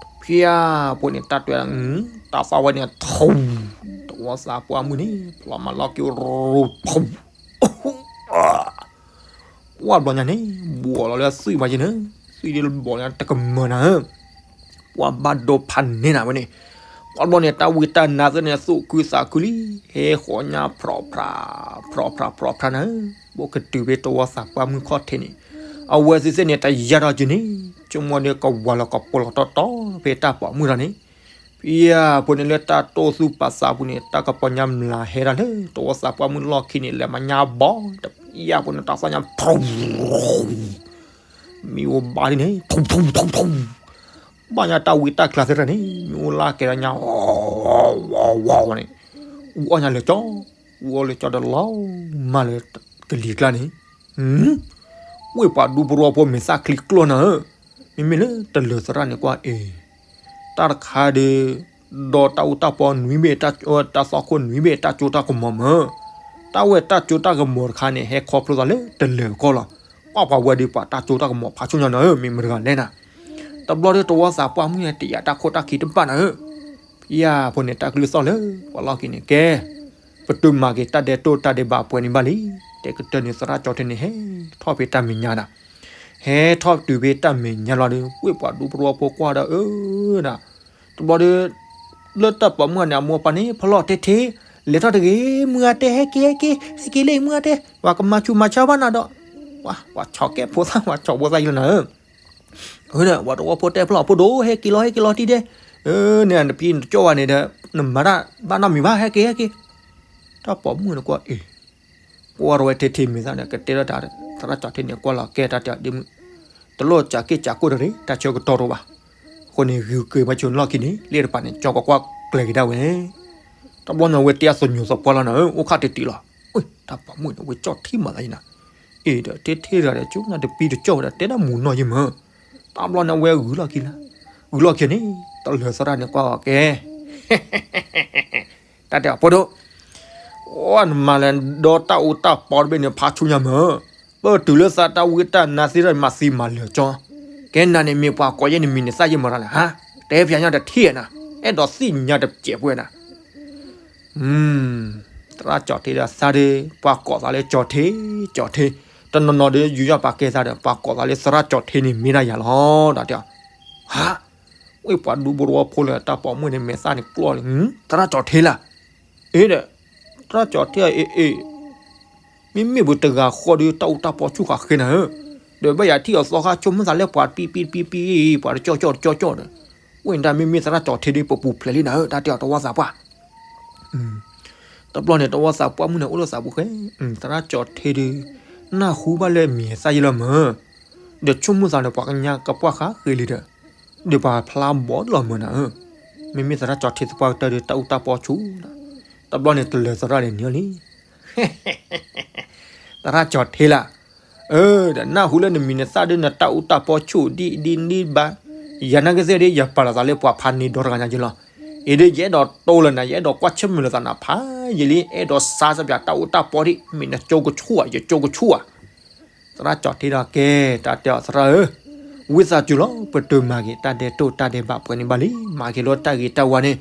တပျၢ်ဖိန့ၣ် တၢ်တဲ တၢ်သီၣ်ဝဲန့ၣ် ထူ, တဝီသးပှၢ်မုၣ်န့ၣ် ဖျိမၤလီၤက့ၤရိးထူ ပှၤဘျီညါန့ၣ် ဘှီးလီၤလၢသွံၣ်မးက့န့ၣ်, သွံၣ်ဒ်ဘှီးလီၤတကမၢၢ်နၤဧၢ, ပှၤဘၣ်ဒိဖးန့ၢ်နၤဝဲန့ၣ်, ပှၤဘျီန့ၣ် တၢ်ဝံတၢ်နါသ့ၣ်န့ၣ် သူၣ်ခုသးခုလံ, ဟဲဃီၤညါဖြီးဖြး, ဖြီးဖြးဖြီးဖြးနၤဧၢ, ဘိးကတုၤဖဲတဝီသးပှၢ်မုၣ်ခီၣ်ထံးန့ၣ်, အဝဲသ့ၣ်သ့ၣ်န့ၣ် တယၢ်ထီၣ်က့န့ၣ်, ဆိကမိၣ်ဒီးကဝၤလီၤကပီၤလီၤတီတီဖဲတၢ်ပိာ်မုၣ်ထီၣ်န့ၣ် ဖံဧၢ အဖိန့ၣ်လၢတၢ်တိၢ်သူၣ်ပာ်သးပူၤန့ၣ် တၢ်ကပီၤညါမျးဟဲဒၣ်လၢ တဝီသးပှၢ်မုၣ်လီၢ်ခံန့ၣ် လဲၤမၤညါဘီ, တဖံဧၢ အဖိန့ၣ် တၢ်သီၣ်ညါ ဖူ, မ့ၢ်အိၣ်ဘၣ်ဒ်န့ၣ် ထူထူထူထူ, ဘၣ်ညါတၢ်ဝံတၢ်ကျါသ့ၣ်တဖၣ်န့ၣ် မ့ၢ်အိၣ်လၢကဲဒီးညါ ဝီဝီဝီန့ၣ်, အူအီၣ်ညါလၢာ်ကၠီ, အူအီၣ်လၢာ်ကၠီဒီးလီၤမၢ်လၢကလံၤကျါန့ၣ် ဝ့ၢ်ပှၤဒူပရီဖိမဲာ်သၣ်ချံကျိၣ်နၤဧၢ, မ့မ့ၢ်လၢတလၢၤသရၣ်န့ၣ်ကွၢ်အံၤ, တၢ်တခါဒီး, ဒီးတၢ်အူတၢ်ပီနွံဘ့ၣ်, တၢ်သီၣ်ခိၣ်နွံဘ့ၣ် တၢ်ကၠိတၢ်ကမီၤမၢ်, တၢ်ဝဲတၢ်ကၠိတၢ်ကမီၤတခါန့ၣ် ဟဲခီဖျိသးလၢတလၢၤကီၢ်လီၤ. ကွၢ်ပှၤဝဲဒီးပှၤတၢ်ကၠိတၢ်ကမီၤဖးဆူညါနၤဧၢ, မ့ၢ်မတၤတဂၤလဲၣ်နၤ တဘျီဒီးတဝီသးပှၢ်မုၣ်န့ၣ် တယာ်တၢ်ခိၣ်တၢ်ခံတဘၣ်နၤဧၢ, ဖဲအံၤဖိန့ၣ် တၢ်ကလုၢ်သီၣ်လၢပှၤလီၢ်ခံန့ၣ် ကဲ, ပတုာ်မၤက့ၤတၢ်ဒဲးတိၢ်တၢ်ဒဲးဘးပှဲၤန့ၣ်ဘၣ်လံ, တဲကတၢၢ်န့ၣ် သရၣ်ကၠီၤထ့န့ၣ် ဟဲထီၣ်ဖဲတၢ်မဲာ်ညါဒီး, ဟဲထီၣ်တုၤဖဲတၢ်မဲာ်ညါလီၤဒီး ဝ့ၢ်ပှၤဒူပရူဖိကွၢ်ဒီးအၢဒီး တဘျီဒီး လၢတၢ်ပိာ်မုၣ်န့ၣ် အမိၢ်အပၢ်န့ၣ် ဖီလီၤထဲထဲ, လဲၤထီၣ်တဂ့ၤ မုၢ်ဂၤတဲ ဟဲက့ၤ ဟဲက့ၤ ဟဲက့ၤလံ မုၢ်ဂၤတဲ ပှၤကမၤဆူးမၤဆါဘၣ်နၤဒီး, ပှၤဆီၣ်ကဲဖိသၣ် ပှၤဆီၣ်ဖိသၣ်ယလီၤနၤဧၢ, အၢဒီး ပှၤတဝီဖိတဲဖျီၣ်ဖိဒိၣ် ဟဲက့ၤလီၤ ဟဲက့ၤလီၤတံၢ်ဒဲး, အၢန့ၣ် နပံနကၠီၣ်ဝဲန့ၣ်ဒီး နမၤတၢ်ဘၣ်နီတမံၤဘၣ် ဟဲက့ၤ ဟဲက့ၤ, တၢ်ပိာ်မုၣ်န့ၣ်ကွၢ်အ့ၣ် ကွၢ်ထီၣ်ဝဲထဲထဲမ့ၢ်သၣ်ဒီး ကတဲလီၤတၢ် သရၣ်ကၠီၤထ့န့ၣ် ကွၢ်လီၤကဲတၢ်တဲဒ့မုၣ်, တလိၣ်စးက့ၣ်စးကိၣ်တရံး တၢ်ဆၢကတီၢ်တအိၣ်ဘၣ်, အဃိန့ၣ် ဂုၤက့ၤဘၣ်ဆိလီၢ်ခံန့ၣ် လ့ၣ်တပၤန့ၣ် ကၠီကကွၢ်ကျဲၤက့ၤဒၣ်ဝဲ, တဘျီန့ၣ် အဝဲတဲအသညိးသပှၢ်လီၤနၤဧၢ အိၣ်ခါတံၢ်တံၢ်လီၤ, တၢ်ပိာ်မုၣ်န့ၣ် အဝဲကၠီၣ်ထံမးသးယနၤ, အ့ၣ်ဒီး ထဲထဲတဂၤဒီး ကၠိနၤတပံတကၠီၣ်ဝဲဒီး တဲဒၣ်မူနီၢ်ယမၢ, တဘျီန့ၣ် အဝဲဂုၤလီၢ်ခံလၢ, ဂုၤလီၢ်ခံန့ၣ် တလၢၤသရၣ်န့ၣ် ကွၢ်အီၤကဲ တၢ်တဲအီၤဖိဒိၣ်, အိ နမၤလဲၤဒီတၢ်အူတၢ်ပီတဘ့ၣ်န့ၣ် ဖးဆူညါမၢ, ပတုၤလၢသးတၢ်ဝံတၢ်နါသ့ၣ်တဖၣ်န့ၣ် မၤသံမၤလၢာ်ကၠီ, ကဲနၤန့ၣ်မ့ၢ်ပှၤကိးယဲၢ်နမံၤန့ၣ် သၣ်ယဲၢ်မၤတၢ်လဲၣ်ဟါ, တဲပျးညါတထံၣ်နၤ, အဲၣ်ဒိးသ့ၣ်ညါတစဲးပှဲၤနၤ, သရၣ်ကၠီၤထ့ဒီးသးဒီး ပှၤကိးသးလၢကၠီၤထ့, ကၠီၤထ့, တနီၤနီၤဒီး ယူးယီၣ်ပာ်ကဲသးဒီး ပှၤကိးသးလၢသရၣ်ကၠီၤထ့န့ၣ် မ့ၢ်ဒၣ်ယၤလီၤ တၢ်တဲအီၤ, ဟါ ဝ့ၢ်ပှၤဒူပရူဖိလၢတၢ်ပိာ်မုၣ်န့ၣ် မဲာ်သၣ်န့ၣ်ကျီၢ်လံ, သရၣ်ကၠီၤထ့လၢ်, အ့ၣ်ဒီး, သရၣ်ကၠီၤထ့အ့ၣ်အ့ၣ်, မ့မ့ၢ်ပတဂၤဃီဒီး တၢ်အူတၢ်ပီဆူၣ်ဃာ်ဃ့နၤဧၢ, ဒီးဘၣ်ယၤထံၣ်အီၤသီခါဆိကမိၣ်သးလၢပှၤပံပံပံပံ, ပှၤတကၠီၣ်ကၠီၣ်တကၠီၣ်ကၠီၣ်ဒီး, ဝ့ၢ်နတၢ်မ့မ့ၢ်သရၣ်ကၠီၤထ့ဒီး ပပူၤဖျဲးလံနၤဧၢ တၢ်တဲအီၤတဝီသးပှၢ် တဘျီန့ၣ် တဝီသးပှၢ်မုၣ်န့ၣ် အိၣ်လၢသးပူၤဃဲ, သရၣ်ကၠီၤထ့ဒီး နၢ်ဟူဘၣ်လၢမံၤသၣ်ယဲၢ်လီၤမၢ, ဒီးဆိကမိၣ်သးဒီး ပှၤကညီကပှၢ်ဃာ်ဃ့လံဒီး, ဒီးပှၤဖျါဘီလီၤမၢနၤဧၢ, မ့မ့ၢ်သရၣ်ကၠီၤထ့သပှၢ်ကတၢၢ်ဒီး တၢ်အူတၢ်ပီဆူၣ်နၤ, တဘျီန့ၣ် တလၢၤသရၣ်န့ၣ်န့ၣ်လံ သရၣ်ကၠီၤထ့လၢ်, အၢ ဒီးနၢ်ဟူလၢနမံၤနသၣ်ဒီး နတၢ်အူတၢ်ပီဆူၣ်ဒ်ဒ်န့ၣ်ဘၣ်, ယၤနာ်က့သ့ၣ်ဒီး ယပာ်လီၤသးလၢပှၤဖးန့ၢ်ဒီတဂၤညါက့လီၤ, အံၤဒီး ယအဲၣ်ဒိးတိလၢနၤ ယအဲၣ်ဒိးကွၢ်ဆၢၣ်မဲာ်လိာ်သးနၤဖးယံာ်လံ အဲၣ်ဒိးစါစၢ်ပၠးတၢ်အူတၢ်ပီဒ် မ့ၢ်နကၠိကဆူၣ်ဧါ ယကၠိကဆူၣ်ဧါ သရၣ်ကၠီၤထ့ဒီးကဲ တၢ်တဲအီၤသရၣ်ဧၢ, ဝံသးစူၤလီၤ ပတုၤမၤက့ၤတၢ်ဒဲးတိၢ်တၢ်ဒဲးဘးပှဲၤန့ၣ်ဘၣ်လံ, မၤက့ၤလီၤတၢ်ဂ့ၤတၢ်ဝါန့ၣ်,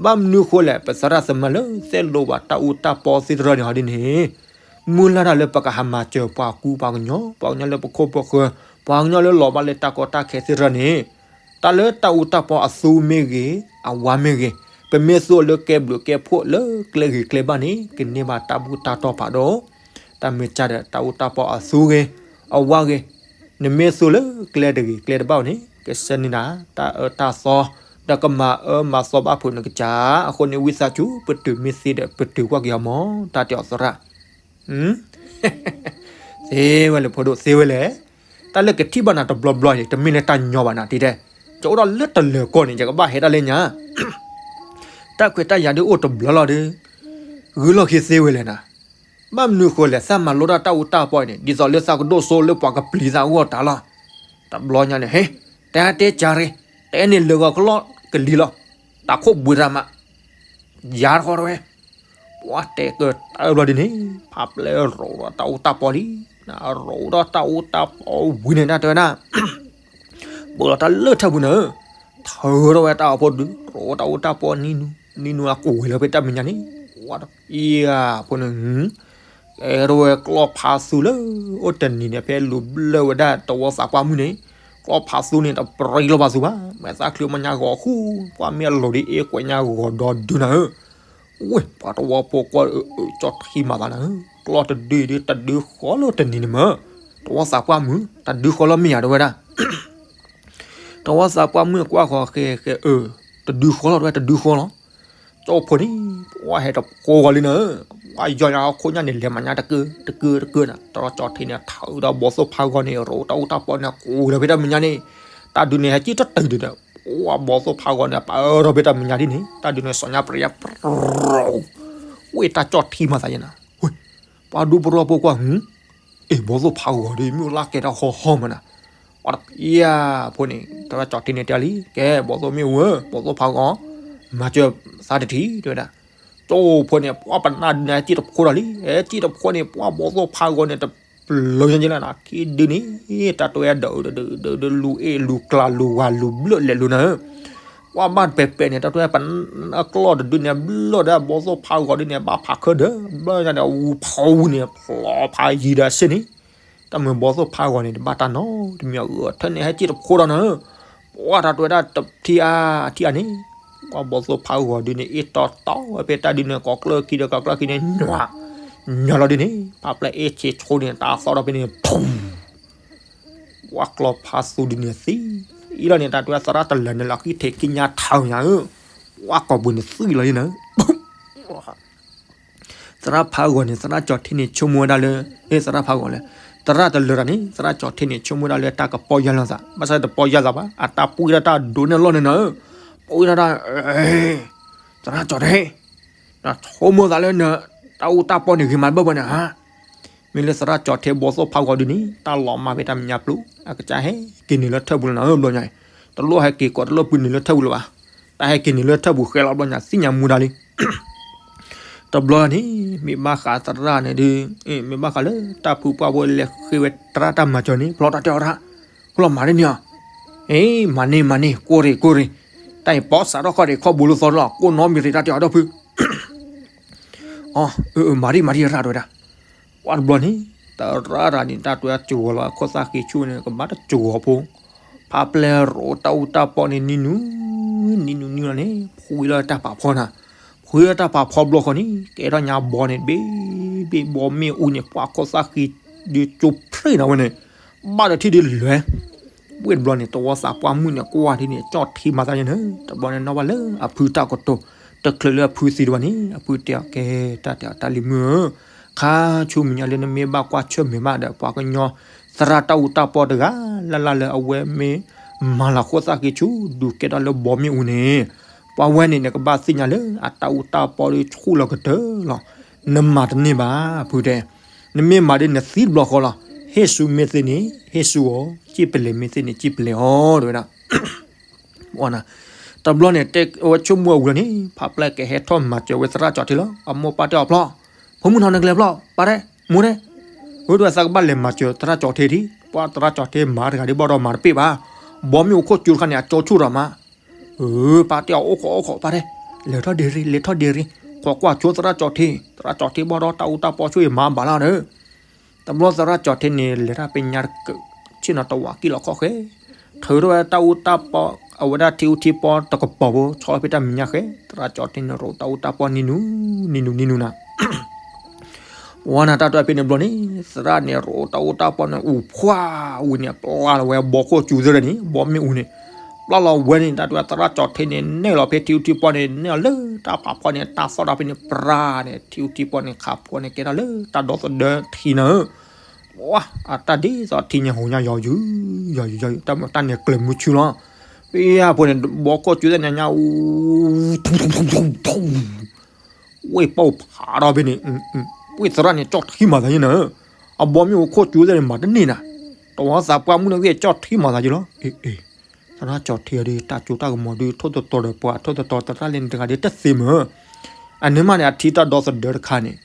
ဘၣ်မနုၤဃိလဲၣ် ပသရၣ်သမါလၢသ့ၣ်လိပှၤတၢ်အူတၢ်ပီသ့ၣ်တဖၣ်န့ၣ်ဟီဒ်န့ၣ်, မုၢ်လၢ်တၢ်လၢပကဟးမၤစၢၤပှၤကူပှၤကညီ, ပှၤကညီလၢပခိၣ်ပဃၢၤ, ပှၤကညီလၢလီၤဘၣ်လၢတၢ်ကီတၢ်ခဲသ့ၣ်တဖၣ်န့ၣ်, တၢ်လၢတၢ်အူတၢ်ပီအသူမ့ၢ်ဂ့ၤ, အဝါမ့ၢ်ဂ့ၤ, ပမ့ၢ်သူလၢကဲဘျုးကဲဖှိၣ်လၢကျဲဂ့ၤကျဲဘၣ်န့ၣ် ကန့ၢ်ဘၣ်တၢ်ဘူၣ်တၢ်တီၢ်ဖးဒိၣ်, တၢ်မ့ၢ်ကၢ်ဒီးတၢ်အူတၢ်ပီအသူဂ့ၤ, အဝါဂ့ၤ, နမ့ၢ်သူလၢကျဲတဂ့ၤကျဲတဘၣ်န့ၣ် ကဆှၢန့ၢ်နၤ တၢ်အၢတၢ်သီ, ဒီးကမၤအၢမၤသီဘၣ်ဖုးနကစၢ်, အဃိန့ၣ်ဝံသးစူၤ ပတုၤမ့ၢ်သ့ဒီး ပတုၤကွၢ်က့ၤအီၤမၢ် တၢ်တဲအီၤသရၣ် သ့ဝဲလဲၣ်ဖိဒိၣ် သ့ဝဲလဲၣ်, တၢ်လၢကထံၣ်ဘၣ်နၤတဘျီဘျီန့ၣ် တမ့ၢ်လၢတၢ်ညီဘၣ်နၤတံၢ်တဲ, ယအိၣ်ဒီးလၢတလၢၤကီၢ်န့ၣ် ယကဘၣ်ဟဲတၢ်လၢညါ, တၢ်ခွဲးတၢ်ယာ်ဒ်အိၣ်တဘျီလီၤဒီး, ဂုာ်လီၢ်ခံသ့ဝဲလဲၣ်နၤ, ဘၣ်မနုၤဃိလဲၣ် သးမၤလိတၢ်တၢ်အူတၢ်ပီန့ၣ် ဒ်သိးလၢသးကဒိၣ်စိလၢပှၤကပျံၤသးအဂီၢ်တၢ်လီၤ, တဘျီညါန့ၣ် ဟ့, တဲတဲကၢ်ရ့, တဲန့ၣ်လၢဂီၤကလီၢ်ကလံၤလီၤ, တၢ်ခိၣ်ဘှံးတၢ်မး ယၤတဃီတဝဲ, ပှၤတဲကတၢၢ်ဘျီဒ်န့ၣ်, ဖးပျဲရိးဒီးတၢ်အူတၢ်ပီလံ, ရိးဒီးတၢ်အူတၢ်ပီဝံၤန့ၣ် တၢ်တဲဝဲဒၣ်, ဘၣ်လီၤတၢ်လၢထၢၣ်ပူၤန့ၣ်, ထၢထီၣ်ဝဲတၢ်အီၣ်ဖိဒုး ရိးတၢ်အူတၢ်ပီနံၤနူ, နံၤနူအကိးဝဲလၢဖဲတၢ်မဲာ်ညါန့ၣ်, ဝဲတပံၤဖိန့ၣ် ကဲထီၣ်ဝဲကျီၢ်ဖးသူလၢ အိၣ်တနံၤန့ၣ် ဖဲလူၤဘျၢၣ်ဝဲဒၣ်တဝီသးပှၢ်မုၣ်န့ၣ်, ကျီၢ်ဖးသူန့ၣ် တပြံလီၤဘၣ်သူဘၣ်, မဲာ်သၣ်ချံမညါဂီၤဃူ, ပှၤမ့ၢ်အလိၤဒ်အ့ၣ်ကွဲးညါဂီၤဒီဒုနၤဧၢ, ဝ့ၢ် ပှၤတဝီဖိကွၢ်အၢ ကၠီထံမးသးနၤဧၢ, ကျီၢ်တဒုဒု တဒုဃီလၢတနံၤန့ၣ်မၢ်, တဝီသးပှၢ်မုၣ် တဒုဃီလီၤမ့ၢ်ယၤတဝဲဒၣ် တဝီသးပှၢ်မုၣ်ကွၢ်ဃီဃဲဃဲအၢ, တဒုဃီလီၤတဝဲ တဒုဃီလီၤ, ကၠီဖိန့ၣ် ပှၤဟဲတဖိဂီၤလံနၤဧၢ, ပှၤယီၤညါအခိၣ်ညါန့ၣ် လဲၤမၤညါတကၢတကၢတကၢနၤ, တရီကၠီထံန့ၣ် ထၢဒီးဘီသိၣ်ဖးဂီၤန့ၣ် ရိးတၢ်အူတၢ်ပီန့ၣ် ကိးလၢဖဲတၢ်မဲာ်ညါန့ၣ်, တၢ်ဒုန့ၣ် ဟဲကံၣ်တတုၤဒုဒီး, ပှၤဘီသိၣ်ဖးဂီၤန့ၣ် ပၢၢ်ထီၣ်ဖဲတၢ်မဲာ်ညါဒ်န့ၣ် တၢ်ဒုန့ၣ် စီၤညါပြံယါပြူၤ ဝ့ၢ်တၢ်ကၠီထံမးသးယဲနၤ, ဝ့ၢ် ပှၤဒူပရီဖိကွၢ် အ့ၣ် ဘီသိၣ်ဖးဂီၤဒီး မ့ၣ်အူလၢ်ကဲထီၣ်ဟီဟီမးနၤ, ပှၤတပံဖိန့ၣ် တရီကၠီထံန့ၣ်တဲလံ, ကဲ ဘီသိၣ်မ့ၣ်အူဧၢ, ဘီသိၣ်ဖးဂီၤ, မၤစၢၤသးတထံၣ်တဲဝဲဒၣ်, ကၠီဖိန့ၣ် ပှၤပနၢ်ဒုန့ၣ် ဟဲကံၣ်တဖိဒီးလံ, ဟဲကံၣ်တဖိန့ၣ် ပှၤဘီသိၣ်ဖးဂီၤန့ၣ် တ ပျိညါက့လၢနခံဒုန့ၣ် တၢ်တဝဲဒၣ်ဒုးဒုးဒုးဒုးလူၤအ့ၣ်လူၤကျါလူၤဝၤလူၤဘျၢၣ်လဲၤလူၤနၤဧၢ, ပှၤဘၣ်တပဲာ်ပဲာ်န့ၣ် တၢ်တဝဲပနကျီၢ်တဒုန့ၣ် ဘျၢၣ်ဒီးဘီသိၣ်ဖးဂီၤဒုန့ၣ် ဘၣ်ဖးခဲဒီး ဘျၢၣ်ညါဒီးဝူဖီဝူန့ၣ် ဖျီဖးယံၤဒီးအစ့ၢ်န့ၣ်, တၢ်မုၢ်ဘီသိၣ်ဖးဂီၤန့ၣ် တဘၣ်တၢ်နီတမံၤအဂ့ၢ် ထၢၣ်န့ၣ်ဟဲက့ၢ်တဖိဒီးနၤဧၢ, ပှၤတၢ်တဝဲဒၣ်တထံၣ်အါထံၣ်အါန့ၣ်, ပှၤဘီသိၣ်ဖးဂီၤဒုန့ၣ် အ့ၣ်တီတီဝဲဖဲတၢ်ဒုန့ၣ် ကိးကျၢၢ်ခံဒီးကိးကျၢၢ်ခံန့ၣ် နွၤ နွၤလီၤဒုန့ၣ် ဖးပျဲၢ်အ့ၣ်ဆ့ဆိန့ၣ် တၢ်သီၣ်ဒီးဖဲန့ၣ် ပှၤကျီဖးသူဒုန့ၣ်သံ, အံၤလီၤန့ၣ် တၢ်တဝဲသရၣ်တလၢာ်န့ၣ်လီၤ ဃံထံးခံညါထၢညါဧၢ, ပှၤကိာ်ပူၤန့ၣ်သံလီၤဒုနၤဧၢ သရၣ်ဖးဂီၤန့ၣ် သရၣ်ကၠီၤထ့န့ၣ် ဆိကမိၣ်ဝဲဒၣ်လၢ, သရၣ်ဖးဂီၤလဲၣ်, သရၣ်တလၢာ်တၢ်န့ၣ် သရၣ်ကၠီၤထ့န့ၣ် ဆိကမိၣ်ဝဲဒၣ်လၢတၢ်ကပီၢ်ယၢ်လီၤသး ဘၣ်ဆၣ်တပီၢ်ယၢ်သးဘၣ် အတၢ်ပှ့ၤဒၣ်တၢ်ဒိးန့ၢ်လီၢ်န့ၣ်နၤဧၢ, ပှ့ၤဒၣ်တၢ်, သရၣ်ကၠီၤထ့, နဆိကမိၣ်သးလၢနတၢ်အူတၢ်ပီၢ်န့ၣ်ဂ့ၤမးဘၣ်ဘၣ်န့ၣ်ဧါ မ့ၢ်လၢသရၣ်ကၠီၤထ့ဘီသိၣ်ဖးဂီၤဒုန့ၣ် တၢ်လီၤမၢ်ဖဲတၢ်မဲာ်ညါပျိ အကစၢ်ဟဲက့ၤန့ၣ်လၢထၢၣ်ပူၤလီၤနၤဧၢ ဘျီညါအံၤ, တလိၣ်ဟဲက့ၤကိးတလိၣ်ပုၢ်န့ၣ်လၢထၢၣ်ပူၤလၢၤဘၣ်, တၢ်ဟဲက့ၤန့ၣ်လၢထၢၣ်ပူၤဃဲလီၤဘျီညါ သ့ၣ်ညါမူဒါလံ တဘျီန့ၣ် မ့ၢ်ဘၣ်ဃးသရၣ်န့ၣ်ဒုး, မ့ၢ်ဘၣ်ဃးလၢတၢ်ဖုပှၢ်ဖိလဲၤဃ့ဝဲသရၣ်တၢ်မၤစၢၤန့ၣ် ဖျီတၢ်တဲအီၤတၢ်, ဃိလီၤမၤဒ်န့ၣ်ဧါ, မၤန့ၢ်မၤန့ၢ် ကိၢ်ရ့ၣ်ကိၢ်ရ့ၣ်, တၢ်အံၤပိာ်စးထီၣ်ခီၣ်ဒံးခီၣ်ဘိလၢသီလီၤ ကိၢ်နီမံၤရ့ၣ်တၢ်တဲအီၤဒီဖု အၢ မၤဒံမၤဒံရၣ်တဝဲဒၣ်, ပှၤတဘျီန့ၣ် သရၣ်တၢ်န့ၣ် တၢ်တဝဲစှီၤလီၤအခိၣ်သၣ်ဃံဆူၣ်န့ၣ် ကဘၣ်တစှီၤဖိ, ဖးပျဲၢ်ရိးတၢ်အူတၢ်ပီၢ်န့ၣ် နံၤနူၤ, နံၤနူၤနံၤလီၤန့ၣ် ဖှံလၢတၢ်ပာ်ဖီနၤ, ဖှံလၢတၢ်ပာ်ဖီဘျီဃီန့ၣ် ကဲထီၣ်ညါဘီန့ၣ် ဘ့ၣ်ဘ့ၣ်ဘီမ့ၣ်အူန့ၣ် ပှၤခိၣ်သၣ်ဃံဒုးကၠိဖျ့နၤဝဲန့ၣ်, ဘၣ်ဒီးထံၣ်ဒုးလဲၤ ဝ့ၢ်တဘျီန့ၣ် တဝီသးပှၢ်မုၣ်န့ၣ် ကွၢ်ထံန့ၣ် ကၠီၣ်ထံမၤသးယဲန့ၣ်, တဘျီန့ၣ်နီၣ်ဘၣ်လၢအဖုတၢ်ကတိၤ, တချုးလၢအဖုသံတဘၣ်န့ၣ် အဖုတဲအီၤ ကဲ တၢ်တဲအီၤတၢ်လံၤမုၣ်ဧၢ, ခါဆူမဲာ်ညါလၢနမ့ၢ်ဘၣ်ကွၢ်ဆၢၣ်မဲာ်မးဒီး ပှၤကညီသရၣ်တၢ်အူတၢ်ပီၢ်တဂၤလၢ်လၢ်လၢအဝဲမ့ၢ်မၤလၤခိၣ်သၣ်ဃံဆူၣ် ဒုးကဲထီၣ်လၢဘီမ့ၣ်အူန့ၣ်, ပှၤဝဲန့ၣ်နကဘၣ်သ့ၣ်ညါလၢအတၢ်အူတၢ်ပီၢ်ဒုးဆူၣ်လီၤကတၢၢ်လီၤ, နမၤတန့ၢ်ဘၣ် အဖုတဲ နမ့ၢ်မၤဒ်နသံတဘျီဃီလီၤ, ဟ့ၣ်ဆူမ့ၢ်သ့န့ၣ် ဟ့ၣ်ဆူအီၤ, စံၣ်ပလဲၤမ့ၢ်သ့န့ၣ် စံၣ်ပလဲၤအီၤ တဝဲဒၣ်, တဘျီန့ၣ် တဲဝဲဆိကမိၣ်အဝံၤလီၤန့ၣ် ဖးပျဲၢ်ကဟဲထီၣ်မၤစၢၤဝဲသရၣ်ကၠီၤထ့လီၤ, အမိၢ်ပၢ်တဲအီၤဖျီ, ဖိမုၣ်နီၤနကလဲၤဖျီ, ပၢ်တဲ, မိၢ်တဲ, ဝဲဒၣ်သးကဘၣ်လဲၤမၤစၢၤသရၣ်ကၠီၤထ့ဒံး, ပှၤသရၣ်ကၠီၤထ့မၤတဂၤဒံးဘၣ်ဒီးမၤတပ့ၢ်ဘၣ်, ဘီမ့ၣ်အူခိၣ်စူၤတခါန့ၣ် အကၠီဆူၣ်ဒီးမး အၢ ပၢ်တဲအီၤအိၣ်ခိးအိၣ်ခိး ပၢ်တဲ, လဲၤထီၣ်ဒ့ရံ လဲၤထီၣ်ဒ့ရံ, ကွၢ်ကွၢ်ဆိသရၣ်ကၠီၤထ့, သရၣ်ကၠီၤထ့ဘၣ်ဒီးတၢ်အူတၢ်ပီၢ်ဆိအံၤမၤဘၣ်လီၤဒီး, တဘျီသရၣ်ကၠီၤထ့န့ၣ် လဲၤတၢ်ပညါတကၢၢ်, ဆ့ၣ်နီၤတဝးကံၣ်လီၤခီၣ်ဃဲ, ထုးထီၣ်ဝဲတၢ်အူတၢ်ပီၢ် အဝဲဒၣ်ထံအူထံပီၢ်တကပီၤဖိ ဆီဖဲတၢ်မဲာ်ညါဃဲ, သရၣ်ကၠီၤထ့န့ၣ်ရိးတၢ်အူတၢ်ပီၢ်နံၤနူၤ, နံၤနူၤနံၤနူၤနၤ ပဝဲနၤတၢ်တၢ်ဖဲန့ၣ်ဘျီန့ၣ် သရၣ်န့ၣ်ရိးတၢ်အူတၢ်ပီၢ်န့ၣ် အူဖှါဝံၤန့ၣ် ပျၢ်လီၤဝဲဘီခိၣ်စူၤသ့ၣ်န့ၣ် ဘီမ့ၣ်အူန့ၣ်, ပျၢ်လီၤဝဲန့ၣ် တၢ်တဝဲသရၣ်ကၠီၤထ့န့ၣ် နဲၣ်လီၤဖဲထံအူထံပီၢ်န့ၣ် နဲၣ်လီၤလၢတၢ်ဖးဖီန့ၣ် တၢ်သီၣ်ဒီးဖဲန့ၣ် ပြၤန့ၣ် ထံအူထံပီၢ်န့ၣ် ခးဖီန့ၣ် ကဲထီၣ်လၢတၢ်ဒီသဒၢထံနၤဧၢ, ဝါ အတၢ်ဒ်သိးထံညါဟူညါယီၤယုာ်, ယီၤယုာ်ယီၤယုာ် တၢ်မတၢ်န့ၣ်ကျၢၤမုဆူလီၤ, ပယၢ်ဖိန့ၣ် ဘီခိၣ်စူၤသ့ၣ်န့ၣ်ညါ ဝ့ၢ်ပီၢ်ဖးဒီးဖဲန့ၣ်, ဝ့ၢ်သရၣ်န့ၣ် ကၠီၣ်ထံမၤသးယဲနၤဧၢ, အဘီမ့ၣ်အူခိၣ်စူၤသ့ၣ်န့ၣ် မၤတန့ၢ်နၤ, တဝီသးပှၢ်မုၣ်န့ၣ်ဂ့ၢ်ကၠီၣ်ထံမၤသးယဲလီၤ, အ့ အ့ သရၣ်ကၠီၤထ့ဒီး တၢ်စိတၢ်ကမီၤဒုး ထိၣ်သတြီၤဒီးပှၤထိၣ်သတြီၤသရၣ်လၢန့ၣ်တဂၤဒုးတသ့မ့ၢ်, အန့ၣ်မးန့ၣ် အထံတၢ်ဒီသဒၢတခါန့ၣ်,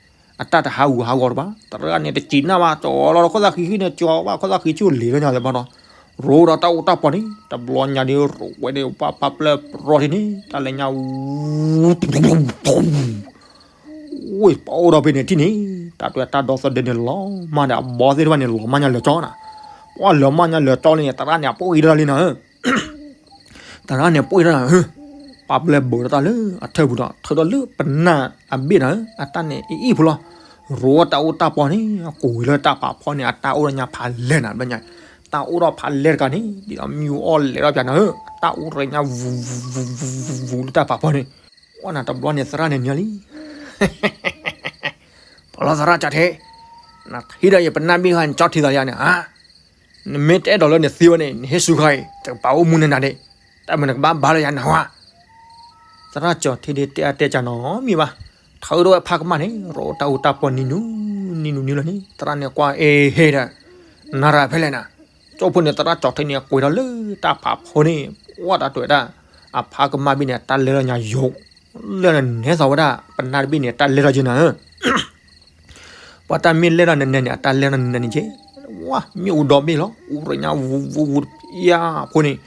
အတၢ်တဟးဂူာ်ဟးဂီၤတဘၣ်, သရၣ်န့ၣ်တစံးနၢ်ဘၣ် ကၠီၤလီၤဒီးခိၣ်သၣ်ဃံဃံန့ၣ် ကၠီၤဘၣ်ခိၣ်သၣ်ဃံဆူၣ်လံၤလၢညါလၢၤဘၣ်ဒီး, ရိးဒီးတၢ်အူတၢ်ပီၢ်န့ၣ် တဘျီညါဒုးရိးဝဲန့ၣ် ပှၤဖးပျၢၢ်ရီထံန့ၣ် တၢ်လဲၤညါ ဝ့ၢ်ပီၢ်အိၣ်ဒီးဖဲန့ၣ်ထံၣ်န့ၣ်, တၢ်တဝဲတၢ်ဒီသဒၢန့ၣ်လီၤမးဒီး အဘီသ့ၣ်တဖၣ်န့ၣ် လီၤမၢ်ညါလၢာ်ကၠီနၤ, ပှၤလီၤမၢ်ညါလၢာ်ကၠီလံန့ၣ် သရၣ်န့ၣ် အပှ့ၤတၢ်လံနၤဧၢ, သရၣ်န့ၣ်ပှ့ၤတၢ်, ပှၤပျဲၢ်ဘၢတၢ်လၢအထၢၣ်ပူၤဒီး ထုးဒီးလၢပနၢ်အဘ့ၣ်နၤဧၢ, အတၢ်န့ၣ်အံၤအံၤဖိလီၤ, ရိးတၢ်အူတၢ်ပီၢ်န့ၣ် အကိးဝံၤလၢတၢ်ဖးဖီန့ၣ် အတၢ်အိၣ်ဒီးညါဖးလဲၢ်နၤ, တၢ်အိၣ်ဒီးဖးလဲၢ်တဂၤန့ၣ် ဒ်သိးမံအူအီၣ်လဲၤထီၣ်ပၠးနၤဧၢ, တၢ်အိၣ်ဒီးညါ ဝူၤဝူၤဝူၤဝူၤလၢတၢ်ဖးဖီန့ၣ်, ဝဲနၤတဘျီန့ၣ်သရၣ်န့ၣ်နံၤလံ ဖီလီၤသရၣ်ကၠီၤထ့, နဟံးဒီးယပနၢ်ဘ့ၣ်ဃီ နကၠီထံသးယါန့ၣ်ဧါ, နမ့ၢ်တအဲၣ်ဒိးလၢနသံဝဲန့ၣ် နဟ့ၣ်ဆူခါအံၤ တကပာ်အိၣ်မူနၤနၤဒ့ၣ်, တၢ်မုၢ်နကဘၣ်ဘါလၢယၤနဟါ, သရၣ်ကၠီၤထ့ဒ့ၣ် တဲအါတဲကၢ်နီတမံၤဘၣ်, ထုးထီၣ်ဝဲဖးကမၣ်န့ၣ် ရိးတၢ်အူတၢ်ပီၢ်နံၤနူၤ, နံၤနူၤနံၤလီၤန့ၣ် သရၣ်န့ၣ်ကွၢ်အ့ဟ့ဒီး, နၤရၤဖဲလဲၣ်နၤ, ကၠီဖိန့ၣ် သရၣ်ကၠီၤထ့န့ၣ် အကွဲးထီၣ်လၢတၢ်ဖးဖီန့ၣ် ဝဲတၢ်တဝဲဒၣ်, အဖးကမၣ်ဘ့ၣ်န့ၣ် တၢ်လဲၤထီၣ်ညါယိာ်, လၢနနဲသိးဝဲဒၣ် ပနၢ်တဘ့ၣ်န့ၣ် တၢ်လဲၤထီၣ်က့နၤဧၢ ပှၤ ပှၤတၢ်မ့ၢ်လဲၢ်ထီၣ်နနဲန့ၣ် အတၢ်လဲၢ်ထီၣ်နနဲန့ၣ်က့, ဝါ မ့ၣ်အူဒီဘ့ၣ်လီၤ, အူရ့ညါဝူဝူဝူတဖျၢၣ်ဖိန့ၣ်,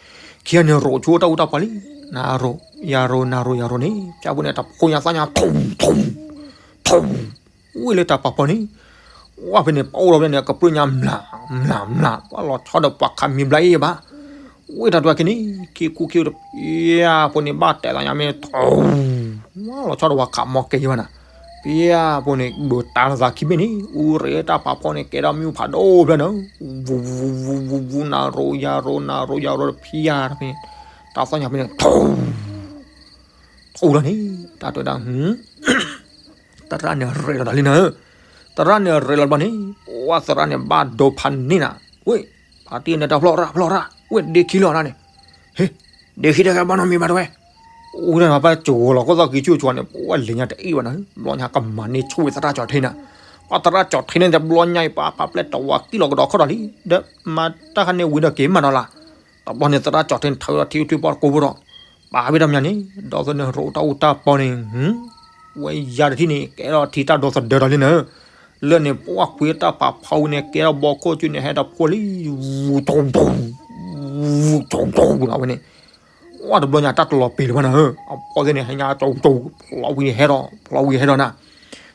ခံဂၤန့ၣ်ရိးဆိတၢ်အူတၢ်ပီလံ, နၤရိး, ယၤရိး, နၤရိး, ယၤရိးန့ၣ်, ဖၠၣ်ဖိန့ၣ် တဖိညါသၣ်ညါ, ထူ, ထူ, ထူ, ဝ့ၢ်လၢတၢ်ပာ်ဖီန့ၣ်, ဝါဖဲန့ၣ် ပအိၣ်ဒီးဖဲန့ၣ် ကပြုၢ်ညါမျး, မျး, မျး, ပှၤလီၤဆီဒီးပှၤခးမံၤဘျါအ့ၣ်ဘၣ်, ဝ့ၢ်တၢ်ဒွဲၣ်က့ၤန့ၣ် ခံကူခံတဖျၢၣ်ဖိန့ၣ် ဘၣ်တဲသးညါမ့ၢ်ထူ, ဝါလီၤဆီဒီးပှၤခးမီၢ်ကဲယဲဘၣ်နၤ, ဖဲဖိန့ၣ် ဘုးတၢ်လၢသးခံဘ့ၣ်န့ၣ် အူရ့တၢ်ပာ်ဖီန့ၣ် ကဲထီၣ်မ့ၣ်အူဖးဒိၣ်ဖျၢၣ်န့ၣ်, ဝူဝူဝူဝူဝူ နၤရိးယၤရိး နၤရိးယၤရိးတဖျၢၣ်တဖဲန့ၣ်, တၢ်သီၣ်ညါဖဲန့ၣ် ထူ, ထူလီၤန့ၣ် တၢ်တဲဝဲဒၣ် သရၣ်န့ၣ်ရဲၣ်လီၤတၢ်လံနၤဧၢ, သရၣ်န့ၣ်ရဲၣ်လီၤတဘျီန့ၣ်, ပှၤသရၣ်န့ၣ်ဘၣ်ဒိဖးန့ၢ်နၤ, ဝ့ၢ်, ဖါတံၢ်န့ၣ်တၢ်ဖျီၣ်ရၣ်ဖျီၣ်ရၣ်, ဝ့ၢ်ဒ့ခံလီၤနၤန့ၣ်, ဟ့, ဒ့ခံတဂၤဘၣ်နီတမံၤဘၣ်တဝဲ, အိၣ်ဒၣ်ဘၣ်ပှၤကၠိလီၤ ခိၣ်သီၣ်ကံဆူၣ်ကၠိန့ၣ် ပှၤလဲၤညါတအံၣ်ဘၣ်နၤ, ဘျီညါကမၤန့ၢ်ဆိၣ်ဝဲသရၣ်ကၠီၤထ့နၤ, ပှၤသရၣ်ကၠီၤထ့န့ၣ် တဘျီညါအံၤ ပှၤဖးပျဲၢ်တဝၤကံၣ်လီၤကဒီးခီၣ်ဒီးလံ, ဒီးမၤတၢ်ခါန့ၣ်ဝံၤဒီးက့ၤမးဒီးလၢ် တဘျီန့ၣ် သရၣ်ကၠီၤထ့န့ၣ် ထၢဒီးထံအုၣ်ထံပီၣ်တကိးဖိဒီး, ဘၣ်ဝဲတၢ်မညါန့ၣ် ဒီးသန့ၣ်ရိးတၢ်အူတၢ်ပီန့ၣ်, ဝဲယၤတထံၣ်န့ၣ် ကဲထီၣ်ထံတၢ်ဒီသဒၢဒီးလံနၤ, လၢန့ၣ် ပှၤခွံတၢ်ပာ်ဖီဝံၤန့ၣ် ကဲထီၣ်ဘီခိၣ်ကၠူန့ၣ် ဟဲဒီးဖိလံ, ဝူ, ဝူ, ဝူလီၤဝဲန့ၣ်, ဝါတဘျီညါတၢ်တလီၤပ့ၤလၢၤဘၣ်နၤဧၢ, အဘီသ့ၣ်န့ၣ် ဟဲညါကၠီၤကၠီၤ ဖျီဝံၤဟဲဒီး ဖျီဝံၤဟဲဒီးနၤ,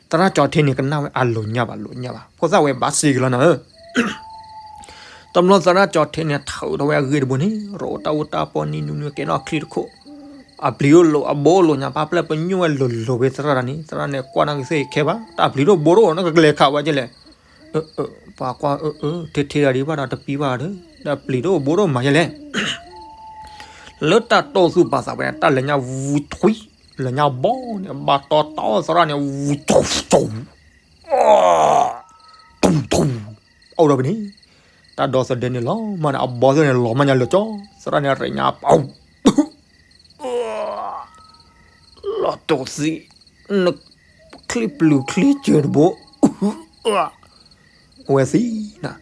သရၣ်ကၠီၤထ့န့ၣ် ကနၣ်ဝဲအလိၤညါဘၣ်လိၤညါဘၣ် ဖိသၣ်ဝဲဘၣ်စ့က့ၤလီၤနၤဧၢ တဘျီသရၣ်ကၠီၤထ့န့ၣ် ထၢထီၣ်ဝဲအဂ့ၢ်တဘိန့ၣ် ရိးတၢ်အူတၢ်ပီနံၤနူနူကဲထီၣ်ချံတခိၣ်, အပျံၤအိၣ်လိာ်အဘိအိၣ်လိာ်ညါ ပာ်ပျဲၢ်ပညိၣ်ဝဲလိၤလိၤဝဲသရၣ်တၢ်န့ၣ် သရၣ်န့ၣ်ကွၢ်နၢ်ကသ့ၣ်ခဲဘၣ် တၢ်ပျံၤတအိၣ်ဘိတအိၣ် နကကလဲၤခးဝဲကလဲၣ်, ပှၤကွၢ်အၢ အၢ ထဲထဲဂၤဒံးဘၣ်ဒီးတပံၤဘၣ်ဒီး ဒီးပျံၤတအိၣ်ဘိတအိၣ်မၤယဲလဲၣ် လၢတၢ်တိၢ်သူၣ်ပာ်သးဝဲ တၢ်လဲၤညါဝူထွံ လဲၤညါဘီန့ၣ် ဘၣ်တီတီသရၣ်န့ၣ် ဝူ တူၢ်ထူ အိၣ်ဒီးပန့ၣ် တၢ်ဒီသဒၢန့ၣ်လီၤမးန့ၣ် အဘီသ့ၣ်န့ၣ် လီၤမးညါလၢာ်ကၠီ သရၣ်န့ၣ် ရဲၣ်ညါပှၤ လီၤတိၢ်သံ နချံပျုၤချံစၢၤတဘိ အဝဲသံနၤ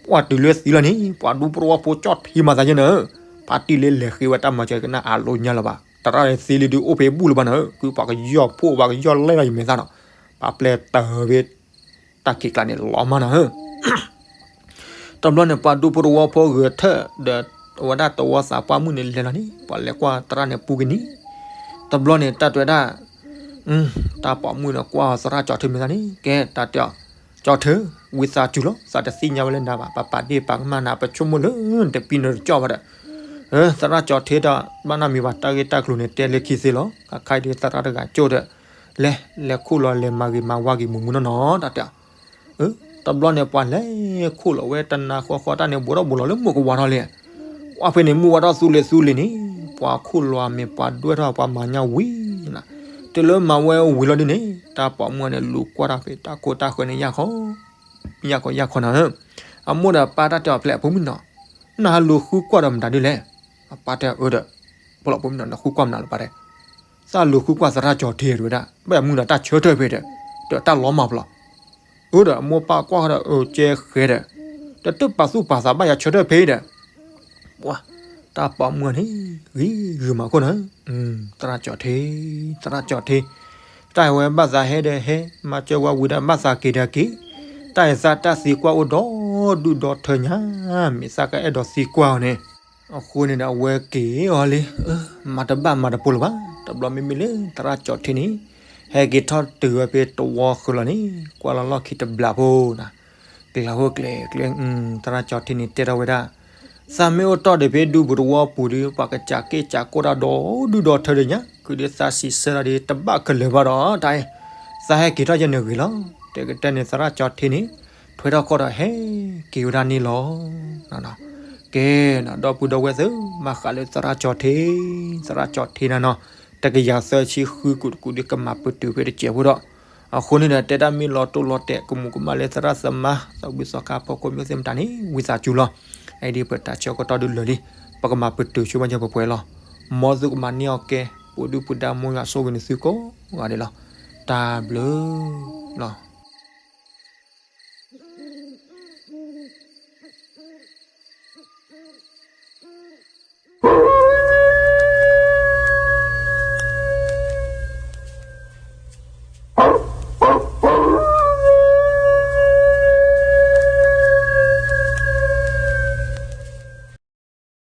ပှၤတုၤလၢသံလီၤန့ၣ် ပှၤဒူဖိတဝီဖိကၠီၣ်ထံမၤသးယဲနၤ ဖါတံၢ်လၢလဲၤဃ့ဝဲတၢ်မၤစၢၤကနၣ်အလိၤညါလၢၤဘၣ် သရၣ်န့ၣ်သံလံဒုးအိၣ်ဖဲဘူၣ်လၢၤဘၣ်နၤ ကုပှၤကယီၢ်ဖှိၣ်ဘၣ်ကယီၢ်လဲၢ်လီၤယမဲာ်သၣ်ဒီး ပှၤပျဲၢ်တၢ်ဝဲ တၢ်ခံးကျါန့ၣ်လီၤမးနၤဧၢ တဘျီန့ၣ် ပှၤဒူဖိတဝီဖိဂဲၤထၢၣ်ဒီး အဝဲဒၣ်တဝီသးပှၢ်မုၣ်န့ၣ်လဲၤလီၤန့ၣ် ပှၤလဲၤကွၢ်သရၣ်န့ၣ်ပူၤကနံၤ တဘျီန့ၣ် တၢ်တဲဝဲဒၣ် တၢ်ပိာ်မုၣ်န့ၣ်ကွၢ်သရၣ်ကၠီၤထၢမ့ၢ်သးန့ၣ် ကဲတၢ်တဲအီၤ ကၠီၤထၢ ဝံသးစူၤလီၤ သးတသ့ၣ်ညါဝဲလၢနၤဘၣ် ပပာ်ဒ့ၣ်ပာ်ကမၣ်နၤ ပဆိကမိၣ်လၢနတပံၤနတကၠီၣ်ဘၣ်ဒီး သရၣ်ကၠီၤထၢဒီး ဘၣ်နီတမံၤဘၣ် တၢ်ဂ့ၢ်တၢ်ကျိၤန့ၣ် တဲလၢခံသ့လီၤ ခါခါအံၤဒုးသရၣ်တဂၤကၠိဒီး လဲၤ လဲၤခိၣ်လီၤလဲၤမၤဂ့ၤမၤဝါဂ့ၤမူးမူးနီၢ်နီၢ် တၢ်တဲအီၤ တဘျီန့ၣ် ပှၤလဲၤခိၣ်လီၤဝဲတနၤဃီဃီတၢ်န့ၣ် ဘူးထီၣ်ဘူးလီၤလၢမုၢ်ကဝါထီၣ်လံ ပှၤဖဲန့ၣ် မုၢ်ဝါထီၣ်သူလ့ၤသူလ့ၤန့ၣ် ပှၤခိၣ်လီၤအမဲာ် ပှၤဒွဲၣ်ထီၣ် ပှၤမၤညါဝံၤနၤ တုၤလၢမၤဝဲဝံၤလီၤဒ်န့ၣ် တၢ်ပိာ်မုၣ်န့ၣ် လူၤကွၢ်တၢ်ဖဲတၢ်ခိၣ်တၢ်ဃၢၤန့ၣ် ယၢ်ခီ ယၢ်ခီယၢ်ခီနၤဧၢ အမိၢ်ဒီးပၢ်တၢ်တဲအီၤဖျဲး အဖိမုၣ်နီၤ နဟးလူၤဃုကွၢ်ဒီးမတၤဒ်လဲၣ် အပၢ်တဲအၢဒီး ဖိလီၤဖိမုၣ်နီၤ နဃုကွၢ်မနုၤလၢၤပၢ်တဲ သးလူၤဃုကွၢ်သရၣ်ကၠီၤထၢတဲဝဲဒၣ် ဘၣ်ယမုၢ်ဒီးတၢ်ဆၢထၢၣ်ဖဲဒီး ဒီးတၢ်လီၤမၢ်ဖျီ အၢဒီးအမိၢ်ပၢ်ကွၢ်ဃီဒီး အၢကဲဃဲဒီး ဒီးတပာ်သူၣ်ပာ်သးဘၣ်ယၤဆၢထၢၣ်ဖဲဒီး ပှၤ တၢ်ပိာ်မုၣ်န့ၣ် ဂ့ၤဂ့ၤမးခိၣ်နၤ သရၣ်ကၠီၤထၢ သရၣ်ကၠီၤထၢ တၢ်အဝဲဘၣ်သးဟဲဒီးဟဲ မၤစၢၤဝဲဝံၤဒီးဘၣ်သးက့ၤဒီးက့ၤ တၢ်အသးတၢ်သံကွၢ်အိၣ်ဒီဒူၣ်ဒီထၢညါ မ့ၢ်သးကအဲၣ်ဒိးသံကွၢ်အီၤန့ၣ် အဃိန့ၣ်ဒီးအဝဲက့ၤအီၤလံ မၤတဘၣ်မၤတပိၤလၢၤဘၣ် တဘျီမ့မ့ၢ်လၢသရၣ်ကၠီၤထၢန့ၣ် ဟဲက့ၤထီၣ်တုၤဝဲဖဲတဝီဃၢၤလီၤန့ၣ် ကွၢ်လီၤလီၢ်ခံတဘျီဖိနၤ ကျဲၤဟိကျဲၤကျဲၤ သရၣ်ကၠီၤထၢန့ၣ်တဲထီၣ်ဝဲဒၣ် သးမ့ၢ်အိၣ်တီၢ်ဒီးဖဲဒူပူၤတဝီပူၤဒီး ပှၤကစၢ်က့ၢ်စၢ်ကိၢ်တၢ်ဒီဒူၣ်ဒီထၢဒီးညါ ခုဒီးသးစံးဆၢတၢ်ဒီး တဘၣ်ကလၢၤဘၣ်ဒီးတၢ်အံၤ သးဟဲက့ၤထီၣ်ယဲန့ၣ်ဂ့ၤလီၤ တဲကတဲန့ၣ် သရၣ်ကၠီၤထၢန့ၣ် ထွဲထီၣ်ခီၣ်ဒီးဟဲက့ၤဝဲဒၣ်န့ၣ်လီၤ ကဲနၤ ဒီပုၢ်ဒီဝဲၢ်သ့ၣ် ဘၣ်ဃးလၢသရၣ်ကၠီၤထၢ သရၣ်ကၠီၤထၢနၤနီၤ တကယၤသၢဆံဃုကူာ်တကူာ်ဒီးကမၤပတုာ်ဖဲတစဲးဖိဒီး အဃိန့ၣ်ဒီး တဲတၢ်မ့ၢ်လီၤတိၢ်လီၤတဲာ် ကမူးကမၣ်လၢသရၣ်သမါ သးဝံသးခါဖီခိၣ်မ့ၢ်သ့ၣ်မတၤန့ၣ် ဝံသးစူၤလီၤ အအံၤဒ်ပတၢ်ဆၢကတီၢ်ဒုးလၢာ်လံ ပကမၤပတုာ်ဆိဘၣ်ယဲၢ်ပပှဲၤလီၤ မ်သုကမၤန့ၢ်အီၣ်ကဲ ပှၤဒုၣ်ပှၤဒါမိၢ်ယွၤဆိၣ်ဂ့ၤန့ၣ်သုကိးဂၤဒဲးလီၤ တၢ်ဘျုးလီၤ